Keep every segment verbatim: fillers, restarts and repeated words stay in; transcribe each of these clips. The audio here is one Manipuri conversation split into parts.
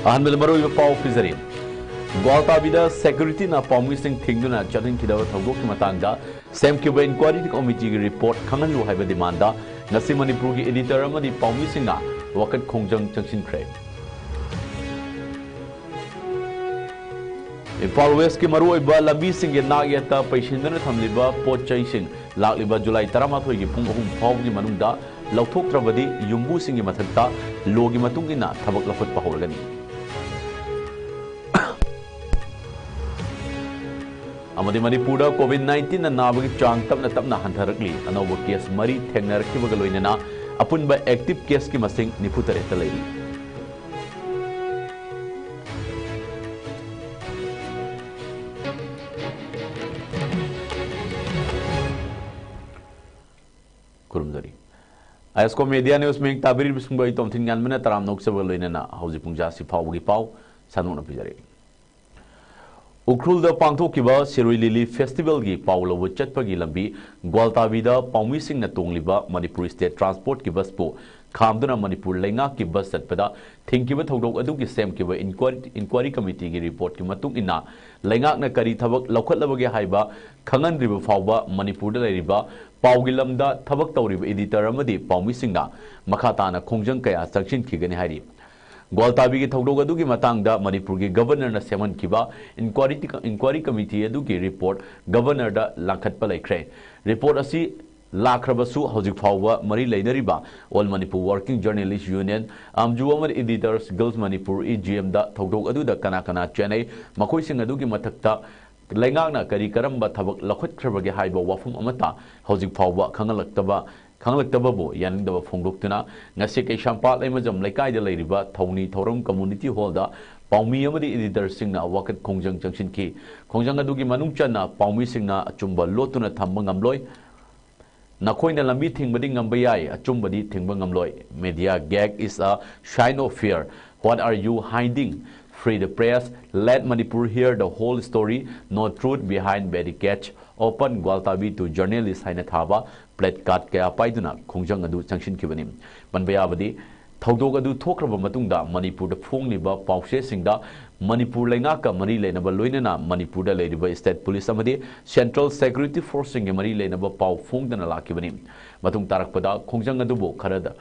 ꯑꯍꯥꯟꯕꯗ ꯃꯔꯨꯑꯣꯏꯕ ꯄꯥꯎ ꯄꯤꯖꯔꯤ꯫ ꯒ꯭ꯋꯥꯜꯇꯥꯕꯤꯗ ꯁꯦꯀ꯭ꯌꯨꯔꯤꯇꯤꯅ ꯄꯥꯎꯃꯤꯁꯤꯡ ꯊꯤꯡꯗꯨꯅ ꯆꯠꯍꯟꯈꯤꯗꯕ ꯊꯧꯗꯣꯛꯀꯤ ꯃꯇꯥꯡꯗ ꯁꯦꯝꯈꯤꯕ ꯏꯟꯀ꯭ꯋꯥꯔꯤ ꯀꯃꯤꯇꯤꯒꯤ ꯔꯤꯄꯣꯔꯠ ꯈꯪꯍꯜꯂꯨ ꯍꯥꯏꯕ ꯗꯤꯃꯥꯟꯗ ꯉꯁꯤ ꯃꯅꯤꯄꯨꯔꯒꯤ ꯏꯗꯤꯇꯔ ꯑꯃꯗꯤ ꯄꯥꯎꯃꯤꯁꯤꯡꯅ ꯋꯥꯀꯠ ꯈꯣꯡꯖꯪ ꯆꯪꯁꯤꯟꯈ꯭ꯔꯦ꯫ ꯏꯝꯐꯥꯜ ꯋꯦꯁꯀꯤ ꯃꯔꯨꯑꯣꯏꯕ ꯂꯝꯕꯤꯁꯤꯡꯒꯤ ꯅꯥꯛ ꯌꯦꯠꯇ ꯄꯩꯁꯤꯟꯗꯨꯅ ꯊꯝꯂꯤꯕ ꯄꯣꯠ ꯆꯩꯁꯤꯡ ꯂꯥꯛꯂꯤꯕ ꯖꯨꯂꯥꯏ ꯇꯔꯥꯃꯥꯊꯣꯏꯒꯤ ꯄꯨꯡ ꯑꯍꯨꯝ ꯐꯥꯎꯕꯒꯤ ꯃꯅꯨꯡꯗ ꯂꯧꯊꯣꯛꯇ꯭ꯔꯕꯗꯤ ꯌꯨꯝꯕꯨꯁꯤꯡꯒꯤ ꯃꯊꯛꯇ ꯂꯣꯒꯤ ꯃꯇꯨꯡ ꯏꯟꯅ ꯊꯕꯛ ꯂꯧꯈꯠꯄ ꯍꯧꯔꯒꯅꯤ꯫ ꯑꯃꯗꯤ ꯃꯅꯤꯄꯨꯔꯗ COVID nineteen ꯅ ꯅꯥꯕꯒꯤ ꯆꯥꯡ ꯇꯞꯅ ꯇꯞꯅ ꯍꯟꯊꯔꯛꯂꯤ꯫ ꯑꯅꯧꯕ ꯀꯦꯁ ꯃꯔꯤ ꯊꯦꯡꯅꯔꯛꯈꯤꯕꯒ ꯂꯣꯏꯅꯅ ꯑꯄꯨꯟꯕ ꯑꯦꯛꯇꯤꯚ ꯀꯦꯁꯀꯤ ꯃꯁꯤꯡ ꯅꯤꯐꯨ ꯇꯔꯦꯠꯇ ꯂꯩꯔꯤ꯫ ꯈꯨꯔꯨꯝꯖꯔꯤ꯫ ꯑꯥꯏ ꯑꯦꯁ ꯀꯣ ꯃꯦꯗꯤꯌꯥ ꯅ꯭ꯌꯨꯁ ꯃꯤꯡ ꯇꯥꯕꯤꯔꯤꯕꯁꯤꯡꯕꯨ ꯑꯩ ꯇꯣꯝꯊꯤꯟ ꯉꯥꯟꯕꯅ ꯇꯔꯥꯝꯅ ꯑꯣꯛꯆꯕꯒ ꯂꯣꯏꯅꯅ ꯍꯧꯖꯤꯛ ꯄꯨꯡꯖꯥ ꯑꯁꯤ ꯐꯥꯎꯕꯒꯤ ꯄꯥꯎ ꯁꯟꯗꯣꯛꯅ ꯄꯤꯖꯔꯛꯏ꯫ ꯎꯈ꯭ꯔꯨꯜꯗ ꯄꯥꯡꯊꯣꯛꯈꯤꯕ ꯁꯤꯔꯣꯏ ꯂꯤꯂꯤ ꯐꯦꯁꯇꯤꯚꯦꯜꯒꯤ ꯄꯥꯎ ꯂꯧꯕ ꯆꯠꯄꯒꯤ ꯂꯝꯕꯤ ꯒ꯭ꯋꯥꯜꯇꯥꯕꯤꯗ ꯄꯥꯎꯃꯤꯁꯤꯡꯅ ꯇꯣꯡꯂꯤꯕ ꯃꯅꯤꯄꯨꯔ ꯁ꯭ꯇꯦꯠ ꯇ꯭ꯔꯥꯟꯁꯄꯣꯔꯠꯀꯤ ꯕꯁꯄꯨ ꯈꯥꯝꯗꯨꯅ ꯃꯅꯤꯄꯨꯔ ꯂꯩꯉꯥꯛꯀꯤ ꯕꯁ ꯆꯠꯄꯗ ꯊꯤꯡꯈꯤꯕ ꯊꯧꯗꯣꯛ ꯑꯗꯨꯒꯤ ꯁꯦꯝꯈꯤꯕ ꯏꯟꯀ꯭ꯋꯥꯔꯤ, ꯏꯟꯀ꯭ꯋꯥꯔꯤ ꯀꯃꯤꯇꯤꯒꯤ ꯔꯤꯄꯣꯔꯠꯀꯤ ꯃꯇꯨꯡ ꯏꯟꯅ ꯂꯩꯉꯥꯛꯅ ꯀꯔꯤ ꯊꯕꯛ ꯂꯧꯈꯠꯂꯕꯒꯦ ꯍꯥꯏꯕ ꯈꯪꯍꯟꯗ꯭ꯔꯤꯕ ꯐꯥꯎꯕ ꯃꯅꯤꯄꯨꯔꯗ ꯂꯩꯔꯤꯕ ꯄꯥꯎꯒꯤ ꯂꯝꯗ ꯊꯕꯛ ꯇꯧꯔꯤꯕ ꯏꯗꯤꯇꯔ ꯑꯃꯗꯤ ꯄꯥꯎꯃꯤꯁꯤꯡꯅ ꯃꯈꯥ ꯇꯥꯅ ꯈꯣꯡꯖꯪ ꯀꯌꯥ ꯆꯪꯁꯤꯟꯈꯤꯒꯅꯤ ꯍꯥꯏꯔꯤ꯫ ꯒ꯭ꯋꯥꯜꯇꯥꯕꯤꯒꯤ ꯊꯧꯗꯣꯛ ꯑꯗꯨꯒꯤ ꯃꯇꯥꯡꯗ ꯃꯅꯤꯄꯨꯔꯒꯤ ꯒꯕꯔꯅꯔꯅ ꯁꯦꯝꯍꯟꯈꯤꯕ ꯏꯟꯀ꯭ꯋꯥꯔꯤ, ꯏꯟꯀ꯭ꯋꯥꯔꯤ ꯀꯃꯤꯇꯤ ꯑꯗꯨꯒꯤ ꯔꯤꯄꯣꯔꯠ ꯒꯕꯔꯅꯔꯗ ꯂꯥꯡꯈꯠꯄ ꯂꯩꯈ꯭ꯔꯦ꯫ ꯔꯤꯄꯣꯔꯠ ꯑꯁꯤ ꯂꯥꯛꯈ꯭ꯔꯕꯁꯨ ꯍꯧꯖꯤꯛ ꯐꯥꯎꯕ ꯃꯔꯤ ꯂꯩꯅꯔꯤꯕ All Manipur Working Journalist Union, ꯑꯥꯝꯖꯨ ꯑꯃꯗꯤ Editors Guild Manipur, E G ꯑꯦꯝꯗ ꯊꯧꯗꯣꯛ ꯑꯗꯨꯗ ꯀꯅꯥ ꯀꯅꯥ ꯆꯦꯟꯅꯩ, ꯃꯈꯣꯏꯁꯤꯡ ꯑꯗꯨꯒꯤ ꯃꯊꯛꯇ ꯂꯩꯉꯥꯛꯅ ꯀꯔꯤ ꯀꯔꯝꯕ ꯊꯕꯛ ꯂꯧꯈꯠꯈ꯭ꯔꯕꯒꯦ ꯍꯥꯏꯕ ꯋꯥꯐꯝ ꯑꯃꯠꯇ ꯍꯧꯖꯤꯛ ꯐꯥꯎꯕ ꯈꯪꯍꯜꯂꯛꯇꯕ, ꯈꯪꯍꯜꯂꯛꯇꯕꯕꯨ ꯌꯥꯅꯤꯡꯗꯕ ꯐꯣꯡꯗꯣꯛꯇꯨꯅ ꯉꯁꯤ ꯀꯩꯁꯥꯝꯄꯥꯠ ꯂꯩꯃꯖꯝ ꯂꯩꯀꯥꯏꯗ ꯂꯩꯔꯤꯕ ꯊꯧꯅꯤ ꯊꯧꯔꯝ ꯀꯝꯃꯨꯅꯤꯇꯤ ꯍꯣꯜꯗ ꯄꯥꯎꯃꯤ ꯑꯃꯗꯤ ꯏꯗꯤꯇꯔꯁꯤꯡꯅ ꯋꯥꯀꯠ ꯈꯣꯡꯖꯪ ꯆꯪꯁꯤꯟꯈꯤ꯫ ꯈꯣꯡꯖꯪ ꯑꯗꯨꯒꯤ ꯃꯅꯨꯡ ꯆꯟꯅ ꯄꯥꯎꯃꯤꯁꯤꯡꯅ ꯑꯆꯨꯝꯕ ꯂꯣꯠꯇꯨꯅ ꯊꯝꯕ ꯉꯝꯂꯣꯏ꯫ ꯅꯈꯣꯏꯅ ꯂꯝꯕꯤ ꯊꯤꯡꯕꯗꯤ ꯉꯝꯕ ꯌꯥꯏ, ꯑꯆꯨꯝꯕꯗꯤ ꯊꯤꯡꯕ ꯉꯝꯂꯣꯏ꯫ Media gag is a sign of fear. What are you hiding? Free the press. Let Manipur hear the whole story. No truth behind barricades. Open Gwaltabi to journalists ꯍꯥꯏꯅ ꯊꯥꯕ ꯄ꯭ꯂꯦꯠ ꯀꯥꯔꯗ ꯀꯌꯥ ꯄꯥꯏꯗꯨꯅ ꯈꯣꯡꯖꯪ ꯑꯗꯨ ꯆꯪꯁꯤꯟꯈꯤꯕꯅꯤ꯫ ꯄꯟꯕ ꯌꯥꯕꯗꯤ, ꯊꯧꯗꯣꯛ ꯑꯗꯨ ꯊꯣꯛꯈ꯭ꯔꯕ ꯃꯇꯨꯡꯗ ꯃꯅꯤꯄꯨꯔꯗ ꯐꯣꯡꯂꯤꯕ ꯄꯥꯎꯆꯦꯁꯤꯡꯗ ꯃꯅꯤꯄꯨꯔ ꯂꯩꯉꯥꯛꯀ ꯃꯔꯤ ꯂꯩꯅꯕ, ꯂꯣꯏꯅꯅ ꯃꯅꯤꯄꯨꯔꯗ ꯂꯩꯔꯤꯕ state police ꯑꯃꯗꯤ central security forceꯁꯤꯡꯒ ꯃꯔꯤ ꯂꯩꯅꯕ ꯄꯥꯎ ꯐꯣꯡꯗꯅ ꯂꯥꯛꯈꯤꯕꯅꯤ꯫ ꯃꯇꯨꯡ ꯇꯥꯔꯛꯄꯗ ꯈꯣꯡꯖꯪ ꯑꯗꯨꯕꯨ ꯈꯔꯗ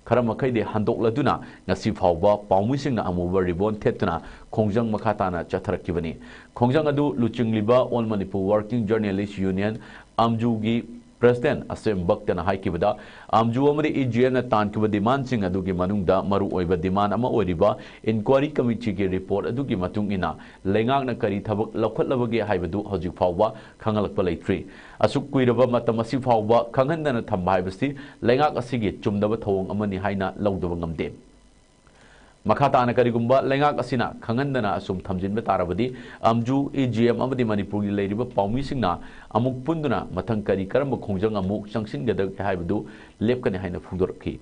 ꯈꯔ ꯃꯈꯩꯗꯤ ꯍꯟꯗꯣꯛꯂꯗꯨꯅ ꯉꯁꯤ ꯐꯥꯎꯕ ꯄꯥꯎꯃꯤꯁꯤꯡꯅ ꯑꯃꯨꯕ ribbon ꯊꯦꯠꯇꯨꯅ ꯈꯣꯡꯖꯪ ꯃꯈꯥ ꯇꯥꯅ ꯆꯠꯊꯔꯛꯈꯤꯕꯅꯤ꯫ ꯈꯣꯡꯖꯪ ꯑꯗꯨ ꯂꯨꯆꯤꯡꯂꯤꯕ All Manipur Working Journalist Union, ꯑꯝꯖꯨꯒꯤ president ꯑꯁꯦꯝ ꯚꯛꯇꯅ ꯍꯥꯏꯈꯤꯕꯗ, ꯑꯝꯖꯨ ꯑꯃꯗꯤ EGMꯅ ꯇꯥꯟꯈꯤꯕ demandꯁꯤꯡ ꯑꯗꯨꯒꯤ ꯃꯅꯨꯡꯗ ꯃꯔꯨꯑꯣꯏꯕ demand ꯑꯃ ꯑꯣꯏꯔꯤꯕ inquiry committeeꯒꯤ report ꯑꯗꯨꯒꯤ ꯃꯇꯨꯡ ꯏꯟꯅ ꯂꯩꯉꯥꯛꯅ ꯀꯔꯤ ꯊꯕꯛ ꯂꯧꯈꯠꯂꯕꯒꯦ ꯍꯥꯏꯕꯗꯨ ꯍꯧꯖꯤꯛ ꯐꯥꯎꯕ ꯈꯪꯍꯜꯂꯛꯄ ꯂꯩꯇ꯭ꯔꯤ꯫ ꯑꯁꯨꯛ ꯀꯨꯏꯔꯕ ꯃꯇꯝ ꯑꯁꯤ ꯐꯥꯎꯕ ꯈꯪꯍꯟꯗꯅ ꯊꯝꯕ ꯍꯥꯏꯕꯁꯤ ꯂꯩꯉꯥꯛ ꯑꯁꯤꯒꯤ ꯆꯨꯝꯗꯕ ꯊꯧꯑꯣꯡ ꯑꯃꯅꯤ ꯍꯥꯏꯅ ꯂꯧꯗꯕ ꯉꯝꯗꯦ꯫ ꯃꯈꯥ ꯇꯥꯅ ꯀꯔꯤꯒꯨꯝꯕ ꯂꯩꯉꯥꯛ ꯑꯁꯤꯅ ꯈꯪꯍꯟꯗꯅ ꯑꯁꯨꯝ ꯊꯝꯖꯤꯟꯕ ꯇꯥꯔꯕꯗꯤ, ꯑꯝꯖꯨ, EGM ꯑꯃꯗꯤ ꯃꯅꯤꯄꯨꯔꯒꯤ ꯂꯩꯔꯤꯕ ꯄꯥꯎꯃꯤꯁꯤꯡꯅ ꯑꯃꯨꯛ ꯄꯨꯟꯗꯨꯅ ꯃꯊꯪ ꯀꯔꯤ ꯀꯔꯝꯕ ꯈꯣꯡꯖꯪ ꯑꯃꯨꯛ ꯆꯪꯁꯤꯟꯒꯗꯒꯦ ꯍꯥꯏꯕꯗꯨ ꯂꯦꯞꯀꯅꯤ ꯍꯥꯏꯅ ꯐꯣꯡꯗꯣꯔꯛꯈꯤ꯫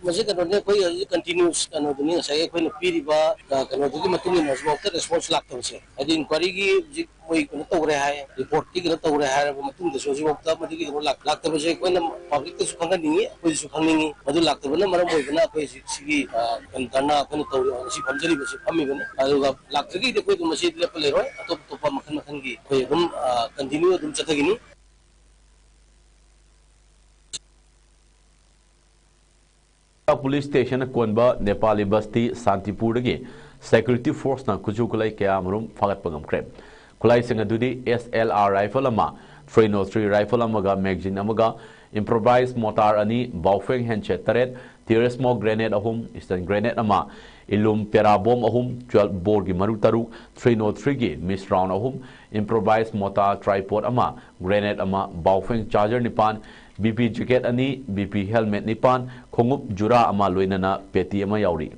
ꯃꯁꯤ ꯀꯩꯅꯣꯅꯦ, ꯑꯩꯈꯣꯏ ꯍꯧꯖꯤꯛ continuous ꯀꯩꯅꯣꯗꯨꯅꯤ, ꯉꯁꯥꯏꯒꯤ ꯑꯩꯈꯣꯏꯅ ꯄꯤꯔꯤꯕ, ꯑ, ꯀꯩꯅꯣꯗꯨꯒꯤ ꯃꯇꯨꯡ ꯏꯟꯅ ꯍꯧꯖꯤꯛꯐꯥꯎꯗ response ꯂꯥꯛꯇꯕꯁꯦ, ꯍꯥꯏꯗꯤ inquiryꯒꯤ ꯍꯧꯖꯤꯛ ꯃꯣꯏ ꯀꯩꯅꯣ ꯇꯧꯔꯦ ꯍꯥꯏ, reportꯀꯤ ꯀꯩꯅꯣ ꯇꯧꯔꯦ ꯍꯥꯏꯔꯕ ꯃꯇꯨꯡꯗꯁꯨ ꯍꯧꯖꯤꯛꯐꯥꯎꯗ ꯃꯗꯨꯒꯤ ꯀꯩꯅꯣ ꯂꯥꯛ-, ꯂꯥꯛꯇꯕꯁꯦ ꯑꯩꯈꯣꯏꯅ publicꯇꯁꯨ ꯈꯪꯍꯟꯅꯤꯡꯉꯤ, ꯑꯩꯈꯣꯏꯗꯁꯨ ꯈꯪꯅꯤꯡꯉꯤ꯫ ꯃꯗꯨ ꯂꯥꯛꯇꯕꯅ ꯃꯔꯝ ꯑꯣꯏꯗꯅ ꯑꯩꯈꯣꯏ ꯍꯧꯖꯤꯛ ꯁꯤꯒꯤ, ꯑ, ꯀꯩꯅꯣ ꯙꯔꯅꯥ ꯑꯩꯈꯣꯏꯅ ꯇꯧꯔꯤꯕ, ꯉꯁꯤ ꯐꯝꯖꯔꯤꯕꯁꯤ ꯐꯝꯃꯤꯕꯅꯤ꯫ ꯑꯗꯨꯒ ꯂꯥꯛꯇ꯭ꯔꯒꯗꯤ ꯑꯩꯈꯣꯏ ꯑꯗꯨꯝ ꯃꯁꯤ ꯂꯦꯞꯄ ꯂꯩꯔꯣꯏ, ꯑꯇꯣꯞ ꯑꯇꯣꯞꯄ ꯃꯈꯜ ꯃꯈꯜꯒꯤ ꯑꯩꯈꯣꯏ ꯑꯗꯨꯝ, ꯑ, continue ꯑꯗꯨꯝ ꯆꯠꯊꯒꯅꯤ꯫ ꯄꯨꯂꯤꯁ ꯁ꯭ꯇꯦꯁꯟ ꯀꯣꯟꯕ ꯅꯦꯄꯥꯂꯤ ꯕꯁꯇꯤ ꯁꯥꯟꯇꯤꯄꯨꯔꯗꯒꯤ ꯁꯦꯀ꯭ꯌꯨꯔꯤꯇꯤ ꯐꯣꯔꯁꯅ ꯈꯨꯠꯁꯨ ꯈꯨꯠꯂꯥꯏ ꯀꯌꯥ ꯑꯃꯔꯣꯝ ꯐꯥꯒꯠꯄ ꯉꯝꯈ꯭ꯔꯦ꯫ ꯈꯨꯠꯂꯥꯏꯁꯤꯡ ꯑꯗꯨꯗꯤ S L R rifle ꯑꯃ, three nought three rifle ꯑꯃꯒ magazine ꯑꯃꯒ, improvised mortar ꯑꯅꯤ, ꯕꯥꯎꯐꯦꯡ handset ꯇꯔꯦꯠ, tear smoke grenade ꯑꯍꯨꯝ, stun grenade ꯑꯃ, ꯏꯂꯨꯝ ꯄꯦꯔꯥ ꯕꯣꯝ ꯑꯍꯨꯝ, twelve boreꯒꯤ ꯃꯔꯨ ꯇꯔꯨꯛ, three nought threeꯒꯤ miss round ꯑꯍꯨꯝ, improvised mortar tripod ꯑꯃ, grenade ꯑꯃ, ꯕꯥꯎꯐꯦꯡ charger ꯅꯤꯄꯥꯟ, BP jacket ꯑꯅꯤ, BP helmet ꯅꯤꯄꯥꯟ, ꯈꯣꯡꯎꯞ ꯖꯨꯔꯥ ꯑꯃ ꯂꯣꯏꯅꯅ ꯄꯦꯇꯤ ꯑꯃ ꯌꯥꯎꯔꯤ꯫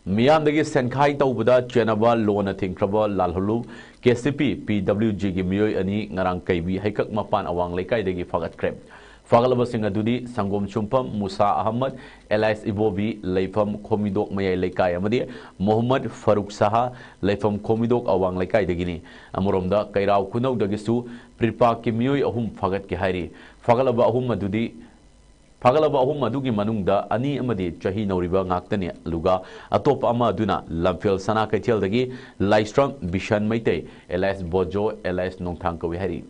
ꯃꯤꯌꯥꯝꯗꯒꯤ ꯁꯦꯟꯈꯥꯏ ꯇꯧꯕꯗ ꯆꯦꯟꯅꯕ ꯂꯣꯟꯅ ꯊꯤꯡꯈ꯭ꯔꯕ ꯂꯥꯜꯍꯧꯂꯨꯞ KCP PWGꯒꯤ ꯃꯤꯑꯣꯏ ꯑꯅꯤ ꯉꯔꯥꯡ ꯀꯩꯕꯤ ꯍꯩꯀꯛ ꯃꯄꯥꯟ ꯑꯋꯥꯡ ꯂꯩꯀꯥꯏꯗꯒꯤ ꯐꯥꯒꯠꯈ꯭ꯔꯦ꯫ ꯐꯥꯒꯠꯂꯕꯁꯤꯡ ꯑꯗꯨꯗꯤ ꯁꯪꯒꯣꯝ ꯁꯨꯝꯐꯝ ꯃꯨꯁꯥ ꯑꯍꯃꯗ, ꯑꯦꯂꯥꯏꯁ ꯏꯕꯣꯕꯤ, ꯂꯩꯐꯝ ꯈꯣꯃꯤꯗꯣꯛ ꯃꯌꯥꯏ ꯂꯩꯀꯥꯏ, ꯑꯃꯗꯤ ꯃꯣꯍꯝꯃꯗ ꯐꯔꯨꯛ ꯁꯍꯥ, ꯂꯩꯐꯝ ꯈꯣꯃꯤꯗꯣꯛ ꯑꯋꯥꯡ ꯂꯩꯀꯥꯏꯗꯒꯤꯅꯤ꯫ ꯑꯃꯔꯣꯝꯗ, ꯀꯩꯔꯥꯎ ꯈꯨꯅꯧꯗꯒꯤꯁꯨ ꯄ꯭ꯔꯤꯄꯥꯛꯀꯤ ꯃꯤꯑꯣꯏ ꯑꯍꯨꯝ ꯐꯥꯒꯠꯀꯦ ꯍꯥꯏꯔꯤ꯫ ꯐꯥꯒꯠꯂꯕ ꯑꯍꯨꯝ ꯑꯗꯨꯗꯤ, ꯐꯥꯒꯠꯂꯕ ꯑꯍꯨꯝ ꯑꯗꯨꯒꯤ ꯃꯅꯨꯡꯗ ꯑꯅꯤ ꯑꯃꯗꯤ ꯆꯍꯤ ꯅꯧꯔꯤꯕ ꯉꯥꯛꯇꯅꯤ, ꯑꯗꯨꯒ ꯑꯇꯣꯞꯄ ꯑꯃ ꯑꯗꯨꯅ ꯂꯝꯐꯦꯜ ꯁꯅꯥ ꯀꯩꯊꯦꯜꯗꯒꯤ ꯂꯥꯏꯁ꯭ꯔꯝ ꯕꯤꯁꯟ ꯃꯩꯇꯩ, ꯑꯦꯂꯥꯏꯁ ꯕꯣꯖꯣ, ꯑꯦꯂꯥꯏꯁ ꯅꯣꯡꯊꯥꯡ ꯀꯧꯏ ꯍꯥꯏꯔꯤ꯫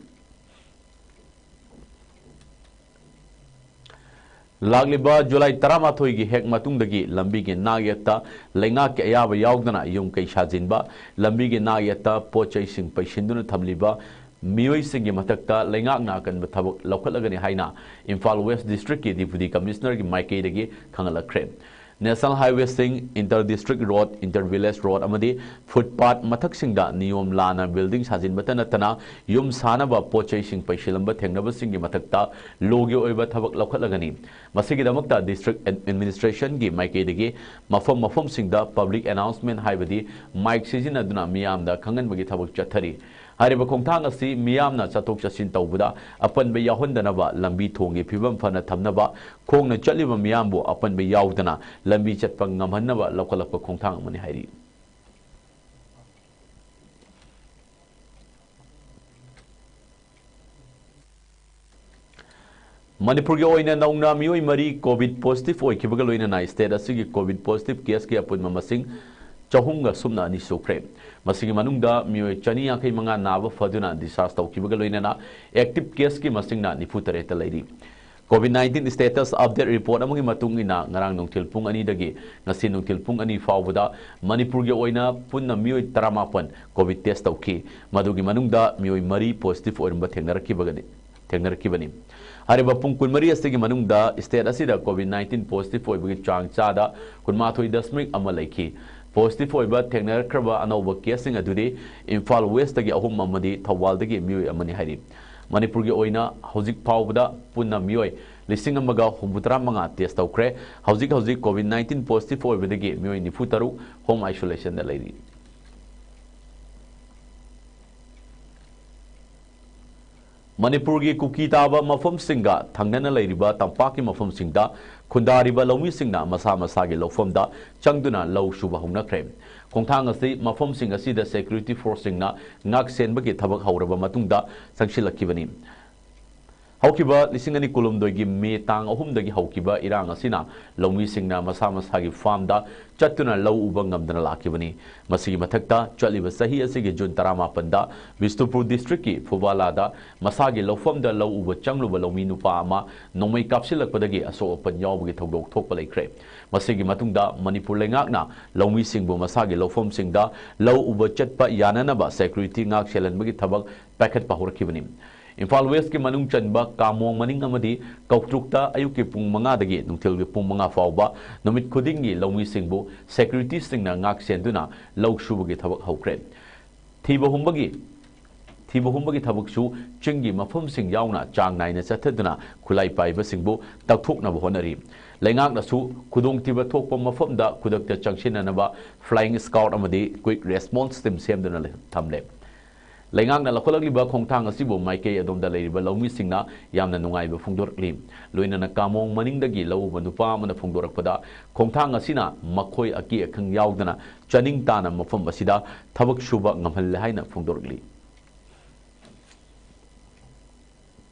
ꯂꯥꯛꯂꯤꯕ ꯖꯨꯂꯥꯏ ꯇꯔꯥꯃꯥꯊꯣꯏꯒꯤ ꯍꯦꯛ ꯃꯇꯨꯡꯗꯒꯤ ꯂꯝꯕꯤꯒꯤ ꯅꯥꯛ ꯌꯦꯠꯇ ꯂꯩꯉꯥꯛꯀꯤ ꯑꯌꯥꯕ ꯌꯥꯎꯗꯅ ꯌꯨꯝ ꯀꯩ ꯁꯥꯖꯤꯟꯕ, ꯂꯝꯕꯤꯒꯤ ꯅꯥꯛ ꯌꯦꯠꯇ ꯄꯣꯠ ꯆꯩꯁꯤꯡ ꯄꯩꯁꯤꯟꯗꯨꯅ ꯊꯝꯂꯤꯕ ꯃꯤꯑꯣꯏꯁꯤꯡꯒꯤ ꯃꯊꯛꯇ ꯂꯩꯉꯥꯛꯅ ꯑꯀꯟꯕ ꯊꯕꯛ ꯂꯧꯈꯠꯂꯒꯅꯤ ꯍꯥꯏꯅ ꯏꯝꯐꯥꯜ ꯋꯦꯁ ꯗꯤꯁꯇ꯭ꯔꯤꯛꯀꯤ ꯗꯤꯄꯨꯇꯤ ꯀꯃꯤꯁꯅꯔꯒꯤ ꯃꯥꯏꯀꯩꯗꯒꯤ ꯈꯪꯍꯜꯂꯛꯈ꯭ꯔꯦ꯫ ꯅꯦꯁꯅꯦꯜ ꯍꯥꯏꯋꯦꯁꯤꯡ, inter district road, inter village road ꯑꯃꯗꯤ ꯐꯨꯠꯄꯥꯠ ꯃꯊꯛꯁꯤꯡꯗ ꯅꯤꯌꯣꯝ ꯂꯥꯟꯅ ꯕꯤꯜꯗꯤꯡ ꯁꯥꯖꯤꯟꯕꯇ ꯅꯠꯇꯅ ꯌꯨꯝ ꯁꯥꯅꯕ ꯄꯣꯠ ꯆꯩꯁꯤꯡ ꯄꯩꯁꯤꯜꯂꯝꯕ ꯊꯦꯡꯅꯕꯁꯤꯡꯒꯤ ꯃꯊꯛꯇ ꯂꯣꯒꯤ ꯑꯣꯏꯕ ꯊꯕꯛ ꯂꯧꯈꯠꯂꯒꯅꯤ꯫ ꯃꯁꯤꯒꯤꯗꯃꯛꯇ ꯗꯤꯁꯇ꯭ꯔꯤꯛ ꯑꯦꯗꯃꯤꯅꯤꯁꯇ꯭ꯔꯦꯁꯟꯒꯤ ꯃꯥꯏꯀꯩꯗꯒꯤ ꯃꯐꯝ ꯃꯐꯝꯁꯤꯡꯗ ꯄꯕ꯭ꯂꯤꯛ ꯑꯦꯅꯥꯎꯟꯁꯃꯦꯟ ꯍꯥꯏꯕꯗꯤ ꯃꯥꯏꯛ ꯁꯤꯖꯤꯟꯅꯗꯨꯅ ꯃꯤꯌꯥꯝꯗ ꯈꯪꯍꯟꯕꯒꯤ ꯊꯕꯛ ꯆꯠꯊꯔꯤ꯫ ꯍꯥꯏꯔꯤꯕ ꯈꯣꯡꯊꯥꯡ ꯑꯁꯤ ꯃꯤꯌꯥꯝꯅ ꯆꯠꯊꯣꯛ ꯆꯠꯁꯤꯟ ꯇꯧꯕꯗ ꯑꯄꯟꯕ ꯌꯥꯎꯍꯟꯗꯅꯕ, ꯂꯝꯕꯤ ꯊꯣꯡꯒꯤ ꯐꯤꯕꯝ ꯐꯅ ꯊꯝꯅꯕ, ꯈꯣꯡꯅ ꯆꯠꯂꯤꯕ ꯃꯤꯌꯥꯝꯕꯨ ꯑꯄꯟꯕ ꯌꯥꯎꯗꯅ ꯂꯝꯕꯤ ꯆꯠꯄ ꯉꯝꯍꯟꯅꯕ ꯂꯧꯈꯠꯂꯛꯄ ꯈꯣꯡꯊꯥꯡ ꯑꯃꯅꯤ ꯍꯥꯏꯔꯤ꯫ ꯃꯅꯤꯄꯨꯔꯒꯤ ꯑꯣꯏꯅ ꯅꯧꯅ ꯃꯤꯑꯣꯏ ꯃꯔꯤ ꯀꯣꯚꯤꯗ ꯄꯣꯖꯤꯇꯤꯚ ꯑꯣꯏꯈꯤꯕꯒ ꯂꯣꯏꯅꯅ ꯁ꯭ꯇꯦꯠ ꯑꯁꯤꯒꯤ ꯀꯣꯚꯤꯗ ꯄꯣꯖꯤꯇꯤꯚ ꯀꯦꯁꯀꯤ ꯑꯄꯨꯟꯕ ꯃꯁꯤꯡ ꯆꯍꯨꯝꯒ ꯁꯨꯞꯅ ꯑꯅꯤ ꯁꯨꯈ꯭ꯔꯦ꯫ ꯃꯁꯤꯒꯤ ꯃꯅꯨꯡꯗ ꯃꯤꯑꯣꯏ ꯆꯅꯤ ꯌꯥꯡꯈꯩ ꯃꯉꯥ ꯅꯥꯕ ꯐꯗꯨꯅ ꯗꯤꯁꯆꯥꯔꯖ ꯇꯧꯈꯤꯕꯒ ꯂꯣꯏꯅꯅ ꯑꯦꯛꯇꯤꯚ ꯀꯦꯁꯀꯤ ꯃꯁꯤꯡꯅ ꯅꯤꯐꯨ ꯇꯔꯦꯠꯇ ꯂꯩꯔꯤ꯫ COVID nineteen status update report ꯑꯃꯒꯤ ꯃꯇꯨꯡ ꯏꯟꯅ, ꯉꯔꯥꯡ ꯅꯨꯡꯊꯤꯜ ꯄꯨꯡ ꯑꯅꯤꯗꯒꯤ ꯉꯁꯤ ꯅꯨꯡꯊꯤꯜ ꯄꯨꯡ ꯑꯅꯤ ꯐꯥꯎꯕꯗ ꯃꯅꯤꯄꯨꯔꯒꯤ ꯑꯣꯏꯅ ꯄꯨꯟꯅ ꯃꯤꯑꯣꯏ ꯇꯔꯥꯃꯥꯄꯟ ꯀꯣꯚꯤꯗ ꯇꯦꯁ ꯇꯧꯈꯤ꯫ ꯃꯗꯨꯒꯤ ꯃꯅꯨꯡꯗ ꯃꯤꯑꯣꯏ ꯃꯔꯤ ꯄꯣꯖꯤꯇꯤꯚ ꯑꯣꯏꯔꯝꯕ ꯊꯦꯡꯅꯔꯛꯈꯤꯕꯒꯅꯤ, ꯊꯦꯡꯅꯔꯛꯈꯤꯕꯅꯤ꯫ ꯍꯥꯏꯔꯤꯕ ꯄꯨꯡ ꯀꯨꯟꯃꯔꯤ ꯑꯁꯤꯒꯤ ꯃꯅꯨꯡꯗ ꯁ꯭ꯇꯦꯠ ꯑꯁꯤꯗ ꯀꯣꯚꯤꯗ ꯅꯥꯏꯟꯇꯤꯟ ꯄꯣꯖꯤꯇꯤꯚ ꯑꯣꯏꯕꯒꯤ ꯆꯥꯡ ꯆꯥꯗ ꯀꯨꯟꯃꯥꯊꯣꯏ ꯗꯁꯃꯤꯛ ꯑꯃ ꯂꯩꯈꯤ꯫ ꯄꯣꯖꯤꯇꯤꯚ ꯑꯣꯏꯕ ꯊꯦꯡꯅꯔꯛꯈ꯭ꯔꯕ ꯑꯅꯧꯕ ꯀꯦꯁꯁꯤꯡ ꯑꯗꯨꯗꯤ ꯏꯝꯐꯥꯜ ꯋꯦꯁꯇꯒꯤ ꯑꯍꯨꯝ ꯑꯃꯗꯤ ꯊꯧꯕꯥꯜꯗꯒꯤ ꯃꯤꯑꯣꯏ ꯑꯃꯅꯤ ꯍꯥꯏꯔꯤ꯫ ꯃꯅꯤꯄꯨꯔꯒꯤ ꯑꯣꯏꯅ ꯍꯧꯖꯤꯛ ꯐꯥꯎꯕꯗ ꯄꯨꯟꯅ ꯃꯤꯑꯣꯏ ꯂꯤꯁꯤꯡ ꯑꯃꯒ ꯍꯨꯝꯐꯨꯇꯔꯥ ꯃꯉꯥ ꯇꯦꯁ ꯇꯧꯈ꯭ꯔꯦ꯫ ꯍꯧꯖꯤꯛ ꯍꯧꯖꯤꯛ ꯀꯣꯚꯤꯗ ꯅꯥꯏꯟꯇꯤꯟ ꯄꯣꯖꯤꯇꯤꯚ ꯑꯣꯏꯕꯗꯒꯤ ꯃꯤꯑꯣꯏ ꯅꯤꯐꯨ ꯇꯔꯨꯛ ꯍꯣꯝ ꯑꯥꯏꯁꯣꯂꯦꯁꯟꯗ ꯂꯩꯔꯤ꯫ ꯃꯅꯤꯄꯨꯔꯒꯤ ꯀꯨꯀꯤ ꯇꯥꯕ ꯃꯐꯝꯁꯤꯡꯒ ꯊꯪꯅꯅ ꯂꯩꯔꯤꯕ ꯇꯝꯄꯥꯛꯀꯤ ꯃꯐꯝꯁꯤꯡꯗ ꯈꯨꯟꯗꯥꯔꯤꯕ ꯂꯧꯃꯤꯁꯤꯡꯅ ꯃꯁꯥ ꯃꯁꯥꯒꯤ ꯂꯧꯐꯝꯗ ꯆꯪꯗꯨꯅ ꯂꯧ ꯁꯨꯕ ꯍꯧꯅꯈ꯭ꯔꯦ꯫ ꯈꯣꯡꯊꯥꯡ ꯑꯁꯤ ꯃꯐꯝꯁꯤꯡ ꯑꯁꯤꯗ ꯁꯦꯀ꯭ꯌꯨꯔꯤꯇꯤ ꯐꯣꯔꯁꯁꯤꯡꯅ ꯉꯥꯛ ꯁꯦꯟꯕꯒꯤ ꯊꯕꯛ ꯍꯧꯔꯕ ꯃꯇꯨꯡꯗ ꯆꯪꯁꯤꯜꯂꯛꯈꯤꯕꯅꯤ꯫ ꯍꯧꯈꯤꯕ ꯂꯤꯁꯤꯡ ꯑꯅꯤ ꯀꯨꯟꯍꯨꯝꯗꯣꯏꯒꯤ ꯃꯦ ꯇꯥꯡ ꯑꯍꯨꯝꯗꯒꯤ ꯍꯧꯈꯤꯕ ꯏꯔꯥꯡ ꯑꯁꯤꯅ ꯂꯧꯃꯤꯁꯤꯡꯅ ꯃꯁꯥ ꯃꯁꯥꯒꯤ ꯐꯥꯔꯝꯗ ꯆꯠꯇꯨꯅ ꯂꯧ ꯎꯕ ꯉꯝꯗꯅ ꯂꯥꯛꯈꯤꯕꯅꯤ꯫ ꯃꯁꯤꯒꯤ ꯃꯊꯛꯇ, ꯆꯠꯂꯤꯕ ꯆꯍꯤ ꯑꯁꯤꯒꯤ ꯖꯨꯟ ꯇꯔꯥꯃꯥꯄꯟꯗ ꯕꯤꯁꯅꯨꯄꯨꯔ ꯗꯤꯁꯇ꯭ꯔꯤꯛꯀꯤ ꯐꯨꯕꯥꯂꯥꯗ ꯃꯁꯥꯒꯤ ꯂꯧꯐꯝꯗ ꯂꯧ ꯎꯕ ꯆꯪꯂꯨꯕ ꯂꯧꯃꯤ ꯅꯨꯄꯥ ꯑꯃ ꯅꯣꯡꯃꯩ ꯀꯥꯞꯁꯤꯜꯂꯛꯄꯗꯒꯤ ꯑꯁꯣꯛ ꯑꯄꯟ ꯌꯥꯎꯕꯒꯤ ꯊꯧꯗꯣꯛ ꯊꯣꯛꯄ ꯂꯩꯈ꯭ꯔꯦ꯫ ꯃꯁꯤꯒꯤ ꯃꯇꯨꯡꯗ ꯃꯅꯤꯄꯨꯔ ꯂꯩꯉꯥꯛꯅ ꯂꯧꯃꯤꯁꯤꯡꯕꯨ ꯃꯁꯥꯒꯤ ꯂꯧꯐꯝꯁꯤꯡꯗ ꯂꯧ ꯎꯕ ꯆꯠꯄ ꯌꯥꯅꯅꯕ ꯁꯦꯀ꯭ꯌꯨꯔꯤꯇꯤ ꯉꯥꯛ ꯁꯦꯜꯍꯟꯕꯒꯤ ꯊꯕꯛ ꯄꯥꯏꯈꯠꯄ ꯍꯧꯔꯛꯈꯤꯕꯅꯤ꯫ ꯏꯝꯐꯥꯜ ꯋꯦꯁꯀꯤ ꯃꯅꯨꯡ ꯆꯟꯕ ꯀꯥꯃꯣꯡ ꯃꯅꯤꯡ ꯑꯃꯗꯤ ꯀꯧꯇ꯭ꯔꯨꯛꯇ ꯑꯌꯨꯛꯀꯤ ꯄꯨꯡ ꯃꯉꯥꯗꯒꯤ ꯅꯨꯡꯊꯤꯜꯒꯤ ꯄꯨꯡ ꯃꯉꯥ ꯐꯥꯎꯕ ꯅꯨꯃꯤꯠ ꯈꯨꯗꯤꯡꯒꯤ ꯂꯧꯃꯤꯁꯤꯡꯕꯨ ꯁꯦꯀ꯭ꯌꯨꯔꯤꯇꯤꯁꯤꯡꯅ ꯉꯥꯛ ꯁꯦꯟꯗꯨꯅ ꯂꯧ ꯁꯨꯕꯒꯤ ꯊꯕꯛ ꯍꯧꯈ꯭ꯔꯦ꯫ ꯊꯤꯕ ꯍꯨꯝꯕꯒꯤ, ꯊꯤꯕ ꯍꯨꯝꯕꯒꯤ ꯊꯕꯛꯁꯨ ꯆꯤꯡꯒꯤ ꯃꯐꯝꯁꯤꯡ ꯌꯥꯎꯅ ꯆꯥꯡ ꯅꯥꯏꯅ ꯆꯠꯊꯗꯨꯅ ꯈꯨꯠꯂꯥꯏ ꯄꯥꯏꯕꯁꯤꯡꯕꯨ ꯇꯛꯊꯣꯛꯅꯕ ꯍꯣꯠꯅꯔꯤ꯫ ꯂꯩꯉꯥꯛꯅꯁꯨ ꯈꯨꯗꯣꯡꯊꯤꯕ ꯊꯣꯛꯄ ꯃꯐꯝꯗ ꯈꯨꯗꯛꯇ ꯆꯪꯁꯤꯟꯅꯅꯕ flying squad ꯑꯃꯗꯤ quick response team ꯁꯦꯝꯗꯨꯅ ꯂꯩ-, ꯊꯝꯂꯦ꯫ ꯂꯩꯉꯥꯛꯅ ꯂꯧꯈꯠꯂꯛꯂꯤꯕ ꯈꯣꯡꯊꯥꯡ ꯑꯁꯤꯕꯨ ꯃꯥꯏꯀꯩ ꯑꯗꯣꯝꯗ ꯂꯩꯔꯤꯕ ꯂꯧꯃꯤꯁꯤꯡꯅ ꯌꯥꯝꯅ ꯅꯨꯡꯉꯥꯏꯕ ꯐꯣꯡꯗꯣꯔꯛꯂꯤ꯫ ꯂꯣꯏꯅꯅ ꯀꯥꯃꯣꯡ ꯃꯅꯤꯡꯗꯒꯤ ꯂꯧ ꯎꯕ ꯅꯨꯄꯥ ꯑꯃꯅ ꯐꯣꯡꯗꯣꯔꯛꯄꯗ, ꯈꯣꯡꯊꯥꯡ ꯑꯁꯤꯅ ꯃꯈꯣꯏ ꯑꯀꯤ ꯑꯈꯪ ꯌꯥꯎꯗꯅ ꯆꯥꯅꯤꯡ ꯇꯥꯅ ꯃꯐꯝ ꯑꯁꯤꯗ ꯊꯕꯛ ꯁꯨꯕ ꯉꯝꯍꯜꯂꯦ ꯍꯥꯏꯅ ꯐꯣꯡꯗꯣꯔꯛꯂꯤ꯫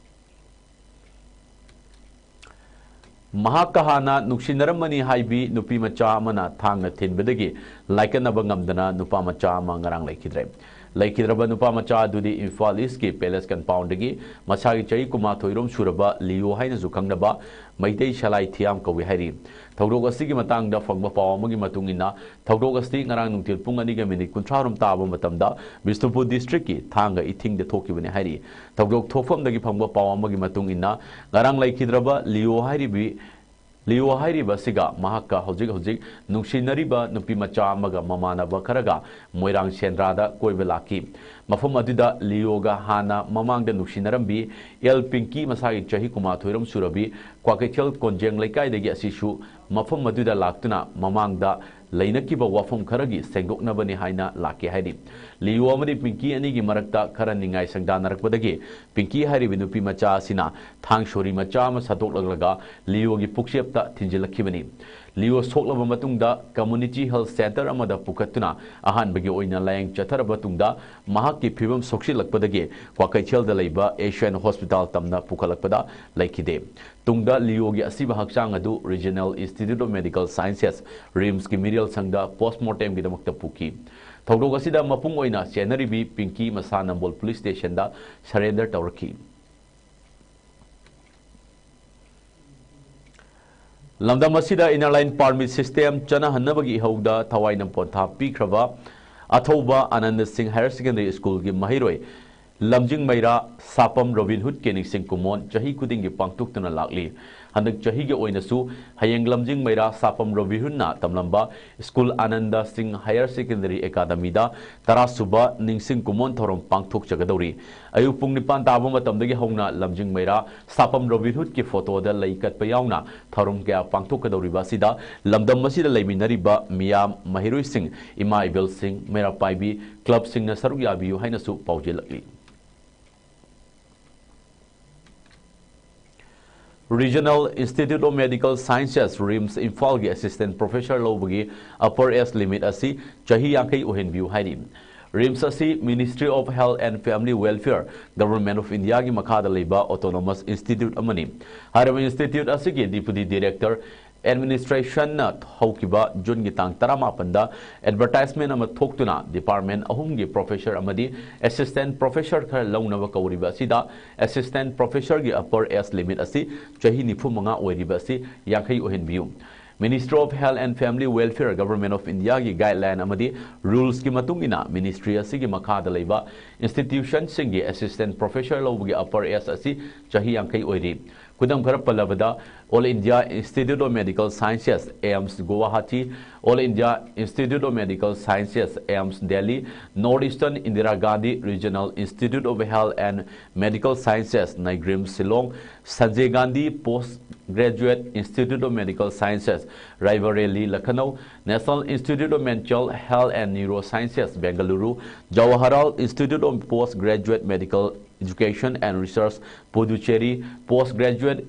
ꯃꯍꯥꯛꯀ ꯍꯥꯟꯅ ꯅꯨꯡꯁꯤꯅꯔꯝꯕꯅꯤ ꯍꯥꯏꯕꯤ ꯅꯨꯄꯤ ꯃꯆꯥ ꯑꯃꯅ ꯊꯥꯡꯅ ꯊꯤꯟꯕꯗꯒꯤ ꯂꯥꯏꯀꯠꯅꯕ ꯉꯝꯗꯅ ꯅꯨꯄꯥ ꯃꯆꯥ ꯑꯃ ꯉꯔꯥꯡ ꯂꯩꯈꯤꯗ꯭ꯔꯦ꯫ ꯂꯩꯈꯤꯗ꯭ꯔꯕ ꯅꯨꯄꯥ ꯃꯆꯥ ꯑꯗꯨꯗꯤ ꯏꯝꯐꯥꯜ ꯏꯁꯀꯤ ꯄꯦꯂꯦꯁ ꯀꯝꯄꯥꯎꯟꯗꯒꯤ ꯃꯁꯥꯒꯤ ꯆꯍꯤ ꯀꯨꯟꯃꯥꯊꯣꯏ ꯔꯣꯝ ꯁꯨꯔꯕ ꯂꯤꯌꯣ ꯍꯥꯏꯅꯁꯨ ꯈꯪꯅꯕ ꯃꯩꯇꯩ ꯁꯂꯥꯏ ꯊꯤꯌꯥꯝ ꯀꯧꯏ ꯍꯥꯏꯔꯤ꯫ ꯊꯧꯗꯣꯛ ꯑꯁꯤꯒꯤ ꯃꯇꯥꯡꯗ ꯐꯪꯕ ꯄꯥꯎ ꯑꯃꯒꯤ ꯃꯇꯨꯡ ꯏꯟꯅ, ꯊꯧꯗꯣꯛ ꯑꯁꯤ ꯉꯔꯥꯡ ꯅꯨꯡꯊꯤꯜ ꯄꯨꯡ ꯑꯅꯤꯒ ꯃꯤꯅꯤꯠ ꯀꯨꯟꯊ꯭ꯔꯥ ꯔꯣꯝ ꯇꯥꯕ ꯃꯇꯝꯗ ꯕꯤꯁꯅꯨꯄꯨꯔ ꯗꯤꯁꯇ꯭ꯔꯤꯛꯀꯤ ꯊꯥꯡꯒ ꯏꯊꯤꯡꯗ ꯊꯣꯛꯈꯤꯕꯅꯤ ꯍꯥꯏꯔꯤ꯫ ꯊꯧꯗꯣꯛ ꯊꯣꯛꯐꯝꯗꯒꯤ ꯐꯪꯕ ꯄꯥꯎ ꯑꯃꯒꯤ ꯃꯇꯨꯡ ꯏꯟꯅ, ꯉꯔꯥꯡ ꯂꯩꯈꯤꯗ꯭ꯔꯕ ꯂꯤꯌꯣ ꯍꯥꯏꯔꯤꯕꯤ, ꯂꯤꯌꯣ ꯍꯥꯏꯔꯤꯕ ꯑꯁꯤꯒ ꯃꯍꯥꯛꯀ ꯍꯧꯖꯤꯛ ꯍꯧꯖꯤꯛ ꯅꯨꯡꯁꯤꯅꯔꯤꯕ ꯅꯨꯄꯤ ꯃꯆꯥ ꯑꯃꯒ ꯃꯃꯥꯟꯅꯕ ꯈꯔꯒ ꯃꯣꯏꯔꯥꯡ ꯁꯦꯟꯗ꯭ꯔꯥꯗ ꯀꯣꯏꯕ ꯂꯥꯛꯈꯤ꯫ ꯃꯐꯝ ꯑꯗꯨꯗ ꯂꯤꯌꯣꯒ ꯍꯥꯟꯅ ꯃꯃꯥꯡꯗ ꯅꯨꯡꯁꯤꯅꯔꯝꯕꯤ ꯑꯦꯜ ꯄꯤꯡꯀꯤ, ꯃꯁꯥꯒꯤ ꯆꯍꯤ ꯀꯨꯟꯃꯥꯊꯣꯏ ꯔꯣꯝ ꯁꯨꯔꯕꯤ, ꯀ꯭ꯋꯥꯀꯩꯊꯦꯜ ꯀꯣꯟꯖꯦꯡ ꯂꯩꯀꯥꯏꯗꯒꯤ ꯑꯁꯤꯁꯨ ꯃꯐꯝ ꯑꯗꯨꯗ ꯂꯥꯛꯇꯨꯅ ꯃꯃꯥꯡꯗ ꯂꯩꯅꯈꯤꯕ ꯋꯥꯐꯝ ꯈꯔꯒꯤ ꯁꯦꯡꯗꯣꯛꯅꯕꯅꯤ ꯍꯥꯏꯅ ꯂꯥꯛꯀꯦ ꯍꯥꯏꯔꯤ꯫ ꯂꯤꯌꯣ ꯑꯃꯗꯤ ꯄꯤꯡꯀꯤ ꯑꯅꯤꯒꯤ ꯃꯔꯛꯇ ꯈꯔ ꯅꯤꯡꯉꯥꯏ ꯁꯪꯗꯥꯅꯔꯛꯄꯗꯒꯤ ꯄꯤꯡꯀꯤ ꯍꯥꯏꯔꯤꯕ ꯅꯨꯄꯤ ꯃꯆꯥ ꯑꯁꯤꯅ ꯊꯥꯡ ꯁꯣꯔꯤ ꯃꯆꯥ ꯑꯃ ꯁꯠꯇꯣꯛꯂꯛꯂꯒ ꯂꯤꯌꯣꯒꯤ ꯄꯨꯛꯆꯦꯞꯇ ꯊꯤꯟꯖꯤꯜꯂꯛꯈꯤꯕꯅꯤ꯫ ꯂꯤꯌꯣ ꯁꯣꯛꯂꯕ ꯃꯇꯨꯡꯗ Community Health Centre ꯑꯃꯗ ꯄꯨꯈꯠꯇꯨꯅ ꯑꯍꯥꯟꯕꯒꯤ ꯑꯣꯏꯅ ꯂꯥꯌꯦꯡ ꯆꯠꯊꯔꯕ ꯃꯇꯨꯡꯗ ꯃꯍꯥꯛꯀꯤ ꯐꯤꯕꯝ ꯁꯣꯛꯆꯤꯜꯂꯛꯄꯗꯒꯤ ꯀ꯭ꯋꯥꯀꯩꯊꯦꯜꯗ ꯂꯩꯕ Asian Hospital ꯇꯝꯅ ꯄꯨꯈꯠꯂꯛꯄꯗ ꯂꯩꯈꯤꯗꯦ꯫ ꯇꯨꯡꯗ ꯂꯤꯌꯣꯒꯤ ꯑꯁꯤꯕ ꯍꯛꯆꯥꯡ ꯑꯗꯨ Regional Institute of Medical Sciences, RIMSꯀꯤ ꯃꯤꯔꯦꯜ ꯁꯪꯗ post mortemꯒꯤꯗꯃꯛꯇ ꯄꯨꯈꯤ꯫ ꯊꯧꯗꯣꯛ ꯑꯁꯤꯗ ꯃꯄꯨꯡ ꯑꯣꯏꯅ ꯆꯦꯟꯅꯔꯤꯕꯤ ꯄꯤꯡꯀꯤ ꯃꯁꯥ ꯅꯝꯕꯣꯜ Police Stationꯗ surrender ꯇꯧꯔꯛꯈꯤ꯫ ꯂꯝꯗꯝ ꯑꯁꯤꯗ Inner Line Permit System ꯆꯠꯅꯍꯟꯅꯕꯒꯤ ꯏꯍꯧꯗ ꯊꯋꯥꯏꯅ ꯄꯣꯟꯊꯥ ꯄꯤꯈ꯭ꯔꯕ ꯑꯊꯧꯕ Anand ꯁꯤꯡ Higher Secondary Schoolꯒꯤ ꯃꯍꯩꯔꯣꯏ ꯂꯝꯖꯤꯡ ꯃꯩꯔꯥ ꯁꯥꯄꯝ ꯔꯣꯕꯤꯟ ꯍꯨꯗꯀꯤ ꯅꯤꯡꯁꯤꯡ ꯀꯨꯝꯑꯣꯟ ꯆꯍꯤ ꯈꯨꯗꯤꯡꯒꯤ ꯄꯥꯡꯊꯣꯛꯇꯨꯅ ꯂꯥꯛꯂꯤ꯫ ꯍꯟꯗꯛ ꯆꯍꯤꯒꯤ ꯑꯣꯏꯅꯁꯨ ꯍꯌꯦꯡ ꯂꯝꯖꯤꯡ ꯃꯩꯔꯥ ꯁꯥꯄꯝ ꯔꯣꯕꯤꯟ ꯍꯨꯗꯅ ꯇꯝꯂꯝꯕ ꯁ꯭ꯀꯨꯜ ꯑꯅꯟꯗ ꯁꯤꯡ Higher Secondary Academyꯗ ꯇꯔꯥꯁꯨꯕ ꯅꯤꯡꯁꯤꯡ ꯀꯨꯝꯑꯣꯟ ꯊꯧꯔꯝ ꯄꯥꯡꯊꯣꯛꯆꯒꯗꯧꯔꯤ꯫ ꯑꯌꯨꯛ ꯄꯨꯡ ꯅꯤꯄꯥꯟ ꯇꯥꯕ ꯃꯇꯝꯗꯒꯤ ꯍꯧꯅ ꯂꯝꯖꯤꯡ ꯃꯩꯔꯥ ꯁꯥꯄꯝ ꯔꯣꯕꯤꯟ ꯍꯨꯗꯀꯤ ꯐꯣꯇꯣꯗ ꯂꯩ ꯀꯠꯄ ꯌꯥꯎꯅ ꯊꯧꯔꯝ ꯀꯌꯥ ꯄꯥꯡꯊꯣꯛꯀꯗꯧꯔꯤꯕ ꯑꯁꯤꯗ ꯂꯝꯗꯝ ꯑꯁꯤꯗ ꯂꯩꯃꯤꯟꯅꯔꯤꯕ ꯃꯤꯌꯥꯝ, ꯃꯍꯩꯔꯣꯏꯁꯤꯡ, ꯏꯃꯥ ꯏꯕꯦꯜꯁꯤꯡ, ꯃꯩꯔꯥ ꯄꯥꯏꯕꯤ ꯀ꯭ꯂꯕꯁꯤꯡꯅ ꯁꯔꯨꯛ ꯌꯥꯕꯤꯌꯨ ꯍꯥꯏꯅꯁꯨ ꯄꯥꯎꯖꯦꯜꯂꯛꯂꯤ꯫ Regional Institute of Medical Sciences, RIMS, ꯏꯝꯐꯥꯜꯒꯤ Assistant Professor ꯂꯧꯕꯒꯤ upper age limit ꯑꯁꯤ ꯆꯍꯤ ꯌꯥꯡꯈꯩ ꯑꯣꯏꯍꯟꯕꯤꯌꯨ ꯍꯥꯏꯔꯤ꯫ RIMS ꯑꯁꯤ Ministry of Health and Family Welfare, Government of Indiaꯒꯤ ꯃꯈꯥꯗ ꯂꯩꯕ autonomous institute ꯑꯃꯅꯤ꯫ ꯍꯥꯏꯔꯤꯕ institute ꯑꯁꯤꯒꯤ Deputy Director Administrationꯅ ꯍꯧꯈꯤꯕ ꯖꯨꯟꯒꯤ ꯇꯥꯡ ꯇꯔꯥꯃꯥꯄꯟꯗ advertisement ꯑꯃ ꯊꯣꯛꯇꯨꯅ department ꯑꯍꯨꯝꯒꯤ professor ꯑꯃꯗꯤ assistant professor ꯈꯔ ꯂꯧꯅꯕ ꯀꯧꯔꯤꯕ ꯑꯁꯤꯗ assistant professorꯒꯤ upper age limit ꯑꯁꯤ ꯆꯍꯤ ꯅꯤꯐꯨ ꯃꯉꯥ ꯑꯣꯏꯔꯤꯕ ꯑꯁꯤ ꯌꯥꯡꯈꯩ ꯑꯣꯏꯍꯟꯕꯤꯌꯨ꯫ Ministry of Health and Family Welfare, Government of Indiaꯒꯤ guideline ꯑꯃꯗꯤ rulesꯀꯤ ꯃꯇꯨꯡ ꯏꯟꯅ ministry ꯑꯁꯤꯒꯤ ꯃꯈꯥꯗ ꯂꯩꯕ institutionꯁꯤꯡꯒꯤ assistant professor ꯂꯧꯕꯒꯤ upper age ꯑꯁꯤ ꯆꯍꯤ ꯌꯥꯡꯈꯩ ꯑꯣꯏꯔꯤ꯫ ꯈꯨꯗꯝ ꯈꯔ ꯄꯜꯂꯕꯗ, All India Institute of Medical Sciences, AIIMS Guwahati, All India Institute of Medical Sciences, AIIMS Delhi, North Eastern Indira Gandhi Regional Institute of Health and Medical Sciences, NIGRIHMS Shillong, Sanjay Gandhi Post Graduate Institute of Medical Sciences, Raebareli, Lucknow, National Institute of Mental Health and Neurosciences, Bengaluru, Jawaharlal Institute of Postgraduate Medical Education and Research, Puducherry, Postgraduate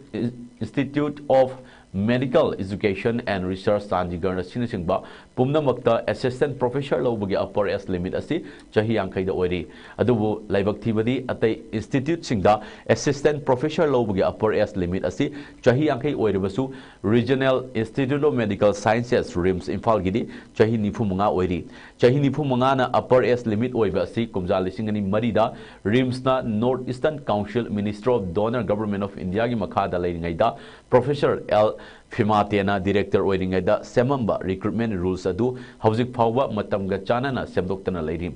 Institute of Medical Education and Research, Chandigarh ꯑꯁꯤꯅꯆꯤꯡꯕ ꯄꯨꯝꯅꯃꯛꯇ assistant professor ꯂꯧꯕꯒꯤ upper age limit ꯑꯁꯤ ꯆꯍꯤ ꯌꯥꯡꯈꯩꯗ ꯑꯣꯏꯔꯤ꯫ ꯑꯗꯨꯕꯨ ꯂꯥꯏꯕꯛ ꯊꯤꯕꯗꯤ ꯑꯇꯩ instituteꯁꯤꯡꯗ assistant professor ꯂꯧꯕꯒꯤ upper age limit ꯑꯁꯤ ꯆꯍꯤ ꯌꯥꯡꯈꯩ ꯑꯣꯏꯔꯕꯁꯨ Regional Institute of Medical Sciences, RIMS, ꯏꯝꯐꯥꯜꯒꯤꯗꯤ ꯆꯍꯤ ꯅꯤꯐꯨ ꯃꯉꯥ ꯑꯣꯏꯔꯤ꯫ ꯆꯍꯤ ꯅꯤꯐꯨ ꯃꯉꯥꯅ upper age limit ꯑꯣꯏꯕ ꯑꯁꯤ ꯀꯨꯝꯖꯥ ꯂꯤꯁꯤꯡ ꯑꯅꯤ ꯃꯔꯤꯗ RIMSꯅ North Eastern Council, Ministry of Donor, Government of Indiaꯒꯤ ꯃꯈꯥꯗ ꯂꯩꯔꯤꯉꯩꯗ Professor ꯑꯦꯜ ꯐꯤꯃꯥꯇꯦꯅ director ꯑꯣꯏꯔꯤꯉꯩꯗ ꯁꯦꯝꯃꯝꯕ recruitment rules ꯑꯗꯨ ꯍꯧꯖꯤꯛ ꯐꯥꯎꯕ ꯃꯇꯝꯒ ꯆꯥꯟꯅꯅ ꯁꯦꯝꯗꯣꯛꯇꯅ ꯂꯩꯔꯤ꯫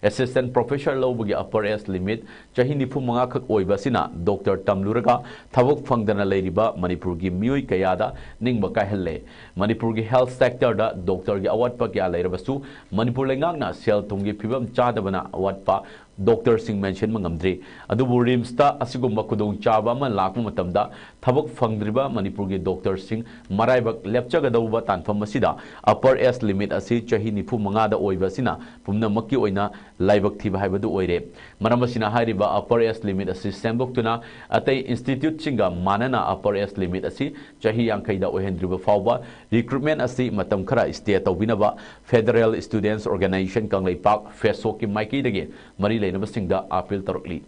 Assistant professor ꯂꯧꯕꯒꯤ upper age limit ꯆꯍꯤ ꯅꯤꯐꯨ ꯃꯉꯥ ꯈꯛ ꯑꯣꯏꯕ ꯑꯁꯤꯅ doctor ꯇꯝꯂꯨꯔꯒ ꯊꯕꯛ ꯐꯪꯗꯅ ꯂꯩꯔꯤꯕ ꯃꯅꯤꯄꯨꯔꯒꯤ ꯃꯤꯑꯣꯏ ꯀꯌꯥꯗ ꯅꯤꯡꯕ ꯀꯥꯏꯍꯜꯂꯦ꯫ ꯃꯅꯤꯄꯨꯔꯒꯤ health sectorꯗ doctorꯒꯤ ꯑꯋꯥꯠꯄ ꯀꯌꯥ ꯂꯩꯔꯕꯁꯨ ꯃꯅꯤꯄꯨꯔ ꯂꯩꯉꯥꯛꯅ ꯁꯦꯜ ꯊꯨꯝꯒꯤ ꯐꯤꯕꯝ ꯆꯥꯗꯕꯅ ꯑꯋꯥꯠꯄ doctorꯁꯤꯡ ꯃꯦꯟꯁꯤꯟꯕ ꯉꯝꯗ꯭ꯔꯤ꯫ ꯑꯗꯨꯕꯨ RIMSꯇ ꯑꯁꯤꯒꯨꯝꯕ ꯈꯨꯗꯣꯡꯆꯥꯕ ꯑꯃ ꯂꯥꯛꯄ ꯃꯇꯝꯗ ꯊꯕꯛ ꯐꯪꯗ꯭ꯔꯤꯕ ꯃꯅꯤꯄꯨꯔꯒꯤ doctorꯁꯤꯡ ꯃꯔꯥꯏꯕꯛ ꯂꯦꯞꯆꯒꯗꯧꯕ ꯇꯥꯟꯐꯝ ꯑꯁꯤꯗ upper age limit ꯑꯁꯤ ꯆꯍꯤ ꯅꯤꯐꯨ ꯃꯉꯥꯗ ꯑꯣꯏꯕ ꯑꯁꯤꯅ ꯄꯨꯝꯅꯃꯛꯀꯤ ꯑꯣꯏꯅ ꯂꯥꯏꯕꯛ ꯊꯤꯕ ꯍꯥꯏꯕꯗꯨ ꯑꯣꯏꯔꯦ꯫ ꯃꯔꯝ ꯑꯁꯤꯅ ꯍꯥꯏꯔꯤꯕ upper age limit ꯑꯁꯤ ꯁꯦꯝꯗꯣꯛꯇꯨꯅ ꯑꯇꯩ instituteꯁꯤꯡꯒ ꯃꯥꯟꯅꯅ upper age limit ꯑꯁꯤ ꯆꯍꯤ ꯌꯥꯡꯈꯩꯗ ꯑꯣꯏꯍꯟꯗ꯭ꯔꯤꯕ ꯐꯥꯎꯕ recruitment ꯑꯁꯤ ꯃꯇꯝ ꯈꯔ stay ꯇꯧꯕꯤꯅꯕ Federal Students Organisation ꯀꯪꯂꯩꯄꯥꯛ, FESOCꯀꯤ ꯃꯥꯏꯀꯩꯗꯒꯤ ꯃꯔꯤ ꯂꯩꯅꯕꯁꯤꯡꯗ appeal ꯇꯧꯔꯛꯂꯤ꯫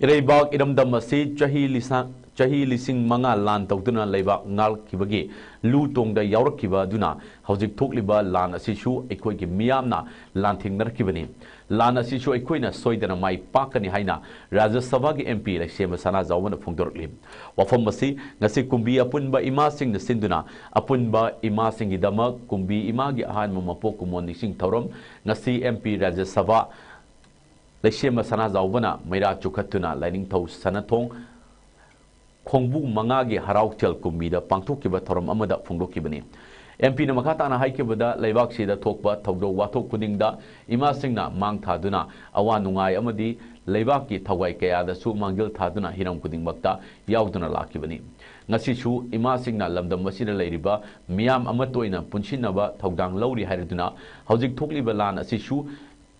ꯏꯔꯩꯕꯥꯛ ꯏꯔꯝꯗꯝ ꯑꯁꯤ ꯆꯍꯤ ꯂꯤꯁꯥꯡ, ꯆꯍꯤ ꯂꯤꯁꯤꯡ ꯃꯉꯥ ꯂꯥꯟ ꯇꯧꯗꯨꯅ ꯂꯩꯕꯥꯛ ꯉꯥꯛꯈꯤꯕꯒꯤ ꯂꯨ ꯇꯣꯡꯗ ꯌꯥꯎꯔꯛꯈꯤꯕ ꯑꯗꯨꯅ ꯍꯧꯖꯤꯛ ꯊꯣꯛꯂꯤꯕ ꯂꯥꯟ ꯑꯁꯤꯁꯨ ꯑꯩꯈꯣꯏꯒꯤ ꯃꯤꯌꯥꯝꯅ ꯂꯥꯟꯊꯦꯡꯅꯔꯛꯈꯤꯕꯅꯤ꯫ ꯂꯥꯟ ꯑꯁꯤꯁꯨ ꯑꯩꯈꯣꯏꯅ ꯁꯣꯏꯗꯅ ꯃꯥꯏ ꯄꯥꯛꯀꯅꯤ ꯍꯥꯏꯅ ꯔꯥꯖ꯭ꯌ ꯁꯚꯥꯒꯤ MP ꯂꯩꯁꯦꯝꯕ ꯁꯅꯥꯖꯥꯎꯕꯅ ꯐꯣꯡꯗꯣꯔꯛꯂꯤ꯫ ꯋꯥꯐꯝ ꯑꯁꯤ ꯉꯁꯤ ꯀꯨꯝꯕꯤ ꯑꯄꯨꯟꯕ ꯏꯃꯥꯁꯤꯡꯅ ꯁꯤꯟꯗꯨꯅ ꯑꯄꯨꯟꯕ ꯏꯃꯥꯁꯤꯡꯒꯤꯗꯃꯛ ꯀꯨꯝꯕꯤ ꯏꯃꯥꯒꯤ ꯑꯍꯥꯟꯕ ꯃꯄꯣꯛ ꯀꯨꯝꯑꯣꯟ ꯅꯤꯡꯁꯤꯡ ꯊꯧꯔꯝ ꯉꯁꯤ MP ꯔꯥꯖ꯭ꯌ ꯁꯚꯥ ꯂꯩꯁꯦꯝꯕ ꯁꯅꯥꯖꯥꯎꯕꯅ ꯃꯩꯔꯥ ꯆꯨꯈꯠꯇꯨꯅ ꯂꯥꯏꯅꯤꯡꯊꯧ ꯁꯅꯥꯊꯣꯡ ꯈꯣꯡꯕꯨ ꯃꯉꯥꯒꯤ ꯍꯔꯥꯎꯊꯦꯜ ꯀꯨꯝꯕꯤꯗ ꯄꯥꯡꯊꯣꯛꯈꯤꯕ ꯊꯧꯔꯝ ꯑꯃꯗ ꯐꯣꯡꯗꯣꯛꯈꯤꯕꯅꯤ꯫ ꯑꯦꯝ ꯄꯤꯅ ꯃꯈꯥ ꯇꯥꯅ ꯍꯥꯏꯈꯤꯕꯗ, ꯂꯩꯕꯥꯛꯁꯤꯗ ꯊꯣꯛꯄ ꯊꯧꯗꯣꯛ ꯋꯥꯊꯣꯛ ꯈꯨꯗꯤꯡꯗ ꯏꯃꯥꯁꯤꯡꯅ ꯃꯥꯡ ꯊꯥꯗꯨꯅ, ꯑꯋꯥ ꯅꯨꯡꯉꯥꯏ ꯑꯃꯗꯤ ꯂꯩꯕꯥꯛꯀꯤ ꯊꯋꯥꯏ ꯀꯌꯥꯗꯁꯨ ꯃꯥꯡꯖꯤꯜ ꯊꯥꯗꯨꯅ ꯍꯤꯔꯝ ꯈꯨꯗꯤꯡꯃꯛꯇ ꯌꯥꯎꯗꯨꯅ ꯂꯥꯛꯈꯤꯕꯅꯤ꯫ ꯉꯁꯤꯁꯨ ꯏꯃꯥꯁꯤꯡꯅ ꯂꯝꯗꯝ ꯑꯁꯤꯗ ꯂꯩꯔꯤꯕ ꯃꯤꯌꯥꯝ ꯑꯃꯠꯇ ꯑꯣꯏꯅ ꯄꯨꯟꯁꯤꯟꯅꯕ ꯊꯧꯗꯥꯡ ꯂꯧꯔꯤ ꯍꯥꯏꯔꯗꯨꯅ, ꯍꯧꯖꯤꯛ ꯊꯣꯛꯂꯤꯕ ꯂꯥꯟ ꯑꯁꯤꯁꯨ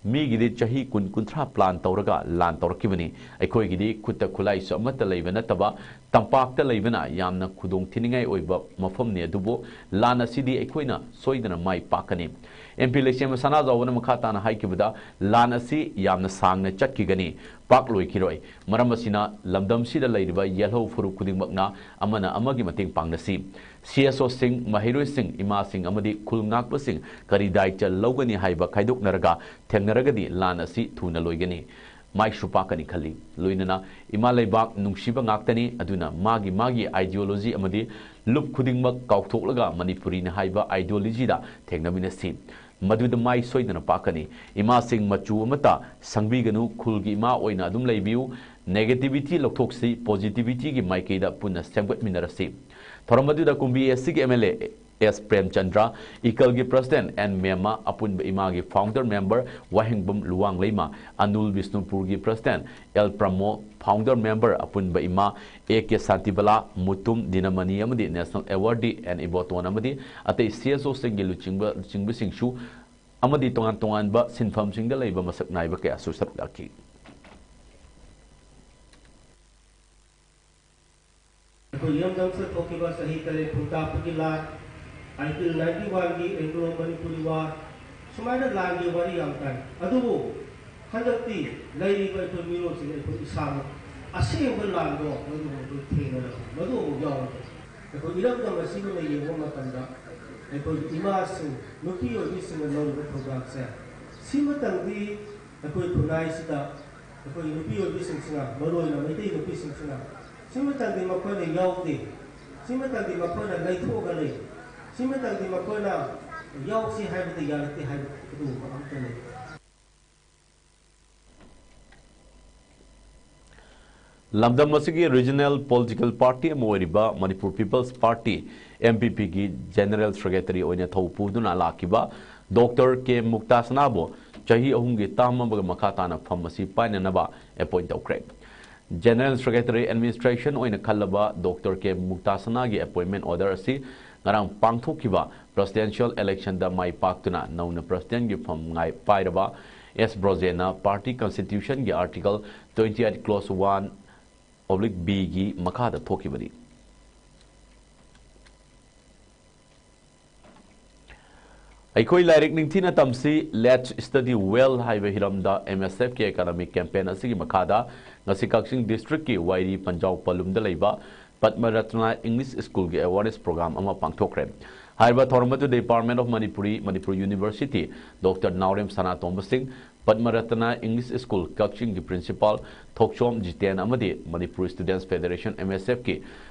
ꯃꯤꯒꯤꯗꯤ ꯆꯍꯤ ꯀꯨꯟ, ꯀꯨꯟꯊ꯭ꯔꯥ plan ꯇꯧꯔꯒ ꯂꯥꯟ ꯇꯧꯔꯛꯈꯤꯕꯅꯤ꯫ ꯑꯩꯈꯣꯏꯒꯤꯗꯤ ꯈꯨꯠꯇ ꯈꯨꯠꯂꯥꯏꯁꯨ ꯑꯃꯠꯇ ꯂꯩꯕ ꯅꯠꯇꯕ, ꯇꯝꯄꯥꯛꯇ ꯂꯩꯕꯅ ꯌꯥꯝꯅ ꯈꯨꯗꯣꯡ ꯊꯤꯅꯤꯡꯉꯥꯏ ꯑꯣꯏꯕ ꯃꯐꯝꯅꯤ꯫ ꯑꯗꯨꯕꯨ ꯂꯥꯟ ꯑꯁꯤꯗꯤ ꯑꯩꯈꯣꯏꯅ ꯁꯣꯏꯗꯅ ꯃꯥꯏ ꯄꯥꯛꯀꯅꯤ꯫ ꯑꯦꯝ ꯄꯤ ꯂꯩꯁꯦꯝꯕ ꯁꯅꯥꯖꯥꯎꯕꯅ ꯃꯈꯥ ꯇꯥꯅ ꯍꯥꯏꯈꯤꯕꯗ, ꯂꯥꯟ ꯑꯁꯤ ꯌꯥꯝꯅ ꯁꯥꯡꯅ ꯆꯠꯈꯤꯒꯅꯤ, ꯄꯥꯛ ꯂꯣꯏꯈꯤꯔꯣꯏ꯫ ꯃꯔꯝ ꯑꯁꯤꯅ ꯂꯝꯗꯝꯁꯤꯗ ꯂꯩꯔꯤꯕ ꯌꯦꯜꯍꯧ ꯐꯨꯔꯨꯞ ꯈꯨꯗꯤꯡꯃꯛꯅ ꯑꯃꯅ ꯑꯃꯒꯤ ꯃꯇꯦꯡ ꯄꯥꯡꯅꯁꯤ꯫ ꯁꯤ ꯑꯦꯁ ꯑꯣꯁꯤꯡ, ꯃꯍꯩꯔꯣꯏꯁꯤꯡ, ꯏꯃꯥꯁꯤꯡ ꯑꯃꯗꯤ ꯈꯨꯜ ꯉꯥꯛꯄꯁꯤꯡ ꯀꯔꯤ ꯗꯥꯏꯆ ꯂꯧꯒꯅꯤ ꯍꯥꯏꯕ ꯈꯥꯏꯗꯣꯛꯅꯔꯒ ꯊꯦꯡꯅꯔꯒꯗꯤ ꯂꯥꯟ ꯑꯁꯤ ꯊꯨꯅ ꯂꯣꯏꯒꯅꯤ꯫ ꯃꯥꯏꯁꯨ ꯄꯥꯛꯀꯅꯤ ꯈꯜꯂꯤ꯫ ꯂꯣꯏꯅꯅ ꯏꯃꯥ ꯂꯩꯕꯥꯛ ꯅꯨꯡꯁꯤꯕ ꯉꯥꯛꯇꯅꯤ, ꯑꯗꯨꯅ ꯃꯥꯒꯤ ꯃꯥꯒꯤ ideology ꯑꯃꯗꯤ ꯂꯨꯞ ꯈꯨꯗꯤꯡꯃꯛ ꯀꯥꯎꯊꯣꯛꯂꯒ ꯃꯅꯤꯄꯨꯔꯤꯅ ꯍꯥꯏꯕ ideologyꯗ ꯊꯦꯡꯅꯃꯤꯟꯅꯁꯤ꯫ ꯃꯗꯨꯗ ꯃꯥꯏ ꯁꯣꯏꯗꯅ ꯄꯥꯛꯀꯅꯤ꯫ ꯏꯃꯥꯁꯤꯡ ꯃꯆꯨ ꯑꯃꯠꯇ ꯁꯪꯕꯤꯒꯅꯨ, ꯈꯨꯜꯒꯤ ꯏꯃꯥ ꯑꯣꯏꯅ ꯑꯗꯨꯝ ꯂꯩꯕꯤꯌꯨ꯫ Negativity ꯂꯧꯊꯣꯛꯁꯤ, positivityꯒꯤ ꯃꯥꯏꯀꯩꯗ ꯄꯨꯟꯅ ꯁꯦꯝꯒꯠꯃꯤꯟꯅꯔꯁꯤ꯫ ꯊꯧꯔꯝ ꯑꯗꯨꯗ ꯀꯨꯝꯕꯤ ꯑꯦꯁ ꯁꯤꯒꯤ M L A S Premchandra, ꯏꯀꯜꯒꯤ president ꯑꯦꯟ ꯃꯦꯝꯃ, ꯑꯄꯨꯟꯕ ꯏꯃꯥꯒꯤ founder member ꯋꯥꯍꯦꯡꯕꯝ ꯂꯨꯋꯥꯡꯂꯩꯃ, ꯑꯅꯨꯜ ꯕꯤꯁꯅꯨꯄꯨꯔꯒꯤ president L Pramo, founder member ꯑꯄꯨꯟꯕ ꯏꯃꯥ ꯑꯦ ꯀꯦ ꯁꯥꯟꯇꯤꯕꯂꯥ, ꯃꯨꯇꯨꯝ ꯗꯤꯅꯃꯅꯤ ꯑꯃꯗꯤ national awardee ꯑꯦꯟ ꯏꯕꯣꯇꯣꯟ ꯑꯃꯗꯤ ꯑꯇꯩ ꯁꯤ ꯑꯦꯁ ꯑꯣꯁꯤꯡꯒꯤ ꯂꯨꯆꯤꯡꯕ, ꯂꯨꯆꯤꯡꯕꯁꯤꯡꯁꯨ ꯑꯃꯗꯤ ꯇꯣꯉꯥꯟ ꯇꯣꯉꯥꯟꯕ ꯁꯤꯟꯐꯝꯁꯤꯡꯗ ꯂꯩꯕ ꯃꯁꯛ ꯅꯥꯏꯕ ꯀꯌꯥꯁꯨ ꯁꯔꯨꯛ ꯌꯥꯈꯤ꯫ ꯑꯩꯈꯣꯏ ꯏꯔꯝꯗꯝꯁꯤꯗ ꯊꯣꯛꯈꯤꯕ ꯆꯍꯤ ꯇꯔꯦꯠ ꯈꯨꯟꯇꯥꯛꯄꯒꯤ ꯂꯥꯟ, article ninety oneꯒꯤ Anglo Manipuri War, ꯁꯨꯃꯥꯏꯅ ꯂꯥꯟꯒꯤ ꯋꯥꯔꯤ ꯌꯥꯝ ꯇꯥꯏ꯫ ꯑꯗꯨꯕꯨ ꯍꯟꯗꯛꯇꯤ ꯂꯩꯔꯤꯕ ꯑꯩꯈꯣꯏ ꯃꯤꯔꯣꯜꯁꯤꯡ, ꯑꯩꯈꯣꯏ ꯏꯁꯥꯃꯛ ꯑꯁꯦꯡꯕ ꯂꯥꯟꯗꯣ ꯃꯗꯨ ꯑꯃꯨꯛ ꯊꯦꯡꯅꯔꯕ, ꯃꯗꯨ ꯑꯃꯨꯛ ꯌꯥꯎꯔꯕ꯫ ꯑꯩꯈꯣꯏ ꯏꯔꯝꯗꯝ ꯑꯁꯤꯒꯤ ꯑꯣꯏꯅ ꯌꯦꯡꯕ ꯃꯇꯝꯗ, ꯑꯩꯈꯣꯏ ꯏꯃꯥꯁꯤꯡ, ꯅꯨꯄꯤ ꯑꯣꯏꯕꯤꯁꯤꯡꯅ ꯂꯧꯔꯤꯕ ꯊꯧꯗꯥꯡꯁꯦ, ꯁꯤꯃꯇꯪꯗꯤ ꯑꯩꯈꯣꯏ ꯈꯨꯟꯅꯥꯏꯁꯤꯗ ꯑꯩꯈꯣꯏ ꯅꯨꯄꯤ ꯑꯣꯏꯕꯤꯁꯤꯡꯁꯤꯅ, ꯃꯔꯨꯑꯣꯏꯅ ꯃꯩꯇꯩ ꯅꯨꯄꯤꯁꯤꯡꯁꯤꯅ, ꯁꯤꯃꯇꯪꯗꯤ ꯃꯈꯣꯏꯅ ꯌꯥꯎꯗꯦ, ꯁꯤꯃꯇꯪꯗꯤ ꯃꯈꯣꯏꯅ ꯂꯩꯊꯣꯛꯑꯒ ꯂꯩ, ꯁꯤꯃꯇꯪꯗꯤ ꯃꯈꯣꯏꯅ ꯌꯥꯎꯁꯤ ꯍꯥꯏꯕꯗ ꯌꯥꯔꯛꯇꯦ ꯍꯥꯏꯕ ꯑꯗꯨꯒꯨꯝꯕ ꯑꯝꯇ ꯂꯩꯇꯦ꯫ ꯂꯝꯗꯝ ꯑꯁꯤꯒꯤ regional political party ꯑꯃ ꯑꯣꯏꯔꯤꯕ Manipur People's Party, M P P ꯒꯤ General Secretary ꯑꯣꯏꯅ ꯊꯧ ꯄꯨꯗꯨꯅ ꯂꯥꯛꯈꯤꯕ Doctor K ꯃꯨꯛꯇꯥꯁꯅꯥꯕꯨ ꯆꯍꯤ ꯑꯍꯨꯝꯒꯤ term ꯑꯃꯒ ꯃꯈꯥ ꯇꯥꯅ ꯐꯝ ꯑꯁꯤ ꯄꯥꯏꯅꯅꯕ appoint ꯇꯧꯈ꯭ꯔꯦ꯫ General Secretary Administration ꯑꯣꯏꯅ ꯈꯜꯂꯕ Doctor K ꯃꯨꯛꯇꯥꯁꯅꯥꯒꯤ appointment order ꯑꯁꯤ ꯉꯔꯥꯡ ꯄꯥꯡꯊꯣꯛꯈꯤꯕ presidential election ꯗ ꯃꯥꯏ ꯄꯥꯛꯇꯨꯅ ꯅꯧꯅ President ꯒꯤ ꯐꯝ ꯉꯥꯏ ꯄꯥꯏꯔꯕ S ꯕ꯭ꯔꯣꯖꯦꯟꯅ party constitution ꯒꯤ Article twenty eight clause one oblique B ꯒꯤ ꯃꯈꯥꯗ ꯊꯣꯛꯈꯤꯕꯅꯤ꯫ ꯑꯩꯈꯣꯏ ꯂꯥꯏꯔꯤꯛ ꯅꯤꯡꯊꯤꯅ ꯇꯝꯁꯤ, Let's Study Well ꯍꯥꯏꯕ ꯍꯤꯔꯝꯗ M S F ꯀꯤ academic campaign ꯑꯁꯤꯒꯤ ꯃꯈꯥꯗ ꯉꯁꯤ ꯀꯛꯆꯤꯡ district ꯀꯤ ꯋꯥꯏꯔꯤ ꯄꯟꯖꯥꯎ ꯄꯂꯨꯝꯗ ꯂꯩꯕ ꯄꯗꯃ ꯔꯠꯅ English School ꯒꯤ awareness program ꯑꯃ ꯄꯥꯡꯊꯣꯛꯈ꯭ꯔꯦ꯫ ꯍꯥꯏꯔꯤꯕ ꯊꯧꯔꯝ ꯑꯗꯨꯗ Department of Manipuri, Manipur University, Doctor ꯅꯥꯎꯔꯦꯝ ꯁꯅꯥꯇꯣꯝꯕ ꯁꯤꯡ, ꯄꯗꯃ ꯔꯠꯅ English School ꯀꯛꯆꯤꯡꯒꯤ Principal ꯊꯣꯛꯆꯣꯝ ꯖꯤꯇꯦꯟ ꯑꯃꯗꯤ Manipur Students Federation, M S F ꯀꯤ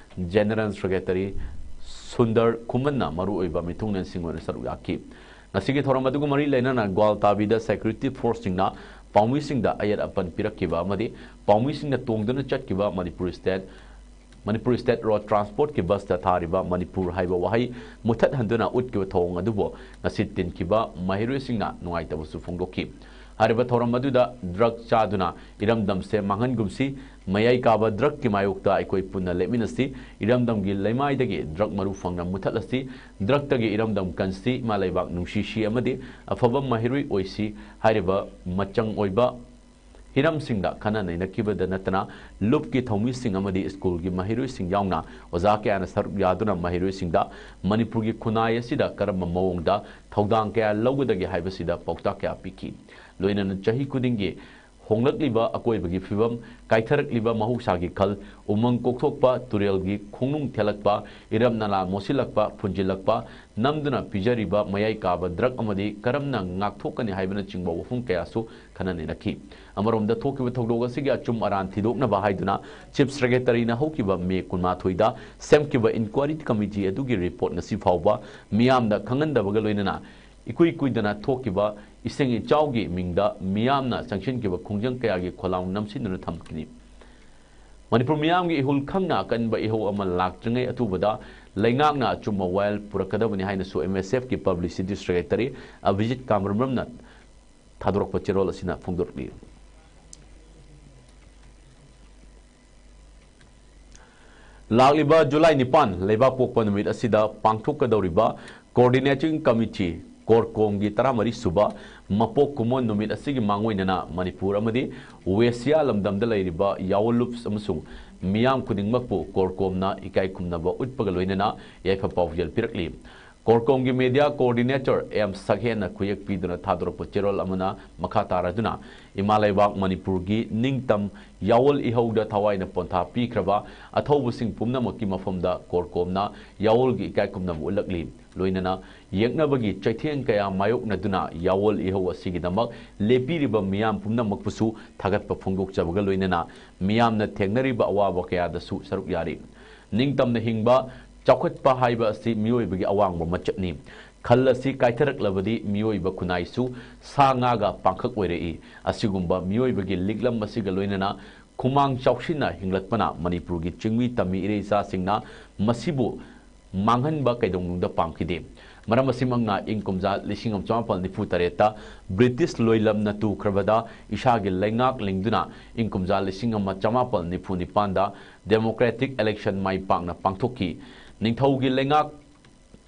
General Secretary ꯁꯨꯟꯗꯔ ꯈꯨꯃꯟꯅ ꯃꯔꯨꯑꯣꯏꯕ ꯃꯤꯊꯨꯡꯂꯦꯟꯁꯤꯡ ꯑꯣꯏꯅ ꯁꯔꯨꯛ ꯌꯥꯈꯤ꯫ ꯉꯁꯤꯒꯤ ꯊꯧꯔꯝ ꯑꯗꯨꯒ ꯃꯔꯤ ꯂꯩꯅꯅ ꯒ꯭ꯋꯥꯜꯇꯥꯕꯤꯗ security force ꯁꯤꯡꯅ ꯄꯥꯎꯃꯤꯁꯤꯡꯗ ꯑꯌꯦꯠ ꯑꯄꯟ ꯄꯤꯔꯛꯈꯤꯕ ꯑꯃꯗꯤ ꯄꯥꯎꯃꯤꯁꯤꯡꯅ ꯇꯣꯡꯗꯨꯅ ꯆꯠꯈꯤꯕ Manipur state, Manipur state road transport ꯀꯤ bus ꯇ ꯊꯥꯔꯤꯕ ꯃꯅꯤꯄꯨꯔ ꯍꯥꯏꯕ ꯋꯥꯍꯩ ꯃꯨꯊꯠꯍꯟꯗꯨꯅ ꯎꯠꯈꯤꯕ ꯊꯧꯑꯣꯡ ꯑꯗꯨꯕꯨ ꯉꯁꯤ ꯇꯤꯟꯈꯤꯕ ꯃꯍꯩꯔꯣꯏꯁꯤꯡꯅ ꯅꯨꯡꯉꯥꯏꯇꯕꯁꯨ ꯐꯣꯡꯗꯣꯛꯈꯤ꯫ ꯍꯥꯏꯔꯤꯕ ꯊꯧꯔꯝ ꯑꯗꯨꯗ drug ꯆꯥꯗꯨꯅ ꯏꯔꯝꯗꯝꯁꯦ ꯃꯥꯡꯍꯟꯒꯨꯝꯁꯤ, ꯃꯌꯥꯏ ꯀꯥꯕ drug ꯀꯤ ꯃꯥꯌꯣꯛꯇ ꯑꯩꯈꯣꯏ ꯄꯨꯟꯅ ꯂꯦꯞꯃꯤꯟꯅꯁꯤ, ꯏꯔꯝꯗꯝꯒꯤ ꯂꯩꯃꯥꯏꯗꯒꯤ drug ꯃꯔꯨ ꯐꯪꯅ ꯃꯨꯊꯠꯂꯁꯤ, drug ꯇꯒꯤ ꯏꯔꯝꯗꯝ ꯀꯟꯁꯤ, ꯏꯃꯥ ꯂꯩꯕꯥꯛ ꯅꯨꯡꯁꯤꯁꯤ ꯑꯃꯗꯤ ꯑꯐꯕ ꯃꯍꯩꯔꯣꯏ ꯑꯣꯏꯁꯤ ꯍꯥꯏꯔꯤꯕ ꯃꯆꯪ ꯑꯣꯏꯕ ꯍꯤꯔꯝꯁꯤꯡꯗ ꯈꯟꯅ ꯅꯩꯅꯈꯤꯕꯗ ꯅꯠꯇꯅ ꯂꯨꯞꯀꯤ ꯊꯧꯃꯤꯁꯤꯡ ꯑꯃꯗꯤ school ꯒꯤ ꯃꯍꯩꯔꯣꯏꯁꯤꯡ ꯌꯥꯎꯅ ꯑꯣꯖꯥ ꯀꯌꯥꯅ ꯁꯔꯨꯛ ꯌꯥꯗꯨꯅ ꯃꯍꯩꯔꯣꯏꯁꯤꯡꯗ ꯃꯅꯤꯄꯨꯔꯒꯤ ꯈꯨꯟꯅꯥꯏ ꯑꯁꯤꯗ ꯀꯔꯝꯕ ꯃꯑꯣꯡꯗ ꯊꯧꯗꯥꯡ ꯀꯌꯥ ꯂꯧꯒꯗꯒꯦ ꯍꯥꯏꯕꯁꯤꯗ ꯄꯥꯎꯇꯥꯛ ꯀꯌꯥ ꯄꯤꯈꯤ꯫ ꯂꯣꯏꯅꯅ ꯆꯍꯤ ꯈꯨꯗꯤꯡꯒꯤ ꯍꯣꯡꯂꯛꯂꯤꯕ ꯑꯀꯣꯏꯕꯒꯤ ꯐꯤꯕꯝ, ꯀꯥꯏꯊꯔꯛꯂꯤꯕ ꯃꯍꯧꯁꯥꯒꯤ ꯈꯜ, ꯎꯃꯪ ꯀꯣꯛꯊꯣꯛꯄ, ꯇꯨꯔꯦꯜꯒꯤ ꯈꯣꯡꯅꯨꯡ ꯊꯦꯜꯂꯛꯄ, ꯏꯔꯝ ꯅꯂꯥ ꯃꯣꯠꯁꯤꯜꯂꯛꯄ, ꯐꯨꯟꯖꯤꯜꯂꯛꯄ, ꯅꯝꯗꯨꯅ ꯄꯤꯖꯔꯤꯕ ꯃꯌꯥꯏ ꯀꯥꯕ drug ꯑꯃꯗꯤ ꯀꯔꯝꯅ ꯉꯥꯛꯊꯣꯛꯀꯅꯤ ꯍꯥꯏꯕꯅꯆꯤꯡꯕ ꯋꯥꯐꯝ ꯀꯌꯥꯁꯨ ꯈꯟꯅ ꯅꯩꯅꯈꯤ꯫ ꯑꯃꯔꯣꯝꯗ ꯊꯣꯛꯈꯤꯕ ꯊꯧꯗꯣꯛ ꯑꯁꯤꯒꯤ ꯑꯆꯨꯝ ꯑꯔꯥꯟ ꯊꯤꯗꯣꯛꯅꯕ ꯍꯥꯏꯗꯨꯅ Chief Secretary ꯅ ꯍꯧꯈꯤꯕ May ꯀꯨꯟꯃꯥꯊꯣꯏꯗ ꯁꯦꯝꯈꯤꯕ inquiry committee ꯑꯗꯨꯒꯤ report ꯉꯁꯤ ꯐꯥꯎꯕ ꯃꯤꯌꯥꯝꯗ ꯈꯪꯍꯟꯗꯕꯒ ꯂꯣꯏꯅꯅ ꯏꯀꯨꯏ ꯀꯨꯏꯗꯅ ꯊꯣꯛꯈꯤꯕ ꯏꯁꯤꯡ ꯏꯆꯥꯎꯒꯤ ꯃꯤꯡꯗ ꯃꯤꯌꯥꯝꯅ ꯆꯪꯁꯤꯟꯈꯤꯕ ꯈꯣꯡꯖꯪ ꯀꯌꯥꯒꯤ ꯈꯣꯜꯂꯥꯎ ꯅꯝꯁꯤꯟꯗꯨꯅ ꯊꯝꯈꯤꯅꯤ꯫ ꯃꯅꯤꯄꯨꯔ ꯃꯤꯌꯥꯝꯒꯤ ꯏꯍꯨꯜ ꯈꯪꯅ ꯑꯀꯟꯕ ꯏꯍꯧ ꯑꯃ ꯂꯥꯛꯇ꯭ꯔꯤꯉꯩ ꯑꯊꯨꯕꯗ ꯂꯩꯉꯥꯛꯅ ꯑꯆꯨꯝꯕ ꯋꯥꯌꯦꯜ ꯄꯨꯔꯛꯀꯗꯕꯅꯤ ꯍꯥꯏꯅꯁꯨ M S F ꯀꯤ Publicity Secretary ꯑꯚꯤꯖꯤꯠ ꯀꯥꯃꯔꯝꯔꯝꯅ ꯊꯥꯗꯣꯔꯛꯄ ꯆꯦꯔꯣꯜ ꯑꯁꯤꯅ ꯐꯣꯡꯗꯣꯔꯛꯂꯤ꯫ ꯂꯥꯛꯂꯤꯕ ꯖꯨꯂꯥꯏ ꯅꯤꯄꯥꯟ ꯂꯩꯕꯥꯛ ꯄꯣꯛꯄ ꯅꯨꯃꯤꯠ ꯑꯁꯤꯗ ꯄꯥꯡꯊꯣꯛꯀꯗꯧꯔꯤꯕ Coordinating Committee, ꯀꯣꯔꯀꯣꯝꯒꯤ ꯇꯔꯥꯃꯔꯤ ꯁꯨꯕ ꯃꯄꯣꯛ ꯀꯨꯝꯑꯣꯟ ꯅꯨꯃꯤꯠ ꯑꯁꯤꯒꯤ ꯃꯥꯡꯑꯣꯏꯅꯅ ꯃꯅꯤꯄꯨꯔ ꯑꯃꯗꯤ ꯋꯦꯁꯤꯌꯥ ꯂꯝꯗꯝꯗ ꯂꯩꯔꯤꯕ ꯌꯥꯑꯣꯜ ꯂꯨꯞꯁ ꯑꯃꯁꯨꯡ ꯃꯤꯌꯥꯝ ꯈꯨꯗꯤꯡꯃꯛꯄꯨ ꯀꯣꯔꯀꯣꯝꯅ ꯏꯀꯥꯏ ꯈꯨꯝꯅꯕ ꯎꯠꯄꯒ ꯂꯣꯏꯅꯅ ꯌꯥꯏꯐ ꯄꯥꯎꯖꯦꯜ ꯄꯤꯔꯛꯂꯤ꯫ ꯀꯣꯔꯀꯣꯝꯒꯤ Media Coordinator M ꯁꯛꯍꯦꯟꯅ ꯈꯨꯌꯦꯛ ꯄꯤꯗꯨꯅ ꯊꯥꯗꯣꯔꯛꯄ ꯆꯦꯔꯣꯜ ꯑꯃꯅ ꯃꯈꯥ ꯇꯥꯔꯗꯨꯅ, ꯏꯃꯥ ꯂꯩꯕꯥꯛ ꯃꯅꯤꯄꯨꯔꯒꯤ ꯅꯤꯡꯇꯝ ꯌꯥꯑꯣꯜ ꯏꯍꯧꯗ ꯊꯋꯥꯏꯅ ꯄꯣꯟꯊꯥ ꯄꯤꯈ꯭ꯔꯕ ꯑꯊꯧꯕꯁꯤꯡ ꯄꯨꯝꯅꯃꯛꯀꯤ ꯃꯐꯝꯗ ꯀꯣꯔꯀꯣꯝꯅ ꯌꯥꯑꯣꯜꯒꯤ ꯏꯀꯥꯏ ꯈꯨꯝꯅꯕ ꯎꯠꯂꯛꯂꯤ꯫ ꯂꯣꯏꯅꯅ ꯌꯦꯛꯅꯕꯒꯤ ꯆꯩꯊꯦꯡ ꯀꯌꯥ ꯃꯥꯌꯣꯛꯅꯗꯨꯅ ꯌꯥꯑꯣꯜ ꯏꯍꯧ ꯑꯁꯤꯒꯤꯗꯃꯛ ꯂꯦꯞꯄꯤꯔꯤꯕ ꯃꯤꯌꯥꯝ ꯄꯨꯝꯅꯃꯛꯄꯨꯁꯨ ꯊꯥꯒꯠꯄ ꯐꯣꯡꯗꯣꯛꯆꯕꯒ ꯂꯣꯏꯅꯅ ꯃꯤꯌꯥꯝꯅ ꯊꯦꯡꯅꯔꯤꯕ ꯑꯋꯥꯕ ꯀꯌꯥꯗꯁꯨ ꯁꯔꯨꯛ ꯌꯥꯔꯤ꯫ ꯅꯤꯡꯇꯝꯅ ꯍꯤꯡꯕ, ꯆꯥꯎꯈꯠꯄ ꯍꯥꯏꯕ ꯑꯁꯤ ꯃꯤꯑꯣꯏꯕꯒꯤ ꯑꯋꯥꯡꯕ ꯃꯆꯠꯅꯤ꯫ ꯈꯜ ꯑꯁꯤ ꯀꯥꯏꯊꯔꯛꯂꯕꯗꯤ ꯃꯤꯑꯣꯏꯕ ꯈꯨꯟꯅꯥꯏꯁꯨ ꯁꯥ ꯉꯥꯒ ꯄꯥꯡꯈꯛ ꯑꯣꯏꯔꯛꯏ꯫ ꯑꯁꯤꯒꯨꯝꯕ ꯃꯤꯑꯣꯏꯕꯒꯤ ꯂꯤꯛꯂꯝ ꯑꯁꯤꯒ ꯂꯣꯏꯅꯅ ꯈꯨꯃꯥꯡ ꯆꯥꯎꯁꯤꯟꯅ ꯍꯤꯡꯂꯛꯄꯅ ꯃꯅꯤꯄꯨꯔꯒꯤ ꯆꯤꯡꯃꯤ ꯇꯝꯃꯤ ꯏꯔꯩ ꯏꯆꯥꯁꯤꯡꯅ ꯃꯁꯤꯕꯨ ꯃꯥꯡꯍꯟꯕ ꯀꯩꯗꯧꯅꯨꯡꯗ ꯄꯥꯝꯈꯤꯗꯦ꯫ ꯃꯔꯝ ꯑꯁꯤꯃꯛꯅ ꯏꯪ ꯀꯨꯝꯖꯥ ꯂꯤꯁꯤꯡ ꯑꯃ ꯆꯃꯥꯄꯜ ꯅꯤꯐꯨ ꯇꯔꯦꯠꯇ ꯕ꯭ꯔꯤꯇꯤꯁ ꯂꯣꯏꯂꯝꯅ ꯇꯨꯈ꯭ꯔꯕꯗ ꯏꯁꯥꯒꯤ ꯂꯩꯉꯥꯛ ꯂꯤꯡꯗꯨꯅ ꯏꯪ ꯀꯨꯝꯖꯥ ꯂꯤꯁꯤꯡ ꯑꯃ ꯆꯃꯥꯄꯜ ꯅꯤꯐꯨ ꯅꯤꯄꯥꯟꯗ democratic election ꯃꯥꯏ ꯄꯥꯛꯅ ꯄꯥꯡꯊꯣꯛꯈꯤ꯫ ꯅꯤꯡꯊꯧꯒꯤ ꯂꯩꯉꯥꯛ,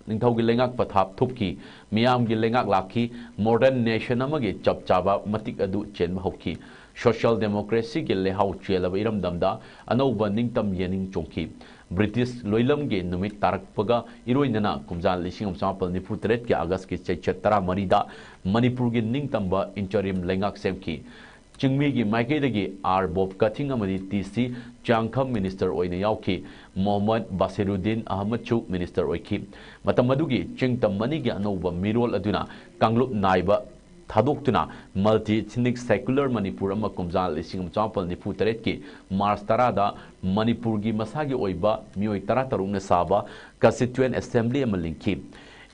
ꯅꯤꯡꯊꯧꯒꯤ ꯂꯩꯉꯥꯛ ꯄꯊꯥꯞ ꯊꯨꯞꯈꯤ꯫ ꯃꯤꯌꯥꯝꯒꯤ ꯂꯩꯉꯥꯛ ꯂꯥꯛꯈꯤ꯫ Modern nation ꯑꯃꯒꯤ ꯆꯞ ꯆꯥꯕ ꯃꯇꯤꯛ ꯑꯗꯨ ꯆꯦꯟꯕ ꯍꯧꯈꯤ꯫ Social democracy ꯒꯤ ꯂꯩꯍꯥꯎ ꯆꯦꯜꯂꯕ ꯏꯔꯝꯗꯝꯗ ꯑꯅꯧꯕ ꯅꯤꯡꯇꯝ ꯌꯦꯅꯤꯡ ꯆꯣꯡꯈꯤ꯫ ꯕ꯭ꯔꯤꯇꯤꯁ ꯂꯣꯏꯂꯝꯒꯤ ꯅꯨꯃꯤꯠ ꯇꯥꯔꯛꯄꯒ ꯏꯔꯣꯏꯅꯅ ꯀꯨꯝꯖꯥ ꯂꯤꯁꯤꯡ ꯑꯃ ꯆꯃꯥꯄꯜ ꯅꯤꯐꯨ ꯇꯔꯦꯠꯀꯤ ꯑꯥꯒꯁꯀꯤ ꯆꯩꯆꯠ ꯇꯔꯥꯃꯔꯤꯗ ꯃꯅꯤꯄꯨꯔꯒꯤ ꯅꯤꯡꯇꯝꯕ interim ꯂꯩꯉꯥꯛ ꯁꯦꯝꯈꯤ꯫ ꯆꯤꯡꯃꯤꯒꯤ ꯃꯥꯏꯀꯩꯗꯒꯤ ꯑꯥꯔ ꯕꯣꯕ ꯀꯊꯤꯡ ꯑꯃꯗꯤ ꯇꯤ ꯁꯤ ꯆꯤꯌꯥꯡꯈꯝ minister ꯑꯣꯏꯅ ꯌꯥꯎꯈꯤ꯫ ꯃꯣꯍꯝꯃꯗ ꯕꯥꯁꯤꯔꯨꯗꯤꯟ ꯑꯍꯃꯗꯁꯨ minister ꯑꯣꯏꯈꯤ꯫ ꯃꯇꯝ ꯑꯗꯨꯒꯤ ꯆꯤꯡꯇꯝ ꯑꯅꯤꯒꯤ ꯑꯅꯧꯕ ꯃꯤꯔꯣꯜ ꯑꯗꯨꯅ ꯀꯥꯡꯂꯨꯞ ꯅꯥꯏꯕ ꯊꯥꯗꯣꯛꯇꯨꯅ multi ethnic secular ꯃꯅꯤꯄꯨꯔ ꯑꯃ ꯀꯨꯝꯖꯥ ꯂꯤꯁꯤꯡ ꯑꯃ ꯆꯃꯥꯄꯜ ꯅꯤꯐꯨ ꯇꯔꯦꯠꯀꯤ ꯃꯥꯔꯆ ꯇꯔꯥꯗ ꯃꯅꯤꯄꯨꯔꯒꯤ ꯃꯁꯥꯒꯤ ꯑꯣꯏꯕ ꯃꯤꯑꯣꯏ ꯇꯔꯥꯇꯔꯨꯛꯅ ꯁꯥꯕ Constituent Assembly ꯑꯃ ꯂꯤꯡꯈꯤ꯫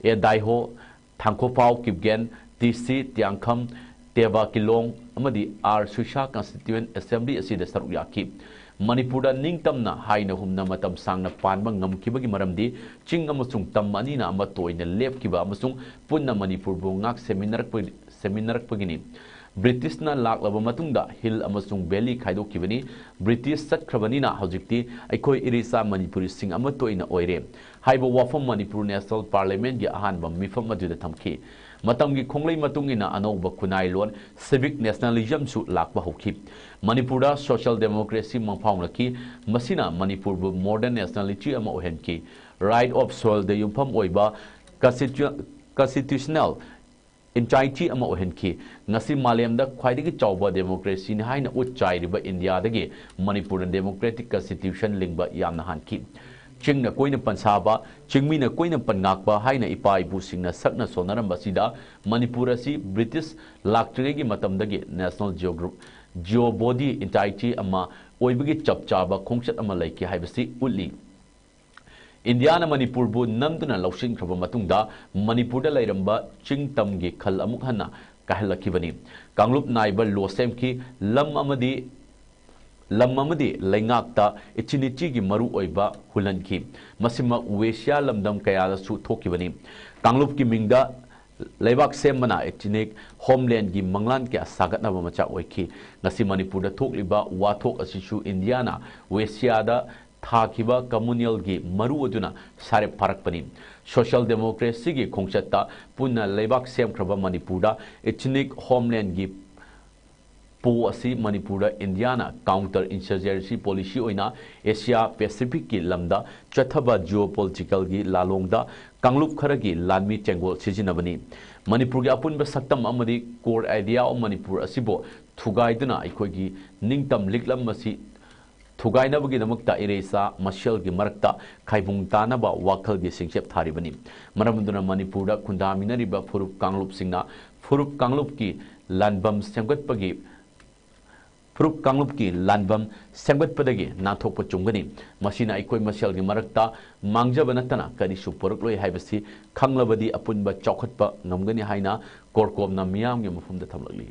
ꯑꯦ ꯗꯥꯏꯍꯣ, ꯊꯥꯡꯈꯣꯄꯥꯎ ꯀꯤꯞꯒꯦꯟ, ꯇꯤ ꯁꯤ ꯇꯤꯌꯥꯡꯈꯝ, ꯇꯦꯕꯥ ꯀꯤꯂꯣꯡ ꯑꯃꯗꯤ ꯑꯥꯔ ꯁꯨꯏꯁꯥ Constituent Assembly ꯑꯁꯤꯗ ꯁꯔꯨꯛ ꯌꯥꯈꯤ꯫ ꯃꯅꯤꯄꯨꯔꯗ ꯅꯤꯡꯇꯝꯅ ꯍꯥꯏꯅ ꯍꯨꯝꯅ ꯃꯇꯝ ꯁꯥꯡꯅ ꯄꯥꯟꯕ ꯉꯝꯈꯤꯕꯒꯤ ꯃꯔꯝꯗꯤ ꯆꯤꯡ ꯑꯃꯁꯨꯡ ꯇꯝ ꯑꯅꯤꯅ ꯑꯃꯠꯇ ꯑꯣꯏꯅ ꯂꯦꯞꯈꯤꯕ ꯑꯃꯁꯨꯡ ꯄꯨꯟꯅ ꯃꯅꯤꯄꯨꯔꯕꯨ ꯉꯥꯛ ꯁꯦꯝꯃꯤꯟꯅꯔꯛꯄ-, ꯁꯦꯝꯃꯤꯟꯅꯔꯛꯄꯒꯤꯅꯤ꯫ ꯕ꯭ꯔꯤꯇꯤꯁꯅ ꯂꯥꯛꯂꯕ ꯃꯇꯨꯡꯗ ꯍꯤꯜ ꯑꯃꯁꯨꯡ ꯚꯦꯂꯤ ꯈꯥꯏꯗꯣꯛꯈꯤꯕꯅꯤ꯫ ꯕ꯭ꯔꯤꯇꯤꯁ ꯆꯠꯈ꯭ꯔꯕꯅꯤꯅ ꯍꯧꯖꯤꯛꯇꯤ ꯑꯩꯈꯣꯏ ꯏꯔꯤꯁꯥ ꯃꯅꯤꯄꯨꯔꯤꯁꯤꯡ ꯑꯃꯠꯇ ꯑꯣꯏꯅ ꯑꯣꯏꯔꯦ꯫ ꯍꯥꯏꯕ ꯋꯥꯐꯝ ꯃꯅꯤꯄꯨꯔ ꯅꯦꯁꯅꯦꯜ ꯄꯥꯔꯂꯤꯌꯥꯃꯦꯟꯒꯤ ꯑꯍꯥꯟꯕ ꯃꯤꯐꯝ ꯑꯗꯨꯗ ꯊꯝꯈꯤ꯫ ꯃꯇꯝꯒꯤ ꯈꯣꯡꯂꯩ ꯃꯇꯨꯡ ꯏꯟꯅ ꯑꯅꯧꯕ ꯈꯨꯟꯅꯥꯏꯂꯣꯟ, ꯁꯤꯚꯤꯛ ꯅꯦꯁꯅꯦꯂꯤꯖꯝꯁꯨ ꯂꯥꯛꯄ ꯍꯧꯈꯤ꯫ ꯃꯅꯤꯄꯨꯔꯗ ꯁꯣꯁꯤꯌꯦꯜ ꯗꯦꯃꯣꯀ꯭ꯔꯦꯁꯤ ꯃꯪꯐꯥꯎꯅꯈꯤ꯫ ꯃꯁꯤꯅ ꯃꯅꯤꯄꯨꯔꯕꯨ ꯃꯣꯗꯔꯟ ꯅꯦꯁꯅꯦꯂꯤꯇꯤ ꯑꯃ ꯑꯣꯏꯍꯟꯈꯤ꯫ ꯔꯥꯏꯠ ꯑꯣꯐ ꯁꯣꯏꯜꯗ ꯌꯨꯝꯐꯝ ꯑꯣꯏꯕ ꯀꯟꯁꯇꯤꯇ꯭ꯌꯨ-, ꯀꯟꯁꯇꯤꯇ꯭ꯌꯨꯁꯅꯦꯜ ꯏꯟꯇꯥꯏꯇꯤ ꯑꯃ ꯑꯣꯏꯍꯟꯈꯤ꯫ ꯉꯁꯤ ꯃꯥꯂꯦꯝꯗ ꯈ꯭ꯋꯥꯏꯗꯒꯤ ꯆꯥꯎꯕ ꯗꯦꯃꯣꯀ꯭ꯔꯦꯁꯤꯅꯤ ꯍꯥꯏꯅ ꯎꯠ ꯆꯥꯏꯔꯤꯕ ꯏꯟꯗꯤꯌꯥꯗꯒꯤ ꯃꯅꯤꯄꯨꯔꯅ ꯗꯦꯃꯣꯀ꯭ꯔꯦꯇꯤꯛ ꯀꯟꯁꯇꯤꯇ꯭ꯌꯨꯁꯟ ꯂꯤꯡꯕ ꯌꯥꯝꯅ ꯍꯥꯟꯈꯤ꯫ ꯆꯤꯡꯅ ꯀꯣꯏꯅ ꯄꯟꯁꯥꯕ, ꯆꯤꯡꯃꯤꯅ ꯀꯣꯏꯅ ꯄꯟꯉꯥꯛꯄ ꯍꯥꯏꯅ ꯏꯄꯥ ꯏꯄꯨꯁꯤꯡꯅ ꯁꯛꯅ ꯁꯣꯟꯅꯔꯝꯕꯁꯤꯗ ꯃꯅꯤꯄꯨꯔ ꯑꯁꯤ ꯕ꯭ꯔꯤꯇꯤꯁ ꯂꯥꯛꯇ꯭ꯔꯤꯉꯩꯒꯤ ꯃꯇꯝꯗꯒꯤ ꯅꯦꯁꯅꯦꯜ ꯖꯤꯑꯣꯒ꯭ꯔ-, ꯖꯤꯑꯣ ꯕꯣꯗꯤ ꯏꯟꯇꯥꯏꯇꯤ ꯑꯃ ꯑꯣꯏꯕꯒꯤ ꯆꯞ ꯆꯥꯕ ꯈꯣꯡꯆꯠ ꯑꯃ ꯂꯩꯈꯤ ꯍꯥꯏꯕꯁꯤ ꯎꯠꯂꯤ꯫ ꯏꯟꯗꯤꯌꯥꯅ ꯃꯅꯤꯄꯨꯔꯕꯨ ꯅꯝꯗꯨꯅ ꯂꯧꯁꯤꯟꯈ꯭ꯔꯕ ꯃꯇꯨꯡꯗ ꯃꯅꯤꯄꯨꯔꯗ ꯂꯩꯔꯝꯕ ꯆꯤꯡ ꯇꯝꯒꯤ ꯈꯜ ꯑꯃꯨꯛ ꯍꯟꯅ ꯀꯥꯏꯍꯜꯂꯛꯈꯤꯕꯅꯤ꯫ ꯀꯥꯡꯂꯨꯞ ꯅꯥꯏꯕ ꯂꯣ ꯁꯦꯝꯈꯤ꯫ ꯂꯝ ꯑꯃꯗꯤ, ꯂꯝ ꯑꯃꯗꯤ ꯂꯩꯉꯥꯛꯇ ꯏꯆꯤꯟ ꯏꯆꯤꯒꯤ ꯃꯔꯨ ꯑꯣꯏꯕ ꯍꯨꯜꯍꯟꯈꯤ꯫ ꯃꯁꯤꯃꯛ ꯋꯦꯁꯤꯌꯥ ꯂꯝꯗꯝ ꯀꯌꯥꯗꯁꯨ ꯊꯣꯛꯈꯤꯕꯅꯤ꯫ ꯀꯥꯡꯂꯨꯞꯀꯤ ꯃꯤꯡꯗ ꯂꯩꯕꯥꯛ ꯁꯦꯝꯕꯅ ꯏꯊꯅꯤꯛ ꯍꯣꯝꯂꯦꯟꯒꯤ ꯃꯪꯂꯥꯟ ꯀꯌꯥ ꯁꯥꯒꯠꯅꯕ ꯃꯆꯥꯛ ꯑꯣꯏꯈꯤ꯫ ꯉꯁꯤ ꯃꯅꯤꯄꯨꯔꯗ ꯊꯣꯛꯂꯤꯕ ꯋꯥꯊꯣꯛ ꯑꯁꯤꯁꯨ ꯏꯟꯗꯤꯌꯥꯅ ꯋꯦꯁꯤꯌꯥꯗ ꯊꯥꯈꯤꯕ ꯀꯝꯃꯨꯅꯦꯜꯒꯤ ꯃꯔꯨ ꯑꯗꯨꯅ ꯁꯥꯔꯦꯞ ꯐꯥꯔꯛꯄꯅꯤ꯫ ꯁꯣꯁꯤꯌꯦꯜ ꯗꯦꯃꯣꯀ꯭ꯔꯦꯁꯤꯒꯤ ꯈꯣꯡꯆꯠꯇ ꯄꯨꯟꯅ ꯂꯩꯕꯥꯛ ꯁꯦꯝꯈ꯭ꯔꯕ ꯃꯅꯤꯄꯨꯔꯗ ꯏꯊꯅꯤꯛ ꯍꯣꯝꯂꯦꯟꯒꯤ ꯄꯣ ꯑꯁꯤ ꯃꯅꯤꯄꯨꯔꯗ ꯏꯟꯗꯤꯌꯥꯅ ꯀꯥꯎꯟꯇꯔ ꯏꯟꯁꯔꯖꯦꯟꯁꯤ ꯄꯣꯂꯤꯁꯤ ꯑꯣꯏꯅ ꯑꯦꯁꯤꯌꯥ ꯄꯦꯁꯤꯐꯤꯛꯀꯤ ꯂꯝꯗ ꯆꯠꯊꯕ ꯖꯤꯑꯣꯄꯣꯂꯤꯇꯤꯀꯦꯜꯒꯤ ꯂꯥꯂꯣꯡꯗ ꯀꯥꯡꯂꯨꯞ ꯈꯔꯒꯤ ꯂꯥꯟꯃꯤ ꯆꯦꯡꯒꯣꯜ ꯁꯤꯖꯤꯟꯅꯕꯅꯤ꯫ ꯃꯅꯤꯄꯨꯔꯒꯤ ꯑꯄꯨꯟꯕ ꯁꯛꯇꯝ ꯑꯃꯗꯤ core idea of ꯃꯅꯤꯄꯨꯔ ꯑꯁꯤꯕꯨ ꯊꯨꯒꯥꯏꯗꯨꯅ ꯑꯩꯈꯣꯏꯒꯤ ꯅꯤꯡꯇꯝ ꯂꯤꯛꯂꯝ ꯑꯁꯤ ꯊꯨꯒꯥꯏꯅꯕꯒꯤꯗꯃꯛꯇ ꯏꯔꯩꯆꯥ ꯃꯁꯦꯜꯒꯤ ꯃꯔꯛꯇ ꯈꯥꯏꯕꯨꯡ ꯇꯥꯅꯕ ꯋꯥꯈꯜꯒꯤ ꯁꯤꯡꯆꯦꯞ ꯊꯥꯔꯤꯕꯅꯤ꯫ ꯃꯔꯝ ꯑꯗꯨꯅ ꯃꯅꯤꯄꯨꯔꯗ ꯈꯨꯟꯗꯥꯃꯤꯟꯅꯔꯤꯕ ꯐꯨꯔꯨꯞ ꯀꯥꯡꯂꯨꯞꯁꯤꯡꯅ ꯐꯨꯔꯨꯞ ꯀꯥꯡꯂꯨꯞꯀꯤ ꯂꯥꯟꯕꯝ ꯁꯦꯝꯒꯠꯄꯒꯤ, ꯐꯨꯔꯨꯞ ꯀꯥꯡꯂꯨꯞꯀꯤ ꯂꯥꯟꯕꯝ ꯁꯦꯝꯒꯠꯄꯗꯒꯤ ꯅꯥꯟꯊꯣꯛꯄ ꯆꯨꯝꯒꯅꯤ꯫ ꯃꯁꯤꯅ ꯑꯩꯈꯣꯏ ꯃꯁꯦꯜꯒꯤ ꯃꯔꯛꯇ ꯃꯥꯡꯖꯕ ꯅꯠꯇꯅ ꯀꯔꯤꯁꯨ ꯄꯨꯔꯛꯂꯣꯏ ꯍꯥꯏꯕꯁꯤ ꯈꯪꯂꯕꯗꯤ ꯑꯄꯨꯟꯕ ꯆꯥꯎꯈꯠꯄ ꯉꯝꯒꯅꯤ ꯍꯥꯏꯅ ꯀꯣꯔꯀꯣꯝꯅ ꯃꯤꯌꯥꯝꯒꯤ ꯃꯐꯝꯗ ꯊꯝꯂꯛꯂꯤ꯫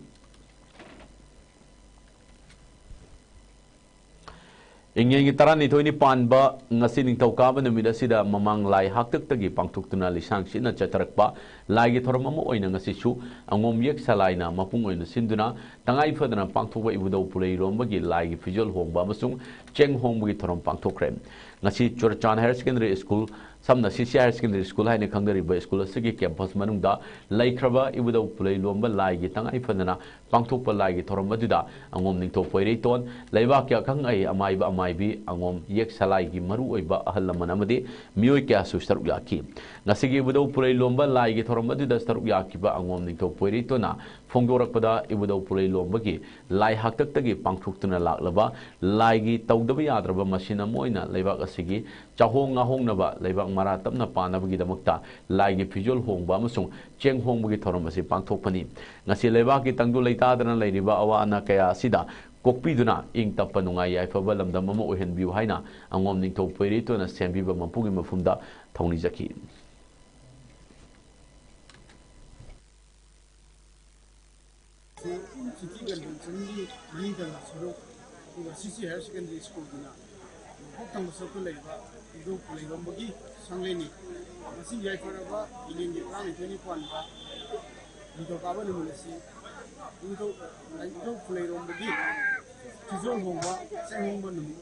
ꯏꯪꯉꯦꯟꯒꯤ ꯇꯔꯥꯅꯤꯊꯣꯏꯅꯤ ꯄꯥꯟꯕ ꯉꯁꯤ ꯅꯤꯡꯊꯧꯀꯥꯕ ꯅꯨꯃꯤꯠ ꯑꯁꯤꯗ ꯃꯃꯥꯡ ꯂꯥꯏ ꯍꯥꯛꯇꯛꯇꯒꯤ ꯄꯥꯡꯊꯣꯛꯇꯨꯅ ꯂꯤꯁꯥꯡ ꯁꯤꯠꯅ ꯆꯠꯊꯔꯛꯄ ꯂꯥꯏꯒꯤ ꯊꯧꯔꯝ ꯑꯃ ꯑꯣꯏꯅ ꯉꯁꯤꯁꯨ ꯑꯉꯣꯝ ꯌꯦꯛ ꯁꯂꯥꯏꯅ ꯃꯄꯨꯡ ꯑꯣꯏꯅ ꯁꯤꯟꯗꯨꯅ ꯇꯉꯥꯏ ꯐꯗꯅ ꯄꯥꯡꯊꯣꯛꯄ ꯏꯕꯨꯙꯧ ꯄꯨꯂꯩꯔꯣꯝꯕꯒꯤ ꯂꯥꯏꯒꯤ ꯐꯤꯖꯣꯜ ꯍꯣꯡꯕ ꯑꯃꯁꯨꯡ ꯆꯦꯡ ꯍꯣꯡꯕꯒꯤ ꯊꯧꯔꯝ ꯄꯥꯡꯊꯣꯛꯈ꯭ꯔꯦ꯫ ꯉꯁꯤ ꯆꯨꯔꯆꯥꯟ ꯍꯥꯌꯔ ꯁꯦꯀꯦꯟꯗꯔꯤ ꯁ꯭ꯀꯨꯜ, ꯁꯝꯅ ꯁꯤ ꯁꯤ ꯍꯥꯌꯔ ꯁꯦꯀꯦꯟꯗꯔꯤ ꯁ꯭ꯀꯨꯜ ꯍꯥꯏꯅ ꯈꯪꯅꯔꯤꯕ ꯁ꯭ꯀꯨꯜ ꯑꯁꯤꯒꯤ ꯀꯦꯝꯄꯁ ꯃꯅꯨꯡꯗ ꯂꯩꯈ꯭ꯔꯕ ꯏꯕꯨꯙꯧ ꯄꯨꯂꯩꯂꯣꯝꯕ ꯂꯥꯏꯒꯤ ꯇꯉꯥꯏ ꯐꯗꯅ ꯄꯥꯡꯊꯣꯛꯄ ꯂꯥꯏꯒꯤ ꯊꯧꯔꯝ ꯑꯗꯨꯗ ꯑꯉꯣꯝ ꯅꯤꯡꯊꯧ ꯄꯣꯏꯔꯩꯇꯣꯟ, ꯂꯩꯕꯥꯛꯀꯤ ꯑꯈꯪ ꯑꯍꯩ ꯑꯃꯥꯏꯕ ꯑꯃꯥꯏꯕꯤ, ꯑꯉꯣꯝ ꯌꯦꯛ ꯁꯂꯥꯏꯒꯤ ꯃꯔꯨꯑꯣꯏꯕ ꯑꯍꯜ ꯂꯃꯟ ꯑꯃꯗꯤ ꯃꯤꯑꯣꯏ ꯀꯌꯥꯁꯨ ꯁꯔꯨꯛ ꯌꯥꯈꯤ꯫ ꯉꯁꯤꯒꯤ ꯏꯕꯨꯙꯧ ꯄꯨꯂꯩꯂꯣꯝꯕ ꯂꯥꯏꯒꯤ ꯊꯧꯔꯝ ꯑꯗꯨꯗ ꯁꯔꯨꯛ ꯌꯥꯈꯤꯕ ꯑꯉꯣꯝ ꯅꯤꯡꯊꯧ ꯄꯣꯏꯔꯩꯇꯣꯟꯅ ꯐꯣꯡꯗꯣꯔꯛꯄꯗ, ꯏꯕꯨꯙꯧ ꯄꯨꯂꯩꯂꯣꯝꯕꯒꯤ ꯂꯥꯏ ꯍꯥꯛꯇꯛꯇꯒꯤ ꯄꯥꯡꯊꯣꯛꯇꯨꯅ ꯂꯥꯛꯂꯕ ꯂꯥꯏꯒꯤ ꯇꯧꯗꯕ ꯌꯥꯗ꯭ꯔꯕ ꯃꯁꯤꯟ ꯑꯃ ꯑꯣꯏꯅ ꯂꯩꯕꯥꯛ ꯑꯁꯤꯒꯤ ꯆꯥꯍꯣꯡ ꯉꯥꯍꯣꯡꯅꯕ, ꯂꯩꯕꯥꯛ ꯃꯔꯥ ꯇꯞꯅ ꯄꯥꯟꯅꯕꯒꯤꯗꯃꯛꯇ ꯂꯥꯏꯒꯤ ꯐꯤꯖꯣꯜ ꯍꯣꯡꯕ ꯑꯃꯁꯨꯡ ꯆꯦꯡ ꯍꯣꯡꯕꯒꯤ ꯊꯧꯔꯝ ꯑꯁꯤ ꯄꯥꯡꯊꯣꯛꯄꯅꯤ꯫ ꯉꯁꯤ ꯂꯩꯕꯥꯛꯀꯤ ꯇꯪꯗꯨ ꯂꯩꯇꯥꯗꯅ ꯂꯩꯔꯤꯕ ꯑꯋꯥ ꯑꯅꯥ ꯀꯌꯥ ꯑꯁꯤꯗ ꯀꯣꯛꯄꯤꯗꯨꯅ ꯏꯪ ꯇꯞꯄ ꯅꯨꯡꯉꯥꯏ ꯌꯥꯏꯐꯕ ꯂꯝꯗꯝ ꯑꯃ ꯑꯣꯏꯍꯟꯕꯤꯌꯨ ꯍꯥꯏꯅ ꯑꯉꯣꯝ ꯅꯤꯡꯊꯧ ꯄꯣꯏꯔꯩꯇꯣꯟꯅ ꯁꯦꯝꯕꯤꯕ ꯃꯄꯨꯒꯤ ꯃꯐꯝꯗ ꯊꯧꯅꯤꯖꯈꯤ꯫ ꯁꯤꯇꯤ ꯀꯟꯚꯦꯟꯁꯟꯒꯤ ꯃꯅꯤꯡ ꯊꯪꯕ ꯁꯔꯨꯛ, ꯑꯗꯨꯒ ꯁꯤ ꯁꯤ ꯍꯥꯌꯔ ꯁꯦꯀꯦꯟꯗꯔꯤ ꯁ꯭ꯀꯨꯜꯒꯤꯅ ꯅꯣꯡꯄꯣꯛ ꯊꯪꯕ ꯁꯔꯨꯛꯇ ꯂꯩꯕ ꯏꯕꯨꯙꯧ ꯄꯨꯂꯩꯔꯣꯝꯕꯒꯤ ꯁꯪꯂꯦꯟꯅꯤ꯫ ꯉꯁꯤ ꯌꯥꯏꯐꯔꯕ ꯏꯉꯦꯟꯒꯤ ꯇꯔꯥꯅꯤꯊꯣꯏꯅꯤ ꯄꯥꯟꯕ ꯅꯤꯡꯊꯧꯀꯥꯕ ꯅꯨꯃꯤꯠ ꯑꯁꯤ ꯏꯕꯨꯙꯧ, ꯏꯕꯨꯙꯧ ꯄꯨꯂꯩꯔꯣꯝꯕꯒꯤ ꯐꯤꯖꯣꯜ ꯍꯣꯡꯕ, ꯆꯦꯡ ꯍꯣꯡꯕ ꯅꯨꯃꯤꯠ꯫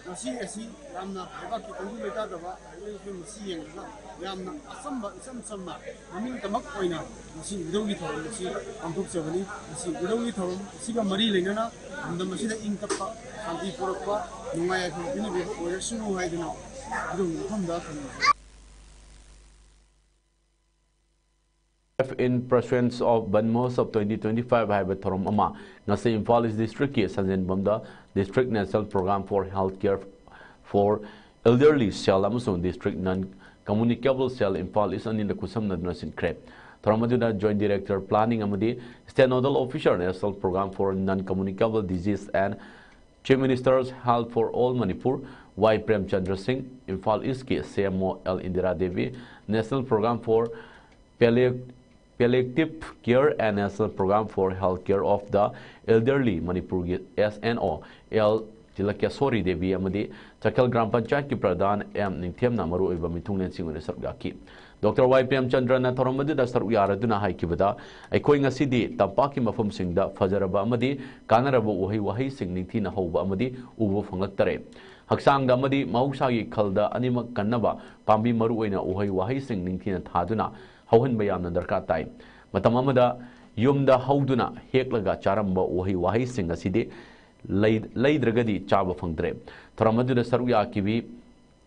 ꯉꯁꯤ ꯑꯁꯤ ꯌꯥꯝꯅ ꯂꯩꯕꯥꯛꯀꯤ ꯇꯪꯗꯨ ꯂꯩꯇꯥꯗꯕ ꯍꯥꯏꯔꯤꯕ ꯃꯁꯤ ꯌꯦꯡꯂꯒ ꯌꯥꯝꯅ ꯑꯆꯝꯕ, ꯏꯆꯝ ꯆꯝꯅ ꯃꯃꯤꯡ ꯇꯃꯛ ꯑꯣꯏꯅ ꯉꯁꯤ ꯏꯕꯨꯙꯧꯒꯤ ꯊꯧꯔꯝ ꯑꯁꯤ ꯄꯥꯡꯊꯣꯛꯆꯕꯅꯤ꯫ ꯉꯁꯤ ꯏꯕꯨꯙꯧꯒꯤ ꯊꯧꯔꯝ ꯑꯁꯤꯒ ꯃꯔꯤ ꯂꯩꯅꯅ ꯂꯝꯗꯝ ꯑꯁꯤꯗ ꯏꯪ ꯇꯞꯄ, ꯁꯥꯟꯇꯤ ꯄꯨꯔꯛꯄ, ꯅꯨꯡꯉꯥꯏ ꯌꯥꯏꯐꯕ ꯄꯤꯅꯕꯤꯕ ꯑꯣꯏꯔꯁꯅꯨ ꯍꯥꯏꯗꯨꯅ ꯏꯕꯨꯙꯧꯒꯤ ꯃꯐꯝꯗ ꯊꯝꯖꯒꯦ꯫ In Pursuance of Bandh Mahotsav twenty twenty-five ꯍꯥꯏꯕ ꯊꯧꯔꯝ ꯑꯃ ꯉꯁꯤ ꯏꯝꯐꯥꯜ ꯏꯁ ꯗꯤꯁꯇ꯭ꯔꯤꯛꯀꯤ ꯁꯟꯖꯦꯟꯕꯝꯗ District National Program for Health Care for Elderly Cell ꯑꯃꯁꯨꯡ District Non Communicable Cell Imphal ꯏꯁ ꯑꯅꯤꯅ ꯈꯨꯠꯁꯝꯅꯗꯨꯅ ꯁꯤꯟꯈ꯭ꯔꯦ꯫ ꯊꯧꯔꯝ ꯑꯗꯨꯗ Joint Director Planning ꯑꯃꯗꯤ State Nodal Officer National Program for Non Communicable Disease and Chief Minister's Health for All Manipur, ꯋꯥꯏ ꯄ꯭ꯔꯦꯝꯆꯟꯗ꯭ꯔ ꯁꯤꯡ, ꯏꯝꯐꯥꯜ ꯏꯁꯀꯤ ꯁꯤ M O L Indira Devi, National Program for Palliative Care and National Program for Health Care of the Elderly ꯃꯅꯤꯄꯨꯔꯒꯤ ꯑꯦꯁ ꯑꯦꯟ ꯑꯣ ꯑꯦꯜ ꯇꯤꯂꯀꯦꯁꯣꯔꯤ ꯗꯦꯕꯤ ꯑꯃꯗꯤ ꯆꯀꯦꯜ ꯒ꯭ꯔꯥꯝ ꯄꯟꯆꯥꯌꯠꯀꯤ ꯄ꯭ꯔꯙꯥꯟ ꯑꯦꯝ ꯅꯤꯡꯊꯦꯝꯅ ꯃꯔꯨꯑꯣꯏꯕ ꯃꯤꯊꯨꯡꯂꯦꯟꯁꯤꯡ ꯑꯣꯏꯅ ꯁꯔꯨꯛ ꯌꯥꯈꯤ꯫ ꯗꯣꯛꯇꯔ ꯋꯥꯏ ꯄ꯭ꯔꯦꯝꯆꯟꯗ꯭ꯔꯅ ꯊꯧꯔꯝ ꯑꯗꯨꯗ ꯁꯔꯨꯛ ꯌꯥꯔꯗꯨꯅ ꯍꯥꯏꯈꯤꯕꯗ, "ꯑꯩꯈꯣꯏ ꯉꯁꯤꯗꯤ ꯇꯝꯄꯥꯛꯀꯤ ꯃꯐꯝꯁꯤꯡꯗ ꯐꯖꯔꯕ ꯑꯃꯗꯤ ꯀꯥꯟꯅꯔꯕ ꯎꯍꯩ ꯋꯥꯍꯩꯁꯤꯡ ꯅꯤꯡꯊꯤꯅ ꯍꯧꯕ ꯑꯃꯗꯤ ꯎꯕ ꯐꯪꯂꯛꯇꯔꯦ꯫ ꯍꯛꯆꯥꯡꯗ ꯑꯃꯗꯤ ꯃꯍꯧꯁꯥꯒꯤ ꯈꯜꯗ ꯑꯅꯤꯃꯛ ꯀꯟꯅꯕ ꯄꯥꯝꯕꯤ, ꯃꯔꯨꯑꯣꯏꯅ ꯎꯍꯩ ꯋꯥꯍꯩꯁꯤꯡ ꯅꯤꯡꯊꯤꯅ ꯊꯥꯗꯨꯅ ꯍꯧꯍꯟꯕ ꯌꯥꯝꯅ ꯗꯔꯀꯥꯔ ꯇꯥꯏ꯫ ꯃꯇꯝ ꯑꯃꯗ ꯌꯨꯝꯗ ꯍꯧꯗꯨꯅ ꯍꯦꯛꯂꯒ ꯆꯥꯔꯝꯕ ꯎꯍꯩ ꯋꯥꯍꯩꯁꯤꯡ ꯑꯁꯤꯗꯤ ꯂꯩ-, ꯂꯩꯗ꯭ꯔꯒꯗꯤ ꯆꯥꯕ ꯐꯪꯗ꯭ꯔꯦ"꯫ ꯊꯧꯔꯝ ꯑꯗꯨꯗ ꯁꯔꯨꯛ ꯌꯥꯈꯤꯕꯤ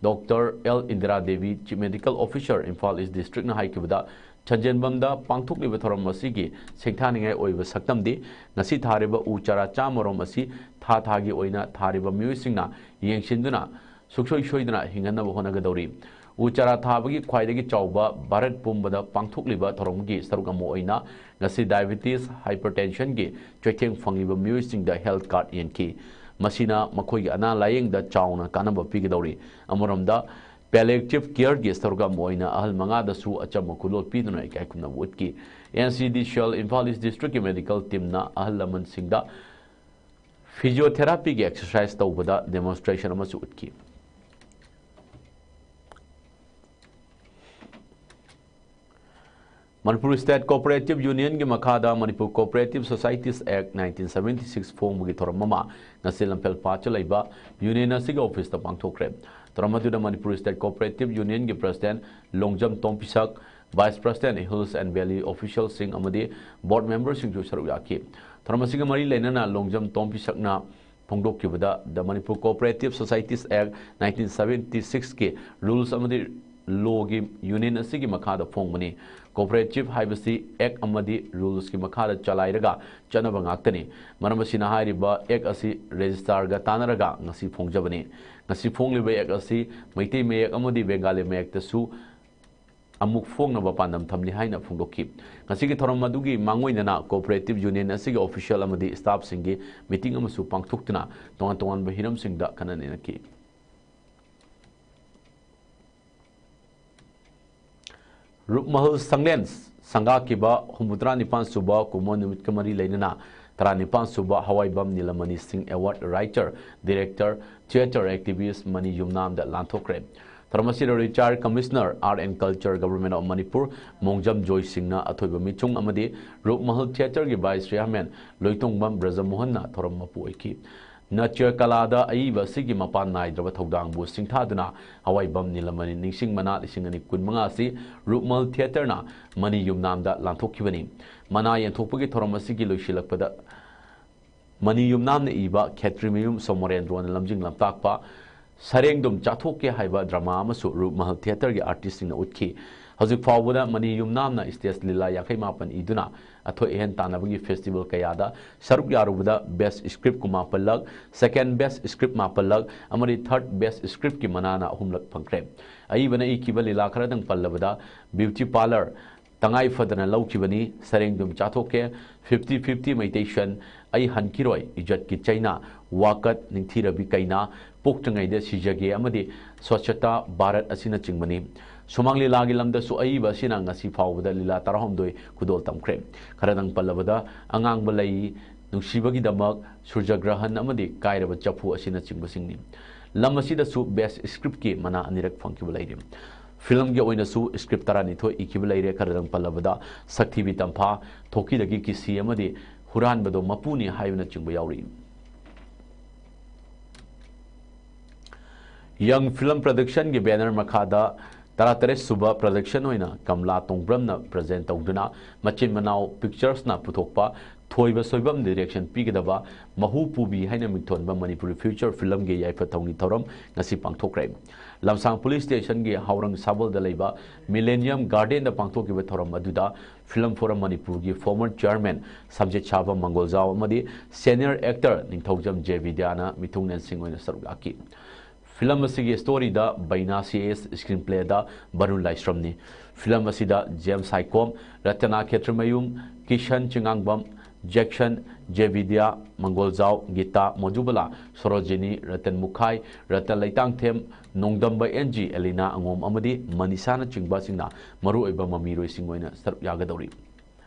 doctor L Indira Devi, Chief Medical Officer, Imphal East District ꯅ ꯍꯥꯏꯈꯤꯕꯗ, ꯁꯟꯖꯦꯟꯕꯝꯗ ꯄꯥꯡꯊꯣꯛꯂꯤꯕ ꯊꯧꯔꯝ ꯑꯁꯤꯒꯤ ꯁꯦꯡꯊꯥꯅꯤꯡꯉꯥꯏ ꯑꯣꯏꯕ ꯁꯛꯇꯝꯗꯤ ꯉꯁꯤ ꯊꯥꯔꯤꯕ ꯎ ꯆꯥꯔꯥ ꯆꯥꯝꯃꯔꯣꯝ ꯑꯁꯤ ꯊꯥ ꯊꯥꯒꯤ ꯑꯣꯏꯅ ꯊꯥꯔꯤꯕ ꯃꯤꯑꯣꯏꯁꯤꯡꯅ ꯌꯦꯡꯁꯤꯟꯗꯨꯅ ꯁꯨꯡꯁꯣꯏ ꯁꯣꯏꯗꯅ ꯍꯤꯡꯍꯟꯅꯕ ꯍꯣꯠꯅꯒꯗꯧꯔꯤ꯫ ꯎ ꯆꯥꯔꯥ ꯊꯥꯕꯒꯤ ꯈ꯭ꯋꯥꯏꯗꯒꯤ ꯆꯥꯎꯕ ꯚꯥꯔꯠ ꯄꯨꯝꯕꯗ ꯄꯥꯡꯊꯣꯛꯂꯤꯕ ꯊꯧꯔꯝꯒꯤ ꯁꯔꯨꯛ ꯑꯃ ꯑꯣꯏꯅ ꯉꯁꯤ diabetes, hypertension ꯒꯤ ꯆꯩꯊꯦꯡ ꯐꯪꯂꯤꯕ ꯃꯤꯑꯣꯏꯁꯤꯡꯗ health card ꯌꯦꯟꯈꯤ꯫ ꯃꯁꯤꯅ ꯃꯈꯣꯏꯒꯤ ꯑꯅꯥ ꯂꯥꯌꯦꯡꯗ ꯆꯥꯎꯅ ꯀꯥꯟꯅꯕ ꯄꯤꯒꯗꯧꯔꯤ꯫ ꯑꯃꯔꯣꯝꯗ, palliative care ꯒꯤ ꯁꯔꯨꯛ ꯑꯃ ꯑꯣꯏꯅ ꯑꯍꯜ ꯃꯉꯥꯗꯁꯨ ꯑꯆꯝꯕ ꯈꯨꯗꯣꯜ ꯄꯤꯗꯨꯅ ꯏꯀꯥꯏ ꯈꯨꯝꯅꯕ ꯎꯠꯈꯤ꯫ N C D Cell Imphal East District ꯀꯤ medical team ꯅ ꯑꯍꯜ ꯂꯃꯟꯁꯤꯡꯗ physiotherapy ꯒꯤ exercise ꯇꯧꯕꯗ demonstration ꯑꯃꯁꯨ ꯎꯠꯈꯤ꯫ ꯃꯅꯤꯄꯨꯔ State Cooperative Union ꯒꯤ ꯃꯈꯥꯗ Manipur Cooperative Societies Act nineteen seventy six ꯐꯣꯡꯕꯒꯤ ꯊꯧꯔꯝ ꯑꯃ ꯉꯁꯤ ꯂꯝꯐꯦꯜꯄꯥꯠꯇ ꯂꯩꯕ union ꯑꯁꯤꯒꯤ office ꯇ ꯄꯥꯡꯊꯣꯛꯈ꯭ꯔꯦ꯫ ꯊꯧꯔꯝ ꯑꯗꯨꯗ Manipur State Cooperative Union ꯒꯤ President Longjam ꯇꯣꯝꯄꯤꯁꯛ, Vice President, Hills and Valley official ꯁꯤꯡ ꯑꯃꯗꯤ board member ꯁꯤꯡꯁꯨ ꯁꯔꯨꯛ ꯌꯥꯈꯤ꯫ ꯊꯧꯔꯝ ꯑꯁꯤꯒ ꯃꯔꯤ ꯂꯩꯅꯅ Longjam ꯇꯣꯝꯄꯤꯁꯛꯅ ꯐꯣꯡꯗꯣꯛꯈꯤꯕꯗ, The Manipur Cooperative Societies Act nineteen seventy six ꯀꯤ rules ꯑꯃꯗꯤ law ꯒꯤ union ꯑꯁꯤꯒꯤ ꯃꯈꯥꯗ ꯐꯣꯡꯕꯅꯤ꯫ Cooperative ꯍꯥꯏꯕꯁꯤ act ꯑꯃꯗꯤ rules ꯀꯤ ꯃꯈꯥꯗ ꯆꯂꯥꯏꯔꯒ ꯆꯠꯅꯕ ꯉꯥꯛꯇꯅꯤ꯫ ꯃꯔꯝ ꯑꯁꯤꯅ, ꯍꯥꯏꯔꯤꯕ act ꯑꯁꯤ registrar ꯒ ꯇꯥꯟꯅꯔꯒ ꯉꯁꯤ ꯐꯣꯡꯖꯕꯅꯤ꯫ ꯉꯁꯤ ꯐꯣꯡꯂꯤꯕ act ꯑꯁꯤ ꯃꯩꯇꯩ ꯃꯌꯦꯛ ꯑꯃꯗꯤ ꯕꯦꯡꯒꯥꯂꯤ ꯃꯌꯦꯛꯇꯁꯨ ꯑꯃꯨꯛ ꯐꯣꯡꯅꯕ ꯄꯥꯟꯗꯝ ꯊꯝꯂꯤ ꯍꯥꯏꯅ ꯐꯣꯡꯗꯣꯛꯈꯤ꯫ ꯉꯁꯤꯒꯤ ꯊꯧꯔꯝ ꯑꯗꯨꯒꯤ ꯃꯥꯡꯑꯣꯏꯅꯅ Cooperative Union ꯑꯁꯤꯒꯤ official ꯑꯃꯗꯤ staff ꯁꯤꯡꯒꯤ meeting ꯑꯃꯁꯨ ꯄꯥꯡꯊꯣꯛꯇꯨꯅ ꯇꯣꯉꯥꯟ ꯇꯣꯉꯥꯟꯕ ꯍꯤꯔꯝꯁꯤꯡꯗ ꯈꯟꯅ ꯅꯩꯅꯈꯤ꯫ ꯔꯨꯞꯃꯍꯜ ꯁꯪꯂꯦꯟ ꯁꯪꯒꯥꯈꯤꯕ ꯍꯨꯝꯐꯨꯇꯔꯥ ꯅꯤꯄꯥꯟ ꯁꯨꯕ ꯀꯨꯝꯑꯣꯟ ꯅꯨꯃꯤꯠꯀ ꯃꯔꯤ ꯂꯩꯅꯅ ꯇꯔꯥꯅꯤꯄꯥꯟ ꯁꯨꯕ ꯍꯋꯥꯏꯕꯝ ꯅꯤꯂꯃꯅꯤ ꯁꯤꯡ Award Writer, Director, Theatre Activist Mani ꯌꯨꯝꯅꯥꯝꯗ ꯂꯥꯟꯊꯣꯛꯈ꯭ꯔꯦ꯫ ꯊꯧꯔꯝ ꯑꯁꯤꯗ Retired Commissioner Art and Culture, Government of Manipur, ꯃꯣꯡꯖꯝ ꯖꯣꯏ ꯁꯤꯡꯅ ꯑꯊꯣꯏꯕ ꯃꯤꯆꯨꯡ ꯑꯃꯗꯤ ꯔꯨꯞꯃꯍꯜ Theatreꯒꯤ Vice Chairman ꯂꯣꯏꯇꯣꯡꯕꯝ ꯕ꯭ꯔꯖꯃꯣꯍꯟꯅ ꯊꯧꯔꯝ ꯃꯄꯨ ꯑꯣꯏꯈꯤ꯫ ꯅꯥꯇ꯭ꯌ ꯀꯂꯥꯗ ꯑꯏꯕ ꯑꯁꯤꯒꯤ ꯃꯄꯥꯟ ꯅꯥꯏꯗ꯭ꯔꯕ ꯊꯧꯗꯥꯡꯕꯨ ꯁꯤꯡꯊꯥꯗꯨꯅ ꯍꯋꯥꯏꯕꯝ ꯅꯤꯂꯃꯅꯤ ꯅꯤꯡꯁꯤꯡ ꯃꯅꯥ ꯂꯤꯁꯤꯡ ꯑꯅꯤ ꯀꯨꯟꯃꯉꯥ ꯑꯁꯤ ꯔꯨꯞꯃꯍꯜ Theatreꯅ ꯃꯅꯤ ꯌꯨꯝꯅꯥꯝꯗ ꯂꯥꯟꯊꯣꯛꯈꯤꯕꯅꯤ꯫ ꯃꯅꯥ ꯌꯦꯟꯊꯣꯛꯄꯒꯤ ꯊꯧꯔꯝ ꯑꯁꯤꯒꯤ ꯂꯣꯏꯁꯤꯜꯂꯛꯄꯗ ꯃꯅꯤ ꯌꯨꯝꯅꯥꯝꯅ ꯏꯕ ꯈꯦꯇ꯭ꯔꯤꯃꯌꯨꯝ ꯁꯣꯃꯣꯔꯦꯟꯗ꯭ꯔꯣꯅ ꯂꯝꯖꯤꯡ ꯂꯝꯇꯥꯛꯄ ꯁꯔꯦꯡꯗꯨꯝ ꯆꯥꯊꯣꯛꯀꯦ ꯍꯥꯏꯕ drama ꯑꯃꯁꯨ ꯔꯨꯞꯃꯍꯜ Theatreꯒꯤ artistꯁꯤꯡꯅ ꯎꯠꯈꯤ꯫ ꯍꯧꯖꯤꯛ ꯐꯥꯎꯕꯗ ꯃꯅꯤ ꯌꯨꯝꯅꯥꯝꯅ stage ꯂꯤꯂꯥ ꯌꯥꯡꯈꯩ ꯃꯥꯄꯟ ꯏꯗꯨꯅ ꯑꯊꯣꯏ ꯑꯍꯦꯟ ꯇꯥꯟꯅꯕꯒꯤ festival ꯀꯌꯥꯗ ꯁꯔꯨꯛ ꯌꯥꯔꯨꯕꯗ Best Script ꯀꯨꯟꯃꯥꯄꯟ ꯂꯛ, Second Best Script ꯃꯥꯄꯟ ꯂꯛ ꯑꯃꯗꯤ Third Best Scriptꯀꯤ ꯃꯅꯥꯅ ꯑꯍꯨꯝꯂꯛ ꯐꯪꯈ꯭ꯔꯦ꯫ ꯑꯏꯕꯅ ꯏꯈꯤꯕ ꯂꯤꯂꯥ ꯈꯔꯗꯪ ꯄꯜꯂꯕꯗ Beauty Parlour, ꯇꯉꯥꯏ ꯐꯗꯅ ꯂꯧꯈꯤꯕꯅꯤ, ꯁꯔꯦꯡꯗꯨꯝ ꯆꯥꯊꯣꯛꯀꯦ, fifty fifty ꯃꯩꯇꯩꯁꯟ, ꯑꯩ ꯍꯟꯈꯤꯔꯣꯏ, ꯏꯖꯠꯀꯤ ꯆꯩꯅꯥ, ꯋꯥꯀꯠ, ꯅꯤꯡꯊꯤꯔꯕꯤ ꯀꯩꯅꯥ, ꯄꯣꯛꯇ꯭ꯔꯤꯉꯩꯗ ꯁꯤꯖꯒꯦ ꯑꯃꯗꯤ ꯁ꯭ꯋꯆꯇꯥ ꯚꯥꯔꯠ ꯑꯁꯤꯅꯆꯤꯡꯕꯅꯤ꯫ ꯁꯨꯃꯥꯡ ꯂꯤꯂꯥꯒꯤ ꯂꯝꯗꯁꯨ ꯑꯏꯕ ꯑꯁꯤꯅ ꯉꯁꯤ ꯐꯥꯎꯕꯗ ꯂꯤꯂꯥ ꯇꯔꯥꯍꯨꯝꯗꯣꯏ ꯈꯨꯗꯣꯜ ꯇꯝꯈ꯭ꯔꯦ꯫ ꯈꯔꯗꯪ ꯄꯜꯂꯕꯗ ꯑꯉꯥꯡꯕ ꯂꯩ, ꯅꯨꯡꯁꯤꯕꯒꯤꯗꯃꯛ, ꯁꯨꯔꯖꯒ꯭ꯔꯍꯟ ꯑꯃꯗꯤ ꯀꯥꯏꯔꯕ ꯆꯐꯨ ꯑꯁꯤꯅꯆꯤꯡꯕꯁꯤꯡꯅꯤ꯫ ꯂꯝ ꯑꯁꯤꯗꯁꯨ Best Scriptꯀꯤ ꯃꯅꯥ ꯑꯅꯤꯔꯛ ꯐꯪꯈꯤꯕ ꯂꯩꯔꯤ꯫ Filmꯒꯤ ꯑꯣꯏꯅꯁꯨ script ꯇꯔꯥꯅꯤꯊꯣꯏ ꯏꯈꯤꯕ ꯂꯩꯔꯦ꯫ ꯈꯔꯗꯪ ꯄꯜꯂꯕꯗ ꯁꯛꯊꯤꯕꯤ ꯇꯝꯐꯥ, ꯊꯣꯛꯀꯤꯗꯒꯤ ꯀꯤꯁꯤ ꯑꯃꯗꯤ ꯍꯨꯔꯥꯟꯕꯗꯣ ꯃꯄꯨꯅꯤ ꯍꯥꯏꯕꯅꯆꯤꯡꯕ ꯌꯥꯎꯔꯤ꯫ Young Film Productionꯒꯤ banner ꯃꯈꯥꯗ ꯇꯔꯥꯇꯔꯦꯠ ꯁꯨꯕ production ꯑꯣꯏꯅ ꯀꯝꯂꯥ ꯇꯣꯡꯕ꯭ꯔꯝꯅ present ꯇꯧꯗꯨꯅ ꯃꯆꯤꯟ ꯃꯅꯥꯎ Picturesꯅ ꯄꯨꯊꯣꯛꯄ ꯊꯣꯏꯕ ꯁꯣꯏꯕꯝ direction ꯄꯤꯒꯗꯕ ꯃꯍꯨ ꯄꯨꯕꯤ ꯍꯥꯏꯅ ꯃꯤꯡꯊꯣꯟꯕ ꯃꯅꯤꯄꯨꯔꯤ feature filmꯒꯤ ꯌꯥꯏꯐ ꯊꯧꯅꯤ ꯊꯧꯔꯝ ꯉꯁꯤ ꯄꯥꯡꯊꯣꯛꯈ꯭ꯔꯦ꯫ ꯂꯝꯁꯥꯡ police stationꯒꯤ ꯍꯥꯎꯔꯪ ꯁꯥꯕꯜꯗ ꯂꯩꯕ Millennium Gardenꯗ ꯄꯥꯡꯊꯣꯛꯈꯤꯕ ꯊꯧꯔꯝ ꯑꯗꯨꯗ Film Forum ꯃꯅꯤꯄꯨꯔꯒꯤ former chairman ꯁꯝꯖꯦꯠ ꯁꯥꯕ ꯃꯪꯒꯣꯜꯖꯥꯎ ꯑꯃꯗꯤ senior actor ꯅꯤꯡꯊꯧꯖꯝ ꯖꯦ ꯕꯤꯗ꯭ꯌꯥꯅ ꯃꯤꯊꯨꯡꯂꯦꯟꯁꯤꯡ ꯑꯣꯏꯅ ꯁꯔꯨꯛ ꯌꯥꯈꯤ꯫ Film ꯑꯁꯤꯒꯤ storyꯗ ꯕꯩꯅꯥ C S, screenplayꯗ ꯕꯔꯨꯟ ꯂꯥꯏꯁ꯭ꯔꯝꯅꯤ꯫ Film ꯑꯁꯤꯗ James Saikhom, Ratna Khetrimayum, Kishan Chingangbam, Jackson, Jebidya, Mangoljao, Gita, Mojubala, Sorojini, Ratan Mukhai, Ratan Leitangthem, Nongdamba N G, Elina ꯑꯉꯣꯝ ꯑꯃꯗꯤ ꯃꯅꯤꯁꯥꯅꯆꯤꯡꯕꯁꯤꯡꯅ ꯃꯔꯨꯑꯣꯏꯕ ꯃꯃꯤꯔꯣꯏꯁꯤꯡ ꯑꯣꯏꯅ ꯁꯔꯨꯛ ꯌꯥꯒꯗꯧꯔꯤ꯫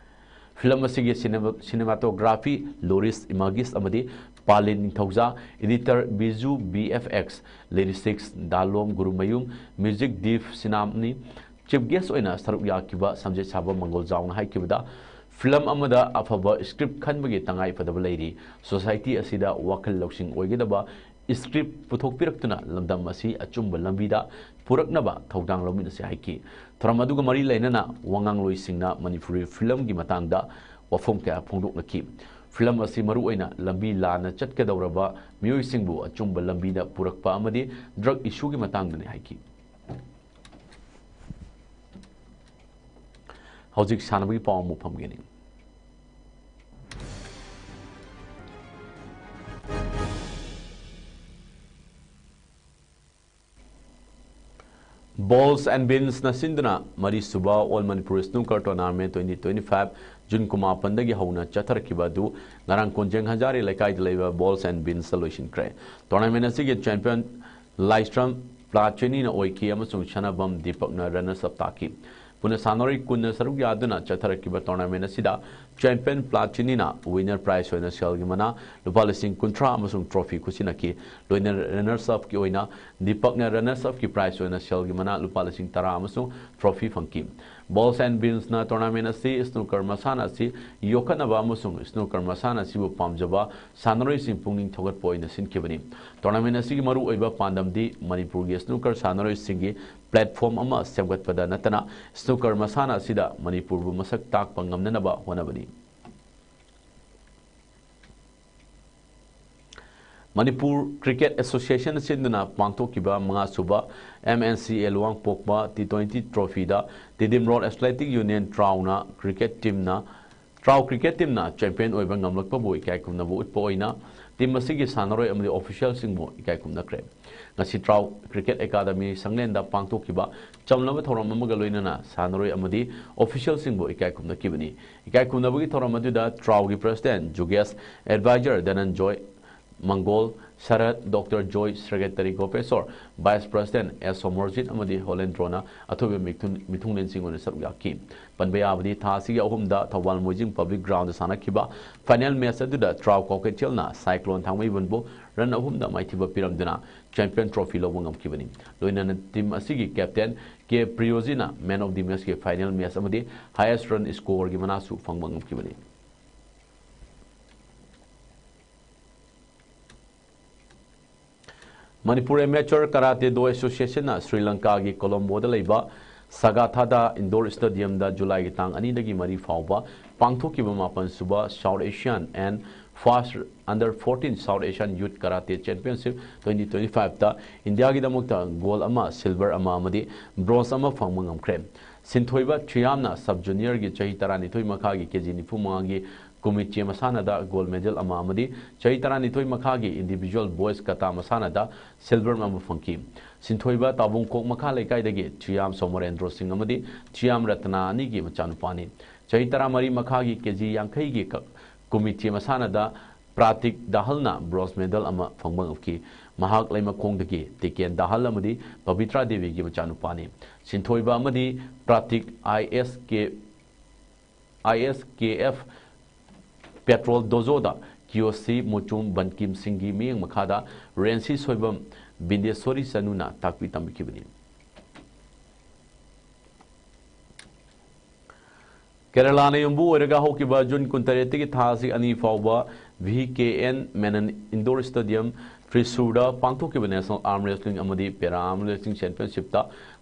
ꯐꯤꯂꯝ ꯑꯁꯤꯒꯤ ꯁꯤꯅꯦꯃꯥ-, ꯁꯤꯅꯦꯃꯥꯇꯣꯒ꯭ꯔꯥꯐꯤ ꯂꯣꯔꯤꯁ ꯏꯃꯥꯒꯤꯁ ꯑꯃꯗꯤ Palin Ningthouja, editor Biju B F X, lyrics Dalom Gurumayum, music Dip ꯁꯤꯅꯥꯝꯅꯤ꯫ Chief gas ꯑꯣꯏꯅ ꯁꯔꯨꯛ ꯌꯥꯈꯤꯕ ꯁꯝꯖꯦꯠ ꯁꯥꯕ ꯃꯪꯒꯣꯜ ꯖꯥꯎꯅ ꯍꯥꯏꯈꯤꯕꯗ, ꯐꯤꯂꯝ ꯑꯃꯗ ꯑꯐꯕ ꯁ꯭ꯀ꯭ꯔꯤꯞ ꯈꯟꯕꯒꯤ ꯇꯉꯥꯏ ꯐꯗꯕ ꯂꯩꯔꯤ꯫ ꯁꯣꯁꯥꯏꯇꯤ ꯑꯁꯤꯗ ꯋꯥꯈꯜ ꯂꯧꯁꯤꯡ ꯑꯣꯏꯒꯗꯕ ꯁ꯭ꯀ꯭ꯔꯤꯞ ꯄꯨꯊꯣꯛꯄꯤꯔꯛꯇꯨꯅ ꯂꯝꯗꯝ ꯑꯁꯤ ꯑꯆꯨꯝꯕ ꯂꯝꯕꯤꯗ ꯄꯨꯔꯛꯅꯕ ꯊꯧꯗꯥꯡ ꯂꯧꯃꯤꯟꯅꯁꯤ ꯍꯥꯏꯈꯤ꯫ ꯊꯧꯔꯝ ꯑꯗꯨꯒ ꯃꯔꯤ ꯂꯩꯅꯅ ꯋꯥꯉꯥꯡꯂꯣꯏꯁꯤꯡꯅ ꯃꯅꯤꯄꯨꯔꯤ ꯐꯤꯂꯝꯒꯤ ꯃꯇꯥꯡꯗ ꯋꯥꯐꯝ ꯀꯌꯥ ꯐꯣꯡꯗꯣꯛꯅꯈꯤ꯫ ꯐꯤꯂꯝ ꯑꯁꯤ ꯃꯔꯨꯑꯣꯏꯅ ꯂꯝꯕꯤ ꯂꯥꯟꯅ ꯆꯠꯀꯗꯧꯔꯕ ꯃꯤꯑꯣꯏꯁꯤꯡꯕꯨ ꯑꯆꯨꯝꯕ ꯂꯝꯕꯤꯗ ꯄꯨꯔꯛꯄ ꯑꯃꯗꯤ ꯗ꯭ꯔꯒ ꯏꯁꯨꯒꯤ ꯃꯇꯥꯡꯗꯅꯤ ꯍꯥꯏꯈꯤ꯫ ꯍꯧꯖꯤꯛ ꯁꯥꯟꯅꯕꯒꯤ ꯄꯥꯎ ꯑꯃꯨꯛ ꯐꯝꯒꯅꯤ꯫ ꯕꯣꯜꯁ ꯑꯦꯟ ꯕꯤꯟꯁꯅ ꯁꯤꯟꯗꯨꯅ ꯃꯔꯤꯁꯨꯕ all Manipur snooker tournament twenty twenty five June ꯀꯨꯟꯃꯥꯄꯟꯗꯒꯤ ꯍꯧꯅ ꯆꯠꯊꯔꯛꯈꯤꯕ ꯑꯗꯨ ꯉꯔꯥꯡ ꯀꯣꯟꯖꯦꯡ ꯍꯖꯥꯔꯤ ꯂꯩꯀꯥꯏꯗ ꯂꯩꯕ ꯕꯣꯜꯁ ꯑꯦꯟ ꯕꯤꯟꯁꯇ ꯂꯣꯏꯁꯤꯟꯈ꯭ꯔꯦ꯫ ꯇꯣꯔꯅꯥꯃꯦꯟ ꯑꯁꯤꯒꯤ ꯆꯦꯝꯄꯤꯌꯟ ꯂꯥꯏꯁ꯭ꯔꯝ ꯄ꯭ꯂꯥꯆꯤꯅꯤꯅ ꯑꯣꯏꯈꯤ ꯑꯃꯁꯨꯡ ꯁꯅꯥꯕꯝ ꯗꯤꯄꯛꯅ ꯔꯅꯔꯁ ꯑꯞ ꯇꯥꯈꯤ꯫ ꯄꯨꯟꯅ ꯁꯥꯟꯅꯔꯣꯏ ꯀꯨꯟꯅ ꯁꯔꯨꯛ ꯌꯥꯗꯨꯅ ꯆꯠꯊꯔꯛꯈꯤꯕ ꯇꯣꯔꯅꯥꯃꯦꯟ ꯑꯁꯤꯗ ꯆꯦꯝꯄꯤꯌꯟ ꯄ꯭ꯂꯥꯆꯤꯅꯤꯅ ꯋꯤꯟꯅꯔ ꯄ꯭ꯔꯥꯏꯖ ꯑꯣꯏꯅ ꯁꯦꯜꯒꯤ ꯃꯅꯥ ꯂꯨꯄꯥ ꯂꯤꯁꯤꯡ ꯀꯨꯟꯊ꯭ꯔꯥ ꯑꯃꯁꯨꯡ ꯇ꯭ꯔꯣꯐꯤ ꯈꯨꯠꯁꯤꯟꯅꯈꯤ꯫ ꯂꯣꯏꯅꯅ ꯔꯅꯔꯁ ꯑꯞꯀꯤ ꯑꯣꯏꯅ ꯗꯤꯄꯛꯅ ꯔꯅꯔꯁ ꯑꯞꯀꯤ ꯄ꯭ꯔꯥꯏꯖ ꯑꯣꯏꯅ ꯁꯦꯜꯒꯤ ꯃꯅꯥ ꯂꯨꯄꯥ ꯂꯤꯁꯤꯡ ꯇꯔꯥ ꯑꯃꯁꯨꯡ ꯇ꯭ꯔꯣꯐꯤ ꯐꯪꯈꯤ꯫ ꯕꯣꯜꯁ ꯑꯦꯟ ꯕꯤꯟꯁꯅ ꯇꯣꯔꯅꯥꯃꯦꯟ ꯑꯁꯤ ꯁ꯭ꯅꯨꯀꯔ ꯃꯁꯥꯟꯅ ꯑꯁꯤ ꯌꯣꯛꯈꯠꯅꯕ ꯑꯃꯁꯨꯡ ꯁ꯭ꯅꯨꯀꯔ ꯃꯁꯥꯟꯅ ꯑꯁꯤꯕꯨ ꯄꯥꯝꯖꯕ ꯁꯥꯟꯅꯔꯣꯏꯁꯤꯡ ꯄꯨꯛꯅꯤꯡ ꯊꯧꯒꯠꯄ ꯑꯣꯏꯅ ꯁꯤꯟꯈꯤꯕꯅꯤ꯫ ꯇꯣꯔꯅꯥꯃꯦꯟ ꯑꯁꯤꯒꯤ ꯃꯔꯨꯑꯣꯏꯕ ꯄꯥꯟꯗꯝꯗꯤ ꯃꯅꯤꯄꯨꯔꯒꯤ ꯁ꯭ꯅꯨꯀꯔ ꯁꯥꯟꯅꯔꯣꯏꯁꯤꯡꯒꯤ ꯄ꯭ꯂꯦꯠꯐꯣꯔꯝ ꯑꯃ ꯁꯦꯝꯒꯠꯄꯗ ꯅꯠꯇꯅ ꯁ꯭ꯅꯨꯀꯔ ꯃꯁꯥꯟꯅ ꯑꯁꯤꯗ ꯃꯅꯤꯄꯨꯔꯕꯨ ꯃꯁꯛ ꯇꯥꯛꯄ ꯉꯝꯅꯅꯕ ꯍꯣꯠꯅꯕꯅꯤ꯫ ꯃꯅꯤꯄꯨꯔ ꯀ꯭ꯔꯤꯀꯦꯠ ꯑꯦꯁꯣꯁꯤꯌꯦꯁꯟꯅ ꯁꯤꯟꯗꯨꯅ ꯄꯥꯡꯊꯣꯛꯈꯤꯕ ꯃꯉꯥꯁꯨꯕ ꯑꯦꯝ ꯑꯦꯟ ꯁꯤ ꯑꯦ ꯂꯨꯋꯥꯡꯄꯣꯛꯄ ꯇꯤ ꯇ꯭ꯋꯦꯟꯇꯤ ꯇ꯭ꯔꯣꯐꯤꯗ ꯇꯤꯗꯤꯝ ꯔꯣꯗ ꯑꯦꯊꯂꯦꯇꯤꯛ ꯌꯨꯅꯤꯌꯟ ꯇ꯭ꯔꯥꯎꯅ ꯀ꯭ꯔꯤꯀꯦꯠ ꯇꯤꯝꯅ, ꯇ꯭ꯔꯥꯎ ꯀ꯭ꯔꯤꯀꯦꯠ ꯇꯤꯝꯅ ꯆꯦꯝꯄꯤꯌꯟ ꯑꯣꯏꯕ ꯉꯝꯂꯛꯄꯕꯨ ꯏꯀꯥꯏ ꯈꯨꯝꯅꯕ ꯎꯠꯄ ꯑꯣꯏꯅ ꯇꯤꯝ ꯑꯁꯤꯒꯤ ꯁꯥꯟꯅꯔꯣꯏ ꯑꯃꯗꯤ ꯑꯣꯐꯤꯁꯤꯌꯦꯜꯁꯤꯡꯕꯨ ꯏꯀꯥꯏ ꯈꯨꯝꯅꯈ꯭ꯔꯦ꯫ ꯉꯁꯤ ꯇ꯭ꯔꯥꯎ ꯀ꯭ꯔꯤꯀꯦꯠ ꯑꯦꯀꯥꯗꯃꯤ ꯁꯪꯂꯦꯟꯗ ꯄꯥꯡꯊꯣꯛꯈꯤꯕ ꯆꯝꯂꯕ ꯊꯧꯔꯝ ꯑꯃꯒ ꯂꯣꯏꯅꯅ ꯁꯥꯟꯅꯔꯣꯏ ꯑꯃꯗꯤ ꯑꯣꯐꯤꯁꯤꯌꯦꯜꯁꯤꯡꯕꯨ ꯏꯀꯥꯏ ꯈꯨꯝꯅꯈꯤꯕꯅꯤ꯫ ꯏꯀꯥꯏ ꯈꯨꯝꯅꯕꯒꯤ ꯊꯧꯔꯝ ꯑꯗꯨꯗ ꯇ꯭ꯔꯥꯎꯒꯤ ꯄ꯭ꯔꯦꯁꯤꯗꯦꯟꯠ ꯖꯨꯒꯦꯁ, ꯑꯦꯗꯚꯥꯏꯖꯔ ꯙꯅꯟꯖꯣꯏ ꯃꯪꯒꯣꯜ, ꯁꯔꯠ, ꯗꯣꯛꯇꯔ ꯖꯣꯏ, ꯁꯦꯀ꯭ꯔꯦꯇꯔꯤ ꯒꯣꯄꯦꯁꯣꯔ, ꯚꯥꯏꯁ ꯄ꯭ꯔꯦꯁꯤꯗꯦꯟꯠ ꯑꯦꯁ ꯁꯣꯃꯣꯔꯖꯤꯠ ꯑꯃꯗꯤ ꯍꯣꯂꯦꯟꯗ꯭ꯔꯣꯅ ꯑꯊꯣꯏꯕ ꯃꯤꯊꯨꯡ-, ꯃꯤꯊꯨꯡꯂꯦꯟꯁꯤꯡ ꯑꯣꯏꯅ ꯁꯔꯨꯛ ꯌꯥꯈꯤ꯫ ꯄꯟꯕ ꯌꯥꯕꯗꯤ ꯊꯥ ꯑꯁꯤꯒꯤ ꯑꯍꯨꯝꯗ ꯊꯧꯕꯥꯜ ꯃꯣꯏꯖꯤꯡ ꯄꯕ꯭ꯂꯤꯛ ꯒ꯭ꯔꯥꯎꯟꯗ ꯁꯥꯟꯅꯈꯤꯕ ꯐꯥꯏꯅꯦꯜ ꯃꯦꯆ ꯑꯗꯨꯗ ꯇ꯭ꯔꯥꯎ ꯀ꯭ꯋꯥꯀꯩꯊꯦꯜꯅ ꯁꯥꯏꯀ꯭ꯂꯣꯟ ꯊꯥꯡꯃꯩꯕꯟꯕꯨ ꯔꯟ ꯑꯍꯨꯝꯗ ꯃꯥꯏꯊꯤꯕ ꯄꯤꯔꯝꯗꯨꯅ ꯆꯦꯝꯄꯤꯌꯟ ꯇ꯭ꯔꯣꯐꯤ ꯂꯧꯕ ꯉꯝꯈꯤꯕꯅꯤ꯫ ꯂꯣꯏꯅꯅ ꯇꯤꯝ ꯑꯁꯤꯒꯤ ꯀꯦꯞꯇꯦꯟ ꯀꯦ ꯄ꯭ꯔꯤꯌꯣꯖꯤꯅ ꯃꯦꯟ ꯑꯣꯐ ꯗꯤ ꯃꯦꯆꯀꯤ ꯐꯥꯏꯅꯦꯜ ꯃꯦꯆ ꯑꯃꯗꯤ ꯍꯥꯏꯌꯦꯁ ꯔꯟ ꯁ꯭ꯀꯣꯔꯒꯤ ꯃꯅꯥꯁꯨ ꯐꯪꯕ ꯉꯝꯈꯤꯕꯅꯤ꯫ ꯃꯅꯤꯄꯨꯔ ꯑꯦꯃꯦꯆꯔ ꯀꯔꯥꯇꯦ ꯗꯣ ꯑꯦꯁꯣꯁꯤꯌꯦꯁꯟꯅ ꯁ꯭ꯔꯤ ꯂꯪꯀꯥꯒꯤ ꯀꯣꯂꯣꯝꯕꯣꯗ ꯂꯩꯕ ꯁꯒꯥꯊꯥꯗꯥ ꯏꯟꯗꯣꯔ ꯁ꯭ꯇꯦꯗꯤꯌꯝꯗ ꯖꯨꯂꯥꯏꯒꯤ ꯇꯥꯡ ꯑꯅꯤꯗꯒꯤ ꯃꯔꯤ ꯐꯥꯎꯕ ꯄꯥꯡꯊꯣꯛꯈꯤꯕ ꯃꯥꯄꯟ ꯁꯨꯕ south Asian and first under fourteen south Asian youth karate championship twenty twenty ꯐꯥꯏꯚꯇ ꯏꯟꯗꯤꯌꯥꯒꯤꯗꯃꯛꯇ ꯒꯣꯜ ꯑꯃ, ꯁꯤꯜꯚꯔ ꯑꯃ ꯑꯃꯗꯤ ꯕ꯭ꯔꯣꯟꯖ ꯑꯃ ꯐꯪꯕ ꯉꯝꯈ꯭ꯔꯦ꯫ ꯁꯤꯟꯊꯣꯏꯕ ꯊ꯭ꯔꯤꯌꯥꯝꯅ ꯁꯕ ꯖꯨꯅꯤꯌꯔꯒꯤ ꯆꯍꯤ ꯇꯔꯥꯅꯤꯊꯣꯏ ꯃꯈꯥꯒꯤ ꯀꯦ ꯖꯤ ꯅꯤꯐꯨ ꯃꯉꯥꯒꯤ ꯀꯨꯃꯤꯆꯦ ꯃꯁꯥꯟꯅꯗ ꯒꯣꯜ ꯃꯦꯗꯜ ꯑꯃ ꯑꯃꯗꯤ ꯆꯍꯤ ꯇꯔꯥꯅꯤꯊꯣꯏ ꯃꯈꯥꯒꯤ ꯏꯟꯗꯤꯚꯤꯖꯨꯋꯦꯜ ꯕꯣꯏꯁ ꯀꯇꯥ ꯃꯁꯥꯟꯅꯗ ꯁꯤꯜꯚꯔ ꯑꯃ ꯐꯪꯈꯤ꯫ ꯁꯤꯟꯊꯣꯏꯕ ꯇꯥꯕꯨꯡꯈꯣꯛ ꯃꯈꯥ ꯂꯩꯀꯥꯏꯗꯒꯤ ꯊ꯭ꯔꯤꯌꯥꯝ ꯁꯣꯃꯣꯔꯦꯟꯗ꯭ꯔꯣ ꯁꯤꯡ ꯑꯃꯗꯤ ꯊ꯭ꯔꯤꯌꯥꯝ ꯔꯇꯅꯥ ꯑꯅꯤꯒꯤ ꯃꯆꯥꯅꯨꯄꯥꯅꯤ꯫ ꯆꯍꯤ ꯇꯔꯥꯃꯔꯤ ꯃꯈꯥꯒꯤ ꯀꯦ ꯖꯤ ꯌꯥꯡꯈꯩꯒꯤ ꯀ-, ꯀꯨꯃꯤꯆꯦ ꯃꯁꯥꯟꯅꯗ ꯄ꯭ꯔꯥꯇꯤꯛ ꯗꯥꯍꯜꯅ ꯕ꯭ꯔꯣꯟꯖ ꯃꯦꯗꯜ ꯑꯃ ꯐꯪꯕ ꯉꯝꯈꯤ꯫ ꯃꯍꯥꯛ ꯂꯩꯃꯈꯣꯡꯗꯒꯤ ꯇꯤꯀꯦꯟ ꯗꯥꯍꯜ ꯑꯃꯗꯤ ꯄꯕꯤꯇ꯭ꯔꯥ ꯗꯦꯕꯤꯒꯤ ꯃꯆꯥꯅꯨꯄꯥꯅꯤ꯫ ꯁꯤꯟꯊꯣꯏꯕ ꯑꯃꯗꯤ ꯄ꯭ꯔꯥꯇꯤꯛ ꯑꯥꯏ ꯑꯦꯁ ꯀꯦ, ꯑꯥꯏ ꯑꯦꯁ ꯀꯦ ꯑꯦꯐ ꯄꯦꯇ꯭ꯔꯣꯜ ꯗꯣꯖꯣꯗ ꯀꯤꯌꯣꯁꯤ ꯃꯣꯆꯨꯝ ꯕꯟꯀꯤꯝ ꯁꯤꯡꯒꯤ ꯃꯤꯠꯌꯦꯡ ꯃꯈꯥꯗ ꯔꯦꯟꯁꯤ ꯁꯣꯏꯕꯝ ꯕꯤꯟꯗꯦꯁꯣꯔꯤ ꯆꯅꯨꯅ ꯇꯥꯛꯄꯤ ꯇꯝꯕꯤꯈꯤꯕꯅꯤ꯫ ꯀꯦꯔꯂꯥꯅ ꯌꯨꯝꯕꯨ ꯑꯣꯏꯔꯒ ꯍꯧꯈꯤꯕ ꯖꯨꯟ ꯀꯨꯟꯇꯔꯦꯠꯇꯒꯤ ꯊꯥ ꯑꯁꯤ ꯑꯅꯤ ꯐꯥꯎꯕ V K N Menon indoor stadium, ꯇ꯭ꯔꯤꯁꯨꯔꯗ ꯄꯥꯡꯊꯣꯛꯈꯤꯕ ꯅꯦꯁꯅꯦꯜ ꯑꯥꯔꯝ ꯔꯦꯁꯂꯤꯡ ꯑꯃꯗꯤ ꯄꯦꯔꯥ ꯑꯥꯔꯝ ꯔꯦꯁꯂꯤꯡ ꯆꯦꯝꯄꯤꯌꯟꯁꯤꯞꯇ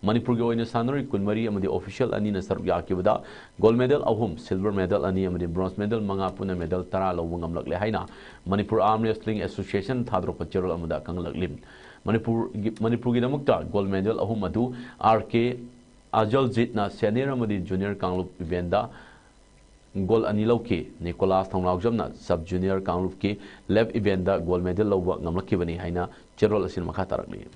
ꯃꯅꯤꯄꯨꯔꯒꯤ ꯑꯣꯏꯅ ꯁꯥꯟꯅꯔꯣꯏ ꯀꯨꯟꯃꯔꯤ ꯑꯃꯗꯤ ꯑꯣꯐꯤꯁꯤꯌꯦꯜ ꯑꯅꯤꯅ ꯁꯔꯨꯛ ꯌꯥꯈꯤꯕꯗ ꯒꯣꯜꯗ ꯃꯦꯗꯜ ꯑꯍꯨꯝ, ꯁꯤꯜꯚꯔ ꯃꯦꯗꯜ ꯑꯅꯤ ꯑꯃꯗꯤ ꯕ꯭ꯔꯣꯟꯖ ꯃꯦꯗꯜ ꯃꯉꯥ, ꯄꯨꯟꯅ ꯃꯦꯗꯜ ꯇꯔꯥ ꯂꯧꯕ ꯉꯝꯂꯛꯂꯦ ꯍꯥꯏꯅ ꯃꯅꯤꯄꯨꯔ ꯑꯥꯔꯝ ꯔꯦꯁꯂꯤꯡ ꯑꯦꯁꯣꯁꯤꯌꯦꯁꯟ ꯊꯥꯗꯣꯔꯛꯄ ꯆꯦꯔꯣꯜ ꯑꯃꯗ ꯈꯪꯂꯛꯂꯤ꯫ ꯃꯅꯤꯄꯨꯔꯒꯤ, ꯃꯅꯤꯄꯨꯔꯒꯤꯗꯃꯛꯇ ꯒꯣꯜꯗ ꯃꯦꯗꯜ ꯑꯍꯨꯝ ꯑꯗꯨ ꯑꯥꯔ ꯀꯦ ꯑꯖꯜꯖꯤꯠꯅ ꯁꯦꯅꯤꯌꯔ ꯑꯃꯗꯤ ꯖꯨꯅꯤꯌꯔ ꯀꯥꯡꯂꯨꯞ ꯏꯚꯦꯟꯗ ꯒꯣꯜ ꯑꯅꯤ ꯂꯧꯈꯤ꯫ ꯅꯤꯀꯣꯂꯥꯁ ꯊꯧꯅꯥꯎꯖꯝꯅ ꯁꯕ ꯖꯨꯅꯤꯌꯔ ꯀꯥꯡꯂꯨꯞꯀꯤ ꯂꯦꯞ ꯏꯚꯦꯟꯗ ꯒꯣꯜ ꯃꯦꯗꯜ ꯂꯧꯕ ꯉꯝꯂꯛꯈꯤꯕꯅꯤ ꯍꯥꯏꯅ ꯆꯦꯔꯣꯜ ꯑꯁꯤꯅ ꯃꯈꯥ ꯇꯥꯔꯛꯂꯤ꯫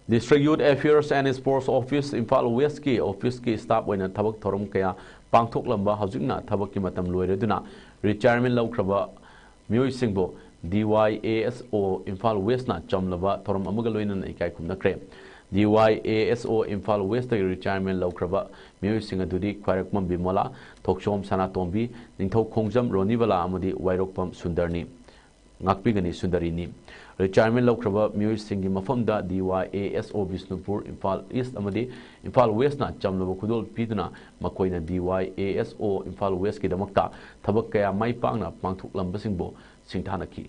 District Youth Affairs and Sports Office, Imphal ꯋꯦꯁꯀꯤ ꯑꯣꯐꯤꯁꯀꯤ ꯁ꯭ꯇꯥꯐ ꯑꯣꯏꯅ ꯊꯕꯛ ꯊꯧꯔꯝ ꯀꯌꯥ ꯄꯥꯡꯊꯣꯛꯂꯝꯕ ꯍꯧꯖꯤꯛꯅ ꯊꯕꯛꯀꯤ ꯃꯇꯝ ꯂꯣꯏꯔꯗꯨꯅ ꯔꯤꯇꯥꯌꯔꯃꯦꯟ ꯂꯧꯈ꯭ꯔꯕ ꯃꯤꯑꯣꯏꯁꯤꯡꯕꯨ ꯗꯤ ꯋꯥꯏ ꯑꯦ ꯑꯦꯁ ꯑꯣ ꯏꯝꯐꯥꯜ ꯋꯦꯁꯅ ꯆꯝꯂꯕ ꯊꯧꯔꯝ ꯑꯃꯒ ꯂꯣꯏꯅꯅ ꯏꯀꯥꯏ ꯈꯨꯝꯅꯈ꯭ꯔꯦ꯫ D Y A S O Imphal ꯋꯦꯁꯇꯒꯤ ꯔꯤꯇꯥꯌꯔꯃꯦꯟ ꯂꯧꯈ꯭ꯔꯕ ꯃꯤꯑꯣꯏꯁꯤꯡ ꯑꯗꯨꯗꯤ ꯈ꯭ꯋꯥꯏꯔꯥꯛꯄꯝ ꯕꯤꯃꯣꯂꯥ, ꯊꯣꯛꯆꯣꯝ ꯁꯅꯥꯇꯣꯝꯕꯤ, ꯅꯤꯡꯊꯧꯈꯣꯡꯖꯝ ꯔꯣꯅꯤꯕꯂꯥ ꯑꯃꯗꯤ ꯋꯥꯏꯔꯣꯛꯄꯝ ꯁꯨꯟꯗꯔꯅꯤ꯫ ꯉꯥꯛꯄꯤꯒꯅꯤ ꯁꯨꯟꯗꯔꯤꯅꯤ꯫ ꯔꯤꯇꯥꯌꯔꯃꯦꯟ ꯂꯧꯈ꯭ꯔꯕ ꯃꯤꯑꯣꯏꯁꯤꯡꯒꯤ ꯃꯐꯝꯗ D Y A S O Bishnupur, Imphal ꯏꯁ ꯑꯃꯗꯤ ꯏꯝꯐꯥꯜ ꯋꯦꯁꯅ ꯆꯝꯂꯕ ꯈꯨꯗꯣꯜ ꯄꯤꯗꯨꯅ ꯃꯈꯣꯏꯅ D Y A S O Imphal ꯋꯦꯁꯀꯤꯗꯃꯛꯇ ꯊꯕꯛ ꯀꯌꯥ ꯃꯥꯏ ꯄꯥꯛꯅ ꯄꯥꯡꯊꯣꯛꯂꯝꯕꯁꯤꯡꯕꯨ ꯁꯤꯡꯊꯥꯅꯈꯤ꯫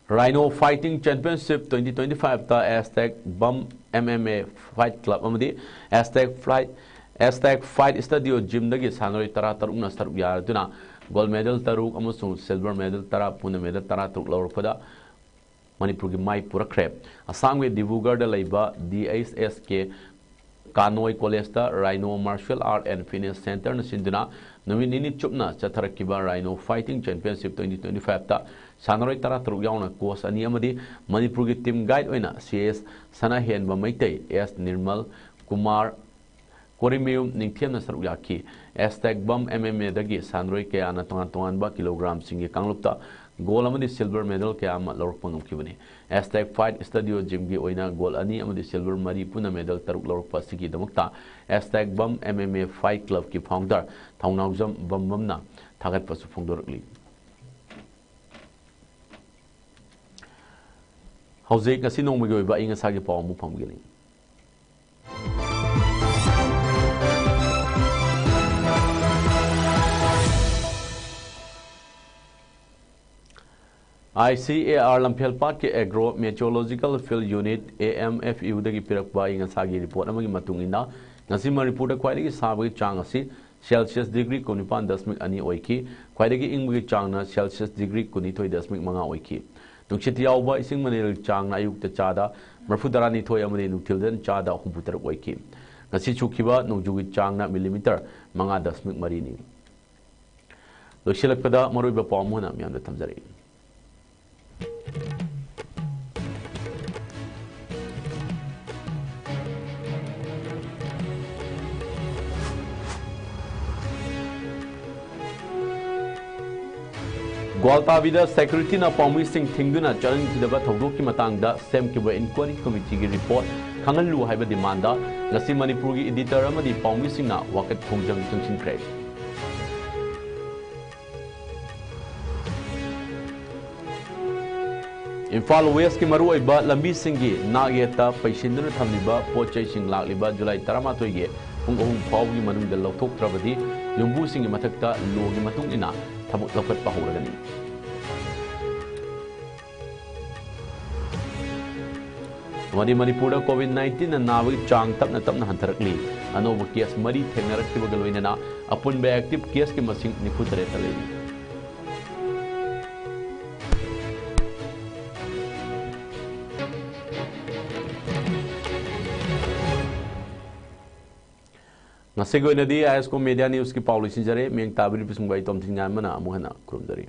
Rhino Fighting Championship twenty twenty-five ꯇ Aztec Bum M M A Fight Club ꯑꯃꯗꯤ Aztec Fight, Aztec Fight Studio Gym ꯗꯒꯤ ꯁꯥꯟꯅꯔꯣꯏ ꯇꯔꯥ ꯇꯔꯨꯛꯅ ꯁꯔꯨꯛ ꯌꯥꯗꯨꯅ gold medal ꯇꯔꯨꯛ ꯑꯃꯁꯨꯡ silver medal ꯇꯔꯥ, ꯄꯨꯟꯅ medal ꯇꯔꯥ ꯇꯔꯨꯛ ꯂꯧꯔꯛꯄꯗ ꯃꯅꯤꯄꯨꯔꯒꯤ ꯃꯥꯏ ꯄꯨꯔꯛꯈ꯭ꯔꯦ꯫ ꯑꯁꯥꯝꯒꯤ ꯗꯤꯕ꯭ꯔꯨꯒꯔꯗ ꯂꯩꯕ D H S K ꯀꯥꯅꯣꯏ ꯀꯣꯂꯦꯖꯇ Rhino Martial Art and Fitness Center ꯅ ꯁꯤꯟꯗꯨꯅ ꯅꯨꯃꯤꯠ ꯅꯤꯅꯤ ꯆꯨꯞꯅ ꯆꯠꯊꯔꯛꯈꯤꯕ Rhino Fighting Championship twenty twenty-five ꯇ ꯁꯥꯟꯅꯔꯣꯏ ꯇꯔꯥ ꯇꯔꯨꯛ ꯌꯥꯎꯅ coach ꯑꯅꯤ ꯑꯃꯗꯤ ꯃꯅꯤꯄꯨꯔꯒꯤ team guide ꯑꯣꯏꯅ C S ꯁꯅꯥꯍꯦꯟꯕ Meitei, S Nirmal Kumar ꯀꯣꯔꯤꯃꯌꯨꯝ ꯅꯤꯡꯊꯦꯝꯅ ꯁꯔꯨꯛ ꯌꯥꯈꯤ꯫ Aztec Bum M M A ꯗꯒꯤ ꯁꯥꯟꯅꯔꯣꯏ ꯀꯌꯥꯅ ꯇꯣꯉꯥꯟ ꯇꯣꯉꯥꯟꯕ ꯀꯤꯂꯣꯒ꯭ꯔꯥꯝꯁꯤꯡꯒꯤ ꯀꯥꯡꯂꯨꯞꯇ gold ꯑꯃꯗꯤ silver medal ꯀꯌꯥ ꯑꯃ ꯂꯧꯔꯛꯄ ꯉꯝꯈꯤꯕꯅꯤ꯫ Aztec Fight Studio Gym ꯒꯤ ꯑꯣꯏꯅ gold ꯑꯅꯤ ꯑꯃꯗꯤ silver ꯃꯔꯤ, ꯄꯨꯟꯅ medal ꯇꯔꯨꯛ ꯂꯧꯔꯛꯄ ꯑꯁꯤꯒꯤꯗꯃꯛꯇ Aztec Bum M M A Fight Club ꯀꯤ founder ꯊꯧꯅꯥꯎꯖꯝ ꯕꯝꯕꯝꯅ ꯊꯥꯒꯠꯄꯁꯨ ꯐꯣꯡꯗꯣꯔꯛꯂꯤ꯫ ꯍꯧꯖꯤꯛ ꯉꯁꯤ ꯅꯣꯡꯃꯒꯤ ꯑꯣꯏꯕ ꯑꯏꯪ ꯑꯁꯥꯒꯤ ꯄꯥꯎ ꯑꯃꯨꯛ ꯐꯪꯕꯤꯒꯅꯤ꯫ I C A R ꯂꯝꯐꯦꯜꯄꯥꯠꯀꯤ Agro Meteorological Field Unit, A M F U ꯗꯒꯤ ꯄꯤꯔꯛꯄ ꯑꯏꯪ ꯑꯁꯥꯒꯤ report ꯑꯃꯒꯤ ꯃꯇꯨꯡ ꯏꯟꯅ, ꯉꯁꯤ ꯃꯅꯤꯄꯨꯔꯗ ꯈ꯭ꯋꯥꯏꯗꯒꯤ ꯁꯥꯕꯒꯤ ꯆꯥꯡ ꯑꯁꯤ Celsius degree ꯀꯨꯟꯅꯤꯄꯥꯟ ꯗꯁꯃꯤꯛ ꯑꯅꯤ ꯑꯣꯏꯈꯤ꯫ ꯈ꯭ꯋꯥꯏꯗꯒꯤ ꯏꯪꯕꯒꯤ ꯆꯥꯡꯅ Celsius degree ꯀꯨꯟꯅꯤꯊꯣꯏ ꯗꯁꯃꯤꯛ ꯃꯉꯥ ꯑꯣꯏꯈꯤ꯫ ꯅꯨꯡꯁꯤꯠ ꯌꯥꯎꯕ ꯏꯁꯤꯡ ꯃꯅꯤꯜꯒꯤ ꯆꯥꯡꯅ ꯑꯌꯨꯛꯇ ꯆꯥꯗ ꯃꯔꯤꯐꯨ ꯇꯔꯥꯅꯤꯊꯣꯏ ꯑꯃꯗꯤ ꯅꯨꯡꯊꯤꯜꯗꯅ ꯆꯥꯗ ꯍꯨꯝꯐꯨ ꯇꯔꯨꯛ ꯑꯣꯏꯈꯤ꯫ ꯉꯁꯤ ꯆꯨꯈꯤꯕ ꯅꯣꯡꯖꯨꯒꯤ ꯆꯥꯡꯅ millimeter ꯃꯉꯥ ꯗꯁꯃꯤꯛ ꯃꯔꯤꯅꯤ꯫ ꯂꯣꯏꯁꯤꯜꯂꯛꯄꯗ ꯃꯔꯨꯑꯣꯏꯕ ꯄꯥꯎ ꯑꯃ ꯑꯣꯏꯅ ꯃꯤꯌꯥꯝꯗ ꯊꯝꯖꯔꯛꯏ꯫ ꯒ꯭ꯋꯥꯜꯇꯥꯕꯤꯗ ꯁꯦꯀ꯭ꯌꯨꯔꯤꯇꯤꯅ ꯄꯥꯎꯃꯤꯁꯤꯡ ꯊꯤꯡꯗꯨꯅ ꯆꯠꯍꯟꯈꯤꯗꯕ ꯊꯧꯗꯣꯛꯀꯤ ꯃꯇꯥꯡꯗ ꯁꯦꯝꯈꯤꯕ ꯏꯟꯀ꯭ꯋꯥꯔꯤ ꯀꯃꯤꯇꯤꯒꯤ ꯔꯤꯄꯣꯔꯠ ꯈꯪꯍꯜꯂꯨ ꯍꯥꯏꯕ ꯗꯤꯃꯥꯟꯗ ꯉꯁꯤ ꯃꯅꯤꯄꯨꯔꯒꯤ ꯏꯗꯤꯇꯔ ꯑꯃꯗꯤ ꯄꯥꯎꯃꯤꯁꯤꯡꯅ ꯋꯥꯀꯠ ꯈꯣꯡꯖꯪ ꯆꯪꯁꯤꯟꯈ꯭ꯔꯦ꯫ ꯏꯝꯐꯥꯜ ꯋꯦꯁꯀꯤ ꯃꯔꯨꯑꯣꯏꯕ ꯂꯝꯕꯤꯁꯤꯡꯒꯤ ꯅꯥꯛ ꯌꯦꯠꯇ ꯄꯩꯁꯤꯟꯗꯨꯅ ꯊꯝꯂꯤꯕ ꯄꯣꯠ ꯆꯩꯁꯤꯡ ꯂꯥꯛꯂꯤꯕ ꯖꯨꯂꯥꯏ ꯇꯔꯥꯃꯥꯊꯣꯏꯒꯤ ꯄꯨꯡ ꯑꯍꯨꯝ ꯐꯥꯎꯕꯒꯤ ꯃꯅꯨꯡꯗ ꯂꯧꯊꯣꯛꯇ꯭ꯔꯕꯗꯤ ꯌꯨꯝꯕꯨꯁꯤꯡꯒꯤ ꯃꯊꯛꯇ ꯂꯣꯒꯤ ꯃꯇꯨꯡ ꯏꯟꯅ ꯊꯕꯛ ꯂꯧꯈꯠꯄ ꯍꯧꯔꯒꯅꯤ꯫ ꯑꯃꯗꯤ ꯃꯅꯤꯄꯨꯔꯗ ꯀꯣꯚꯤꯗ ꯅꯥꯏꯟꯇꯤꯟꯅ ꯅꯥꯕꯒꯤ ꯆꯥꯡ ꯇꯞꯅ ꯇꯞꯅ ꯍꯟꯊꯔꯛꯂꯤ꯫ ꯑꯅꯧꯕ ꯀꯦꯁ ꯃꯔꯤ ꯊꯦꯡꯅꯔꯛꯈꯤꯕꯒ ꯂꯣꯏꯅꯅ ꯑꯄꯨꯟꯕ ꯑꯦꯛꯇꯤꯚ ꯀꯦꯁꯀꯤ ꯃꯁꯤꯡ ꯅꯤꯐꯨ ꯇꯔꯦꯠꯇ ꯂꯩꯔꯤ꯫ ꯉꯁꯤꯒꯤ ꯑꯣꯏꯅꯗꯤ ꯑꯥꯏ ꯑꯦꯁ ꯀꯣ ꯃꯦꯗꯤꯌꯥ ꯅ꯭ꯌꯨꯁꯀꯤ ꯄꯥꯎ ꯂꯣꯏꯁꯤꯟꯖꯔꯦ꯫ ꯃꯤꯌꯦꯡ ꯇꯥꯕꯤꯔꯤꯕꯁꯤꯡꯕꯨ ꯑꯩ ꯇꯣꯝꯊꯤꯟ ꯉꯥꯟꯕꯅ ꯑꯃꯨꯛ ꯍꯟꯅ ꯈꯨꯔꯨꯝꯖꯔꯤ꯫